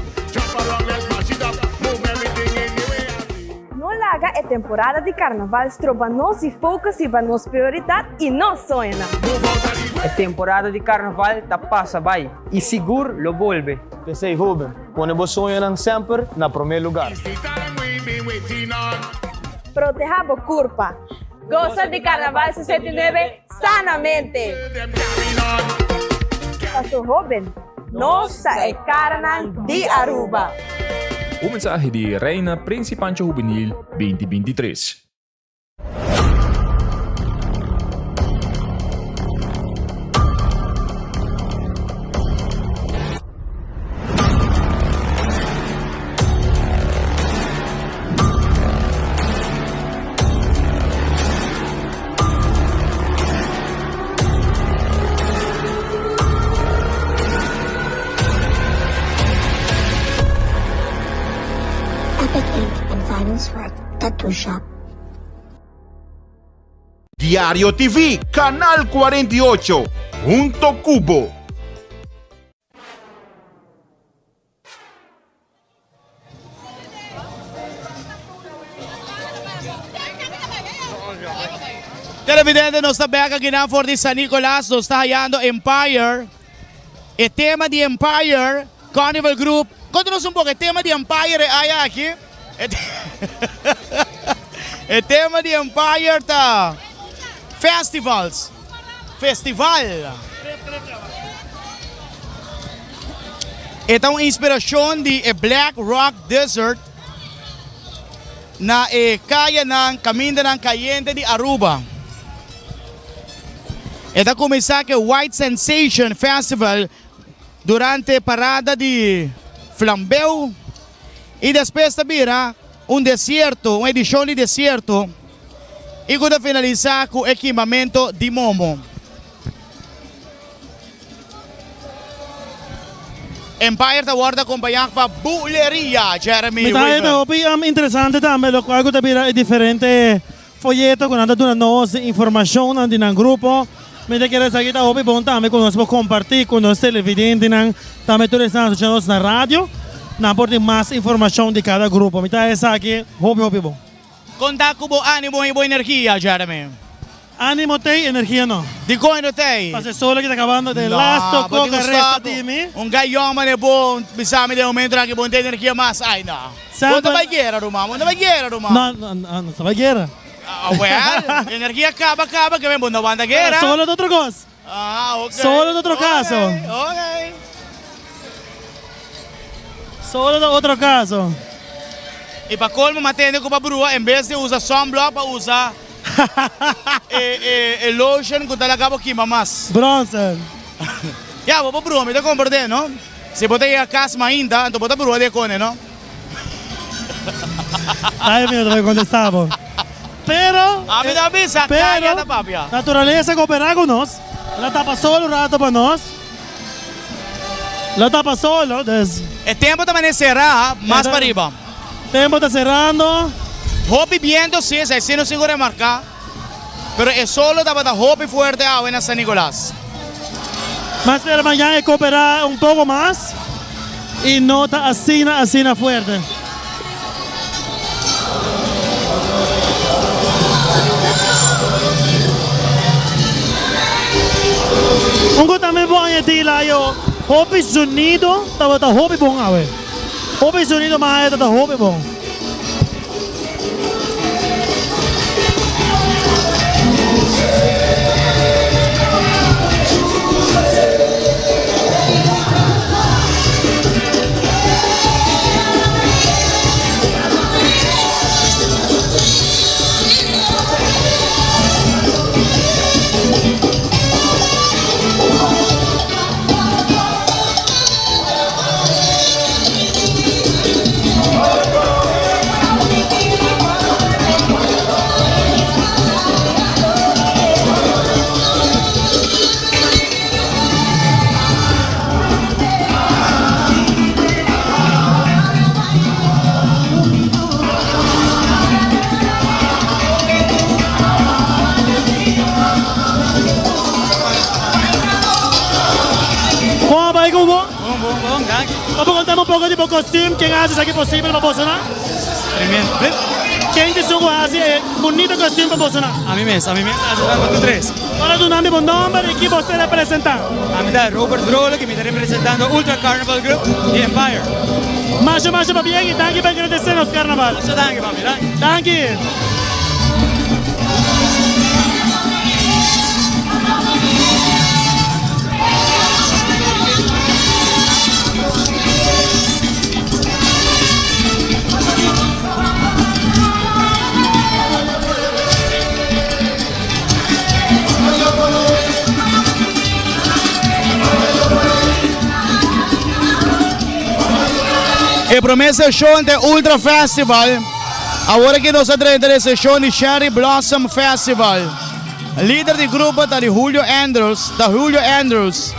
No laga e temporada di carnaval stroba nos di focus riba nos prioridad y nos soñonan. E temporada di carnaval ta pasa bay y sigur lo bolbe. P'esey hoben, pone bo soñonan semper na prome lugar. Proteha bo curpa. Goza di Carnaval 69 sanamente! Paso hoben, nos ta e caranan di Aruba! Un mensahe di Reina Prince y Pancho Hubenil 2023. Silent Sweat Tattoo Shop. Diario TV, Canal 48, hunto cu bo. Televidente, nos ta bek akinan for di San Nicolas, nos ta hayando Empire. E tema di Empire Carnival Group. Konta nos un poko e tema di Empire e aya aki. E tema di Empire ta festivals, festival. E ta un inspiracion di e Black Rock Desert na e cayanan, camindanan cayente di Aruba. E ta cuminsa cu e White Sensation Festival durante parada di flambeu y despues ta bira un desierto, un edicion di desierto y cu ta finalisa cu e kimamento di momo. Empire ta wòrdu akompañá pa Buleria, Jeremy Mi ta Weaver. hopi interesante tambe lokual ku ta bira e diferente foyeto ku nan ta duna nos di informashonnan di nan grupo. Mi ta kere esaki ta hopi bon tambe ku nos por kompartí ku nos televidentenan, tambe tur esnan a skucha nos na radio, nan por tin mas informashon di kada grupo. Mi ta esaki hopi hopi bon. Konta ku bo ánimo i bo energia, Jeremy. Ánimo t'ei, energia no. Dikon e no t'ei? Pasobra e solo ki ta kabando den lasto koka resta di mi. Un gai yòn manera bo bisa mi den momento aki bo no tin energia mas. Ai no. Bo ta bai guera ruman, bo no ta bai guera ruman. No, no, no, no ta bai guera. Well, energia kaba kaba ke men bo no wanta guera. Solo ta otro kos. Ah, ok. Solo ta otro kaso. Ok, ok. Solo ta otro kaso. I pa kolmo mi a tende ku pa brua en bes di usa sunblock pa usa e lotion ku ta laga bo kima mas. Bronzer. Ya, bo por brua, mi ta komprende, no? Si bo ta yega kas mainta, anto bo ta brua di e kone, no? Ay, mi no ta bai kontestá bo. Pero, Ami ta bisa, pero, kaya ta papia. naturalesa koperá ku nos. El a tapa sol un rato pa nos. El a tapa solo, dus. E tempo ta manera será mas pa riba. Tempo ta serando. Hopi biento si, esei si no sigo remarká. Pero e solo tabata hopi fuerte awe na San Nicolas. Mas spera mañan e koperá un poko mas i no ta asina asina fuerte. Un ku tambe bo añadí la yo hopi zonido tabata hopi bon awe. Hopi zonido mas aya tabata hopi bon. Kon a bai ku bo? Bon, bon, bon, danki. Bo por konta mi un poko di bo kostuum, ken a hasi esaki posibel pa bosonan? Tremendo. Ken ta esun ku a hasi e bunito kostuum pa bosonan? Ami mes, ami mes a hasi esaki pa tur tres. Ora duna mi bo nomber i ki bo ta representa. Ami ta Robert Vrolijk i mi ta representando Ultra Carnival Group di Empire. Masha masha pabien i danki pa engradesé nos carnaval. Masha danki papi, danki. Danki. E prome seshon ta e Ultra Festival. Awor aki nos a drenta den e seshon di Cherry Blossom Festival. Lider di grupo ta di Julio Andrews, ta Julio Andrews.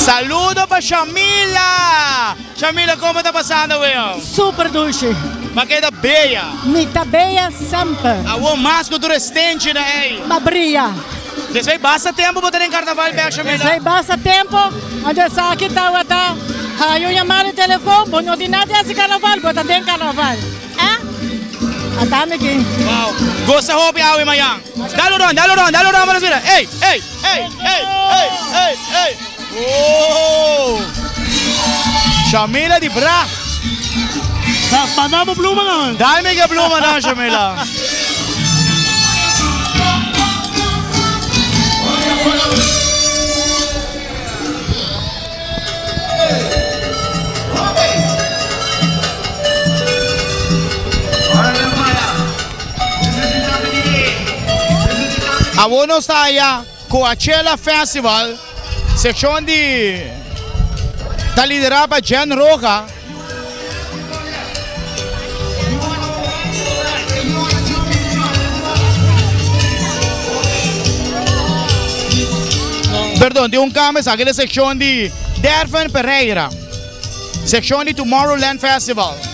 Saludo pa Shamila! Shamila, como ta pasando weon? Super dushi. Ba keda beya. Mi ta beya semper. Awor mas cu tur e stenchi na ey. Ba bria. Despues basta tempo bo ta den carnaval bek, Shamila? Despues basta tempo, anto esaki tawata hayo yamada di telefon, bo no tin nada di haci carnaval, bo ta den carnaval. Eh? Ata mi aki. Wow. Gosa hopi awe mayan. Dalo ron, dalo ron, dalo ron pa nos mira. Ey, ey, ey, ey, ey, ey, ey. Oh! Shamila di bra. Manda bo bluma nan. Dai mi ke bluma nan, Shamila. Awor nos ta aya Coachella Festival, seccion di ta lidera pa Jen Roja. Perdon, tin un cambio esaki ta seccion di Dervin Pereira, seccion di Tomorrowland Festival.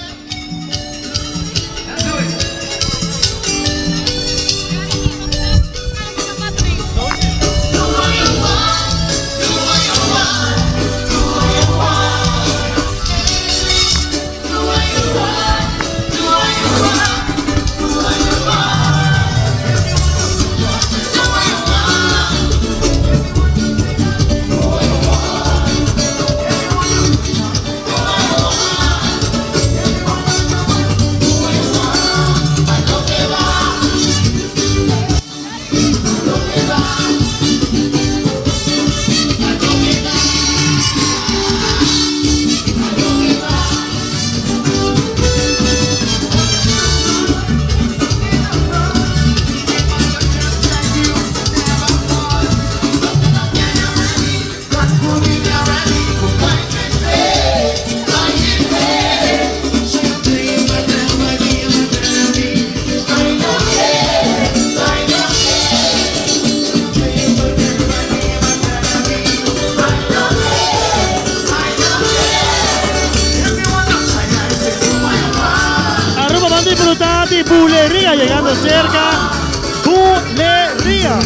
Aruba ban disfruta di buleria llegando cerca. Buleria.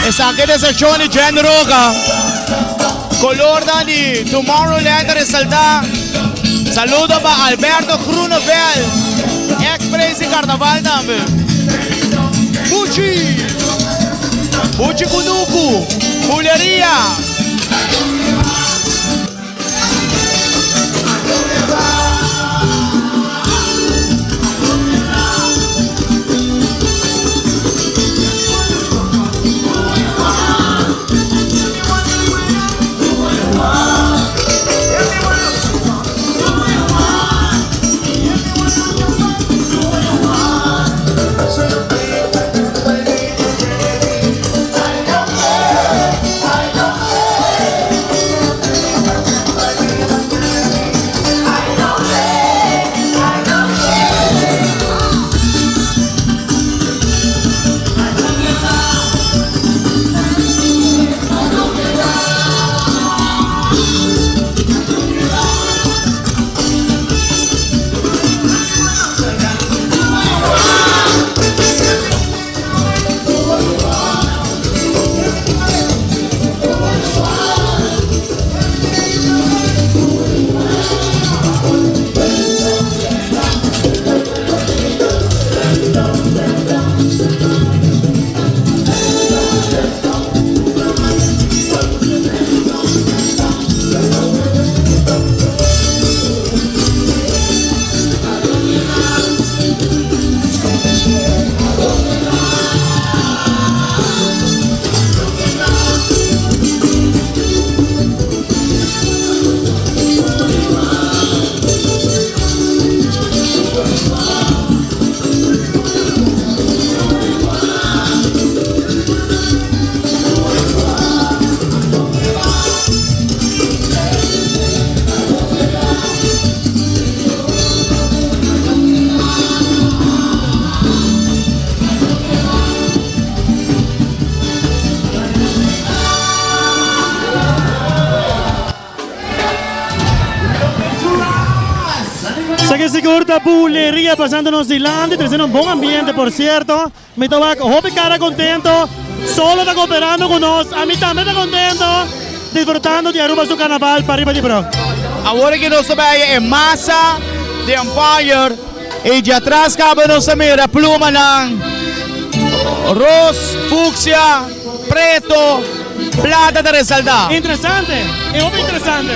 Esaki ta seccion di Jen Roca. Colornan di Tomorrowland ta resalta. Saludo pa Alberto Groeneveld, ex presi di Carnaval tambe. Buchi! Buchi Kunuku, Buleria! sigur ta buleria pasando nos dilanti, treciendo un bon ambiente por cierto. Mi ta wak hopi cara contento, Solo ta cooperando cu nos, ami tambe ta contento, disfrutando di Aruba su carnaval pariba di brug. Awor aki nos ta bay e masa di Empire y djatras caba nos ta mira plumanan ros, fucsia, preto, plata ta resalta. Interesante, e hopi interesante.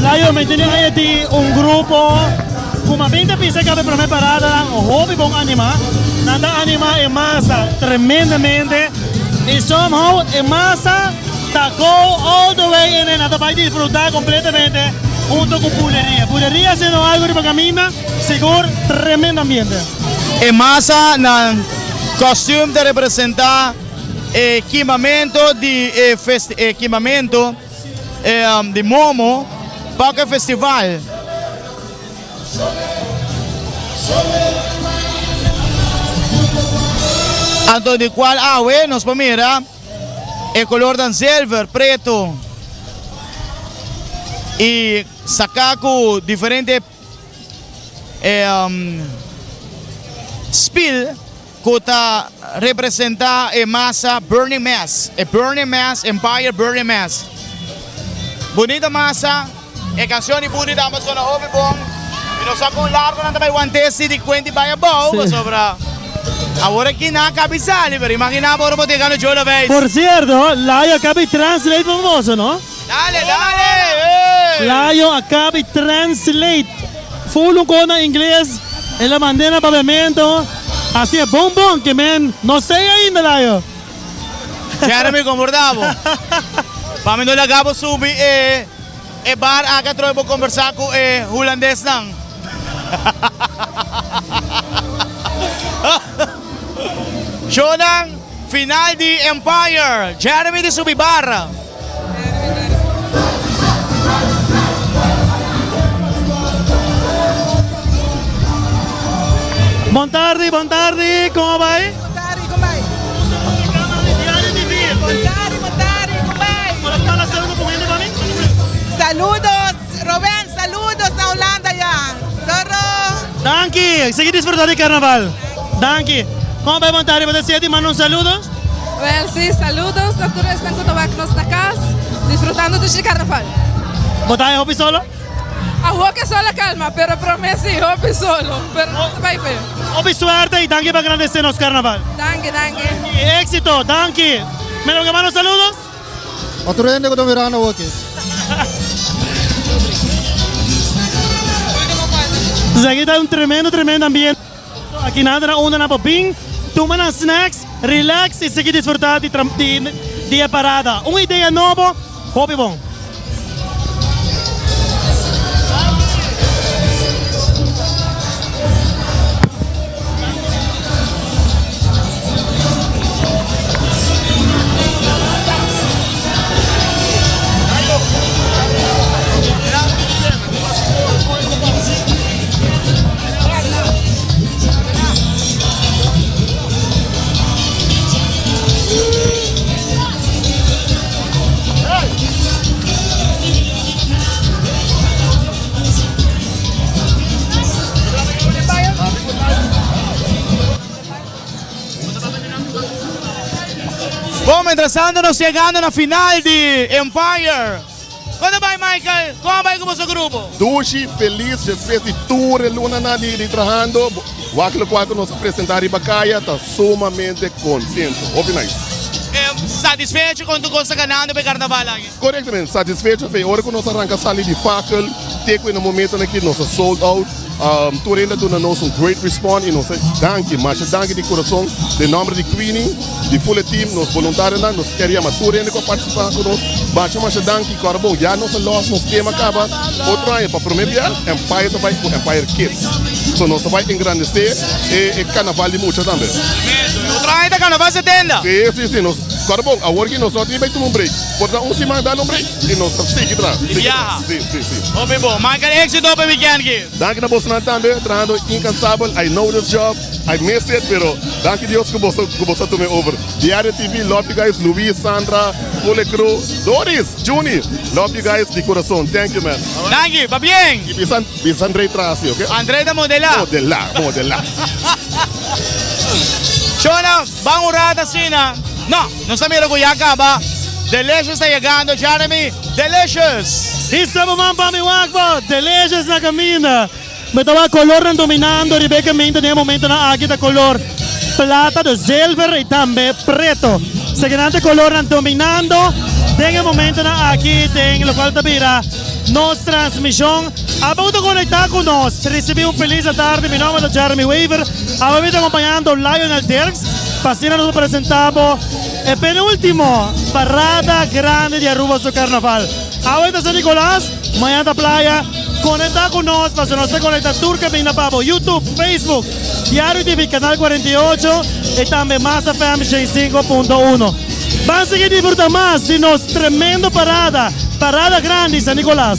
Layo mi tene aya di un grupo ku ma bin ta pisa kabe prome parada nan hopi bon anima. Nan ta anima e masa tremendamente y somehow e masa ta go all the way en nan ta bai disfruta completamente hunto cu Buleria. Buleria haciendo algo riba caminda sigur tremendo ambiente. E masa nan costume ta representa e kimamento di e e kimamento di momo pa cu e festival. Anto di cual awe nos por mira e colornan zilver, preto y saca cu diferente. E spil ku ta representá e masa Burning Mass, e Burning Mass, Empire Burning Mass. Bunita masa, e kanshon di Budi ta sona hopi bon. Mi no sa kon largo nan ta bai want'é si di kuenti bai abou, pasobra awor aki nan a kabi sali, pero imaginá bo ora bo ta yegando Joe Laveist. Por sierto, Layo a kabi translate pa boso, no? Dale, dale! Layo a kabi translate full un ko na ingles, el a mand'é na papiamento, hasié bon bon ke men no sei ainda Layo. Jeremy komporta bo? Pa mi no laga bo subi e e bar aki atrobe bo kombersa ku e hulandesnan. Shownan final di Empire, Jeremy di subi bar. Bon tardi, bon tardi, con a bay? Bon tardi, con bay? Bon tardi, bon tardi, con bay? Saludos, Roben, saludos na Holanda ya. Doro. Danki, sigui disfruta di carnaval. Danki. Con a bay bon tardi, bo ta siete manda un saludo? Wel si, saludos na tur esnan ku ta wak nos na kas, disfrutando dushi karnaval. Bo ta haña hopi solo? Awor ke sol a kalma, pero promé si, hopi solo, pero nos ta bai fe. Hopi suerte y danki pa grandece nos karnaval. Danki, danki. Éxito, danki. Mira, bo ke manda un saludos? Otro hende ku ta mirando awor aki. Esaki ta un tremendo, tremendo ambiente. Aki nan ta na unda nan por bin, tuma nan snacks, relax y sigui disfruta di di e parada. Un idea nobo, hopi bon. Bon, mientras tanto nos yegando na final di Empire. Kon ta bai Michael? Kon a bai ku boso grupo? Dushi, felis despues di tur e lunanan di trahando, wak lokual ku nos a presenta riba kaya ta sumamente kontento. Hopi nice. Satisfecho kon tur kos ta ganando pa e karnaval aki? Korektamente, satisfecho fe ora ku nos a ranka sali di fakel te ku e na momentonan aki nos a sold out. Tur hende a duna nos un great respond y nos ta danki, masha danki di corazon den nomber di Queenie, di full e team, nos voluntarionan, nos kier yama tur hende cu a participa cu nos, masha masha danki, cora bon, ya nos a los nos tema caba, otro aña pa prome bia Empire ta bay cu Empire Kids, so nos ta bay engrandece e carnaval di mucha tambe. Otro aña ta carnaval 70? Si, si, si, nos, cora bon, awor ki nos no tin bay tuma un break, por ta un siman dal un break. Y nos ta sigui traha. Di biaha. Si, si, si. Hopi bon. Michael, éxito pa e weekend ki. Danki na bosonan tambe, trahando incansabel. I know this job, I miss it, pero danki Dios cu boso, cu boso a tuma e over. Diario TV, love you guys, Luis, Sandra, full e crew, Doris, Juni, love you guys di curason. Thank you man. Danki, pabien. Y bisa, bisa Andrey traha asi, ok? Andrey ta modela. Modela, modela. Shona, ban un rato asina. No, nos ta mira cu ya caba. Delicious ta yegando, Jeremy. Delicious! Hisa bo man pa mi wak bo. Delicious na caminda. Mi ta wak colornan dominando riba e caminda den e momentonan aki ta color plata, dus zilver y tambe preto. Esaki ta colornan dominando den e momentonan aki den locual ta bira nos transmision. Abo cu ta conecta cu nos, ricibi un feliz atardi. Mi nomber ta Jeremy Wever. Abo mi ta acompañando Lionel Dirks pa asina nos por presenta bo e penultimo parada grandi di Aruba su carnaval. Awe ta San Nicolas, mañana ta playa. Conecta cu nos pasobra nos ta conecta tur caminda pa bo, YouTube, Facebook, Diario TV, Canal 48 y tambe Mas FM 105.1. Ban sigui disfruta mas di nos tremendo parada, Parada Grandi San Nicolas.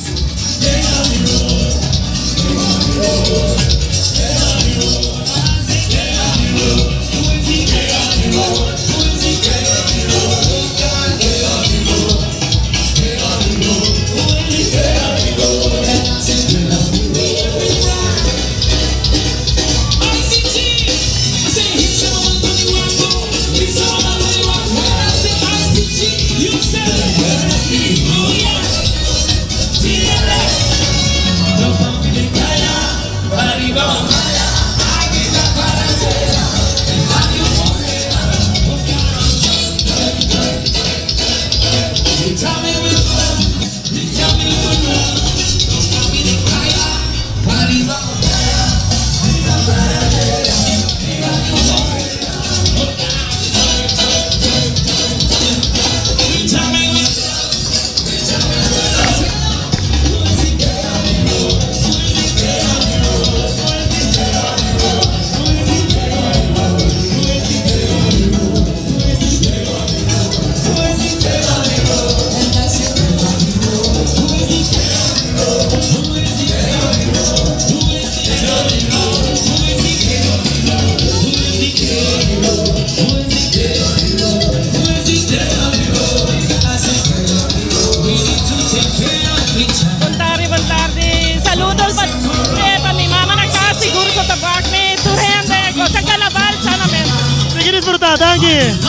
Danki.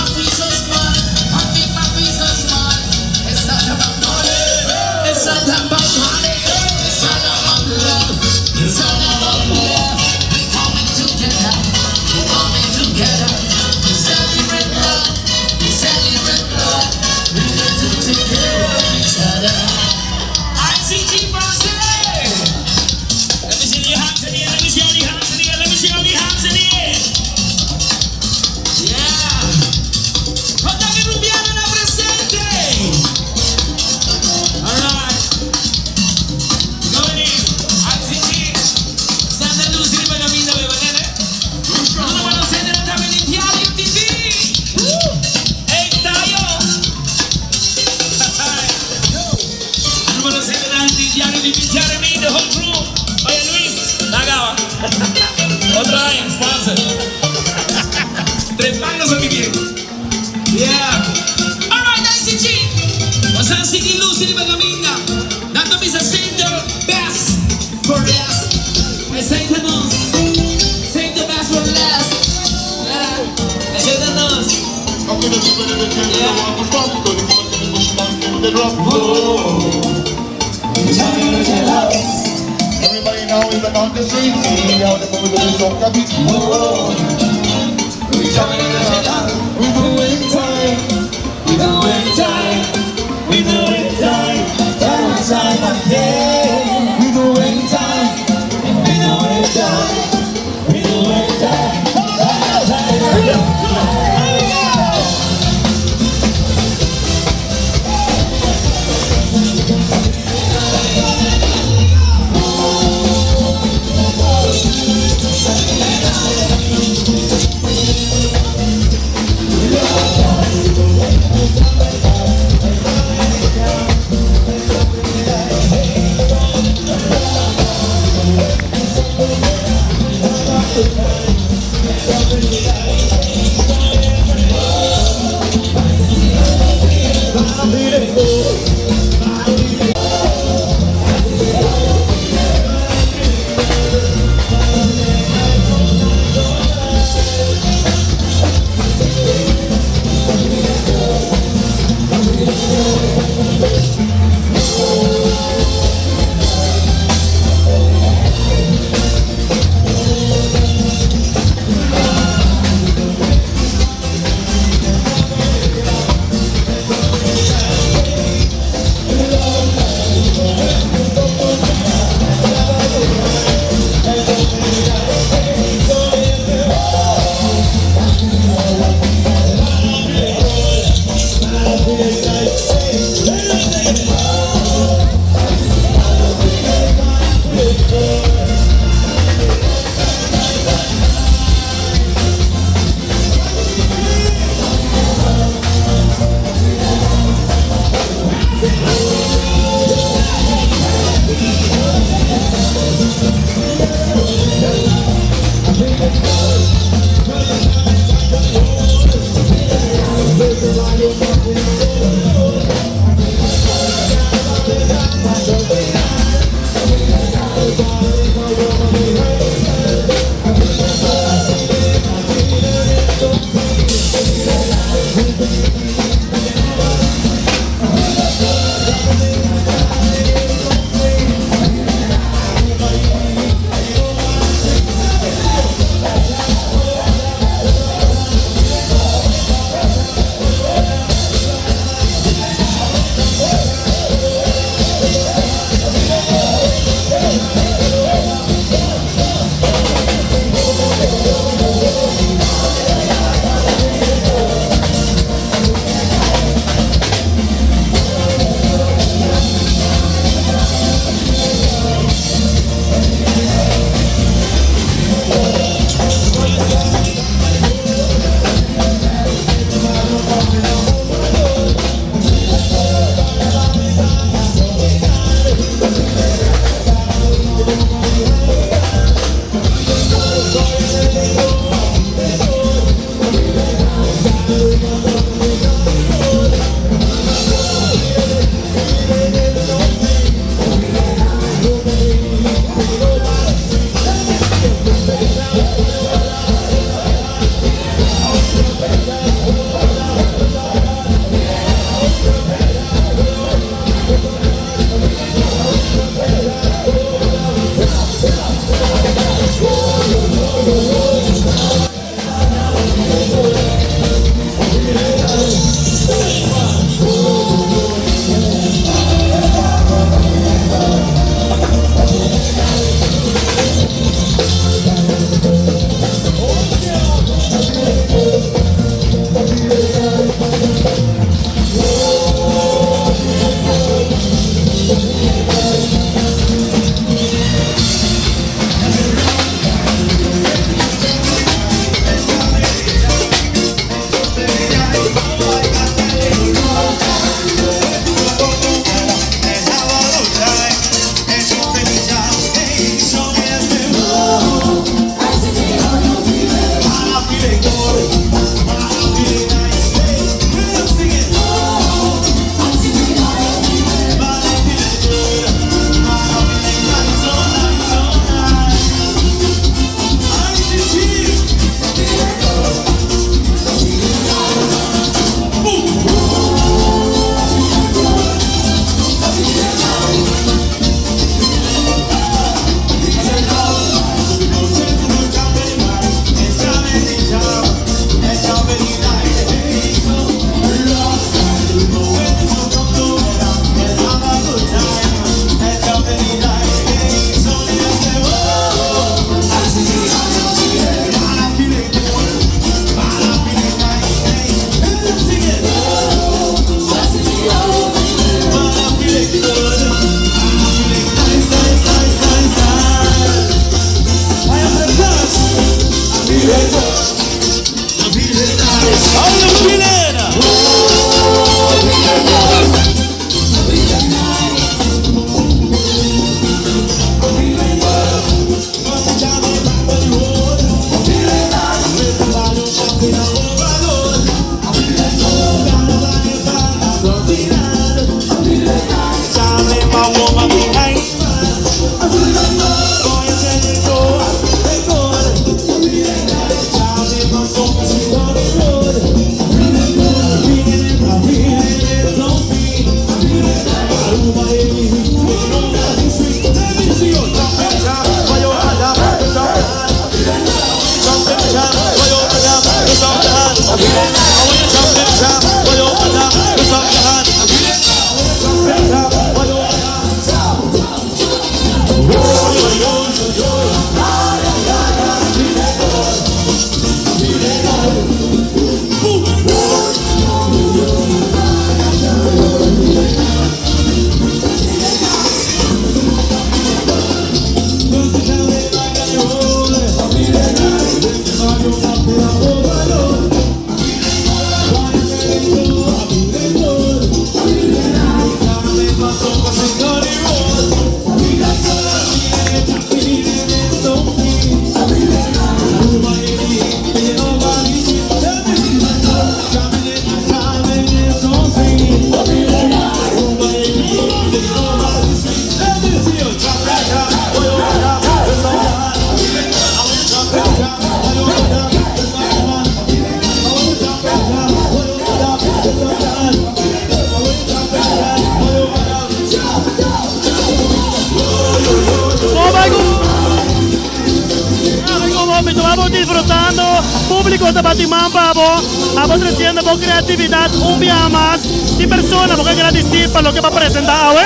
Disfrutando, publico ta bati man pa bo, abo treciendo bo creatividad un biaha mas. Ki persona bo ke gradici pa loke bo a presenta awe?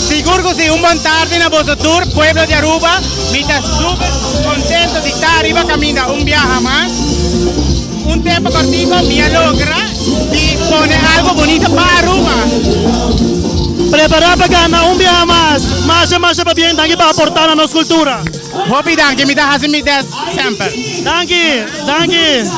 Sigur cu si, un bon tardi na boso tur, pueblo di Aruba. Mi ta super contento di ta ariba caminda un biaha mas. Un tempo cortico mi a logra di pone algo bunita pa Aruba. Prepara pa gana un biaha mas. Masha masha pabien, danki pa aporta na nos cultura. Hopi danki, mi ta haci mi best semper. Danki, danki.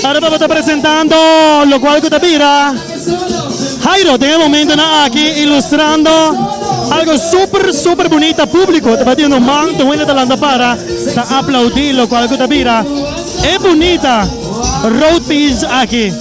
Ahora bo ta presentando locual cu ta bira Jairo den e momentonan aki ilustrando algo super super bunita publico ta batiendo man tur hende ta lanta para ta aplaudi locual cu ta bira e bunita road piece aki.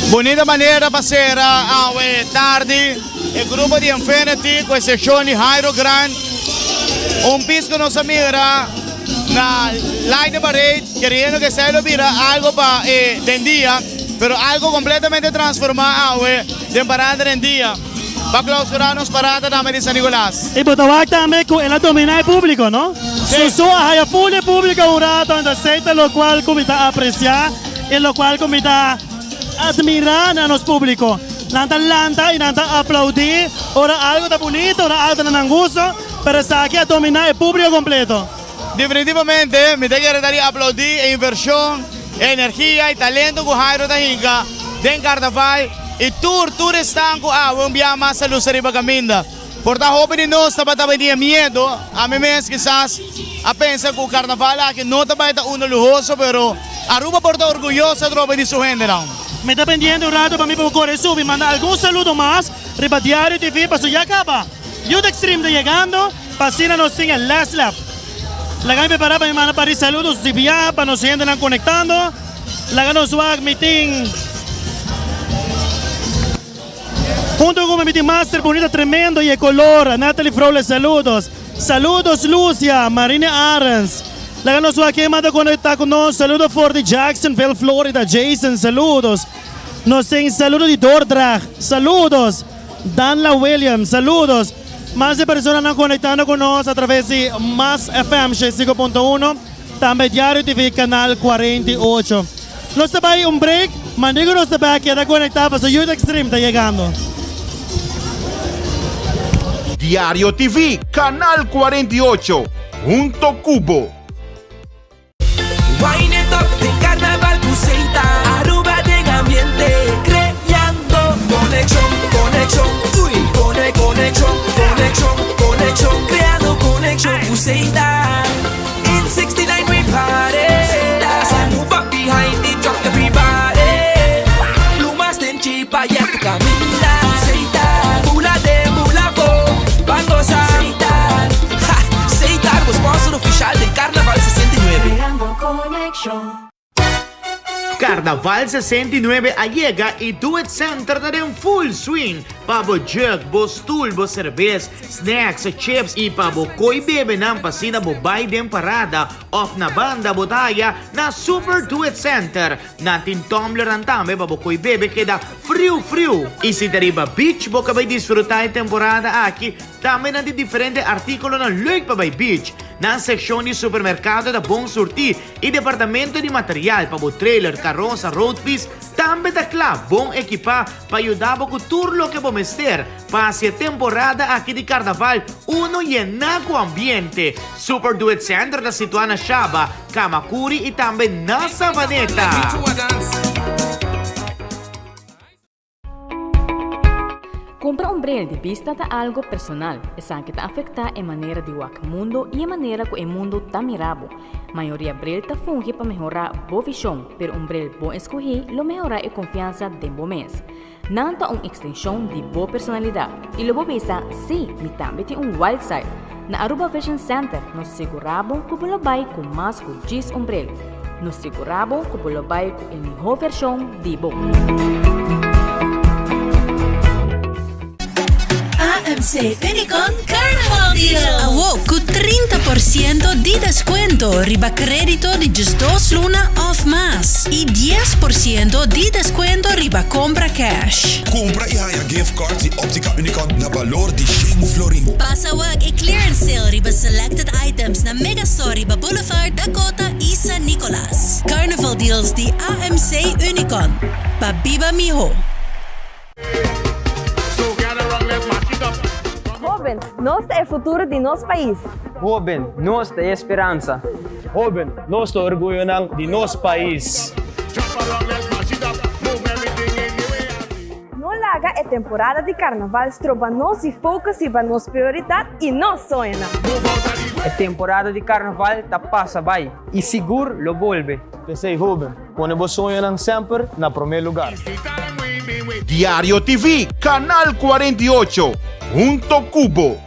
Bunita manera pa sera awe tardi e grupo di Infinity ku eksepshon di Jairo Grant. Un pis ku nos a mira na Light the Parade keriendo ku esei lo bira algo pa e den dia, pero algo kompletamente transformá awe den parada den dia pa klausurá nos parada tambe di San Nicolas. I bo ta wak tambe ku el a dominá e públiko, no? Susu a haya full e públiko un rato, anto esei ta lokual ku mi ta apresiá. E locual cu mi ta admira na nos publico. Nan ta lanta y nan ta aplaudi ora algo ta bunito, ora algo ta na nan gusto, pero esaki a domina e publico completo. Definitivamente mi ta kere ta di aplaudi e inversion, e energia y talento cu Jairo ta hinca den Carnaval y tur tur esnan cu awe un bia mas a lusa riba caminda. Por ta hopi di nos tabata bay tin e miedo, ami mes kisas a pensa cu carnaval aki no ta bay ta uno luhoso, pero Aruba por ta orguyoso atrobe di su hendenan. Mi ta pendiente un rato pa mi por core subi manda algun saludo mas riba Diario TV paso ya caba Youth Extreme ta yegando pa asina nos tin e last lap. Laga mi prepara pa mi manda par di saludos di biaha pa nos hendenan conectando. Laga nos wak mi tin. Hunto cu mi tin master bunita tremendo y e color Natalie Froles saludos saludos Lucia Marine Arends laga nos wak ken manda conecta cu nos saludo for di Jacksonville Florida Jason saludos nos tin saludo di Dordrecht saludos Danla Williams saludos mas di personanan conectando cu nos a traves di Mas FM 105.1 Tambe Diario TV Canal 48. Nos ta bay un break, mandi cu nos ta bay a keda conecta pasobra Youth Extreme ta yegando. Diario TV Canal 48, hunto cu bo. Wine it up den carnaval cu Seita Aruba den ambiente creando conexion, conexion, uy Cone, conexion, conexion, conexion Creando conexion cu Seita In 69 we party As I move up behind the truck everybody Plumas den chipa ya tu caminda Seita Bula den bula bo Ban goza Seita Ha! Seita bo sponsor oficial den Carnaval 69. Creando conexion. Carnaval 69 a yega y Do It Center ta den full swing pa bo jug, bo stoel, bo cerbes, snacks, chips y pa bo coy bebenan pa asina bo bay den parada of na banda bo ta haya na Super Do It Center. Nan tin tumblernan tambe pa bo coy bebe keda friu friu. Y si ta riba beach bo ka bay disfruta e temporada aki Tambe nan tin diferente artíkulonan leuk pa bai beach. Nan sekshon di supermerkado ta bon surtí i departamento di material pa bo trailer, karosa, roadpiece tambe ta kla, bon ekipá pa yuda bo ku tur loke bo mester pa hasi e temporada aki di karnaval unu yená ku ambiente. Super Do It Center ta situá na Shaba, Kamakuri i tambe na Savaneta. Cumpra un bril di bista ta algo personal. Esaki ta afecta e manera di wak mundo y e manera cu e mundo ta mira bo. Mayoria bril ta fungi pa mehora bo vision, pero un bril bon escogi lo mehora e confiansa den bo mes. Nan ta un extension di bo personalidad y lo bo bisa, si, mi tambe tin un wild side. Na Aruba Vision Center nos ta sigura bo cu bo lo bay cu mas cu djis un bril. Nos sigurá bo ku bo lo bai ku e mihó vershon di bo. AMC Unicon Carnaval Deal! Awo ku 30 por siento di deskuento riba kredito di djesdos luna òf mas i dies por siento di deskuento riba kompra cash. Kumpra i haña gift cards di Optica Unicon na balor di shen florin. Pasa wak e clearance sale riba selected items na Megastore riba Boulevard Dakota y San Nicolas. Carnival deals di AMC Unicon. Pa biba miho. Hoben, nos ta e futuro di nos pais. Hoben, nos ta e speransa. Hoben, nos ta orguyonan di nos pais. No laga e temporada di carnaval stroba nos di focus riba nos prioridad y nos soñonan. E temporada di carnaval ta pasa bay y sigur lo bolbe. P'esey hoben, pone bo soñonan semper na prome lugar. Diario TV, Canal 48, hunto cu bo.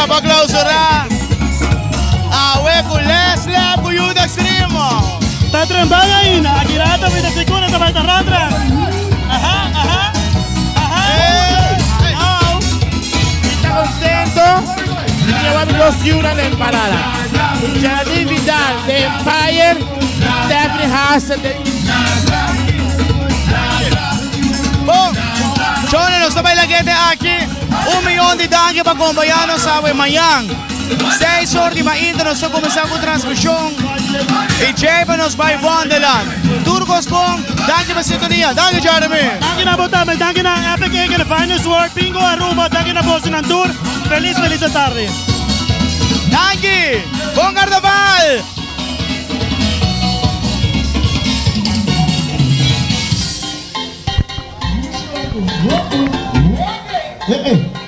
pa clausura awe cu Leslie cu Youth Extremo. Ta tremban ainda, aki rato mi ta seguro ta bai ta ratra. Aha, aha, aha. Au. Mi ta contento di lleva mi dos yiunan den parada. Geraldine Vidal de Empire y Stephanie Hassel de. Bon, Chone, nos ta bai lagete aki. Un miyon di danki pa acompaña nos awe mañan. Seis or di mainta nos ta cuminsa cu transmision y djey pa nos bai Wonderland. Tur cos bon, danki pa sintonia. Danki Jeremy. Danki na bo tambe, danki na Epic Inc. The Finest Work, Bingo Aruba, danki na boso nan tur. Feliz feliz atardi. Danki! Bon Carnaval! Eh, eh.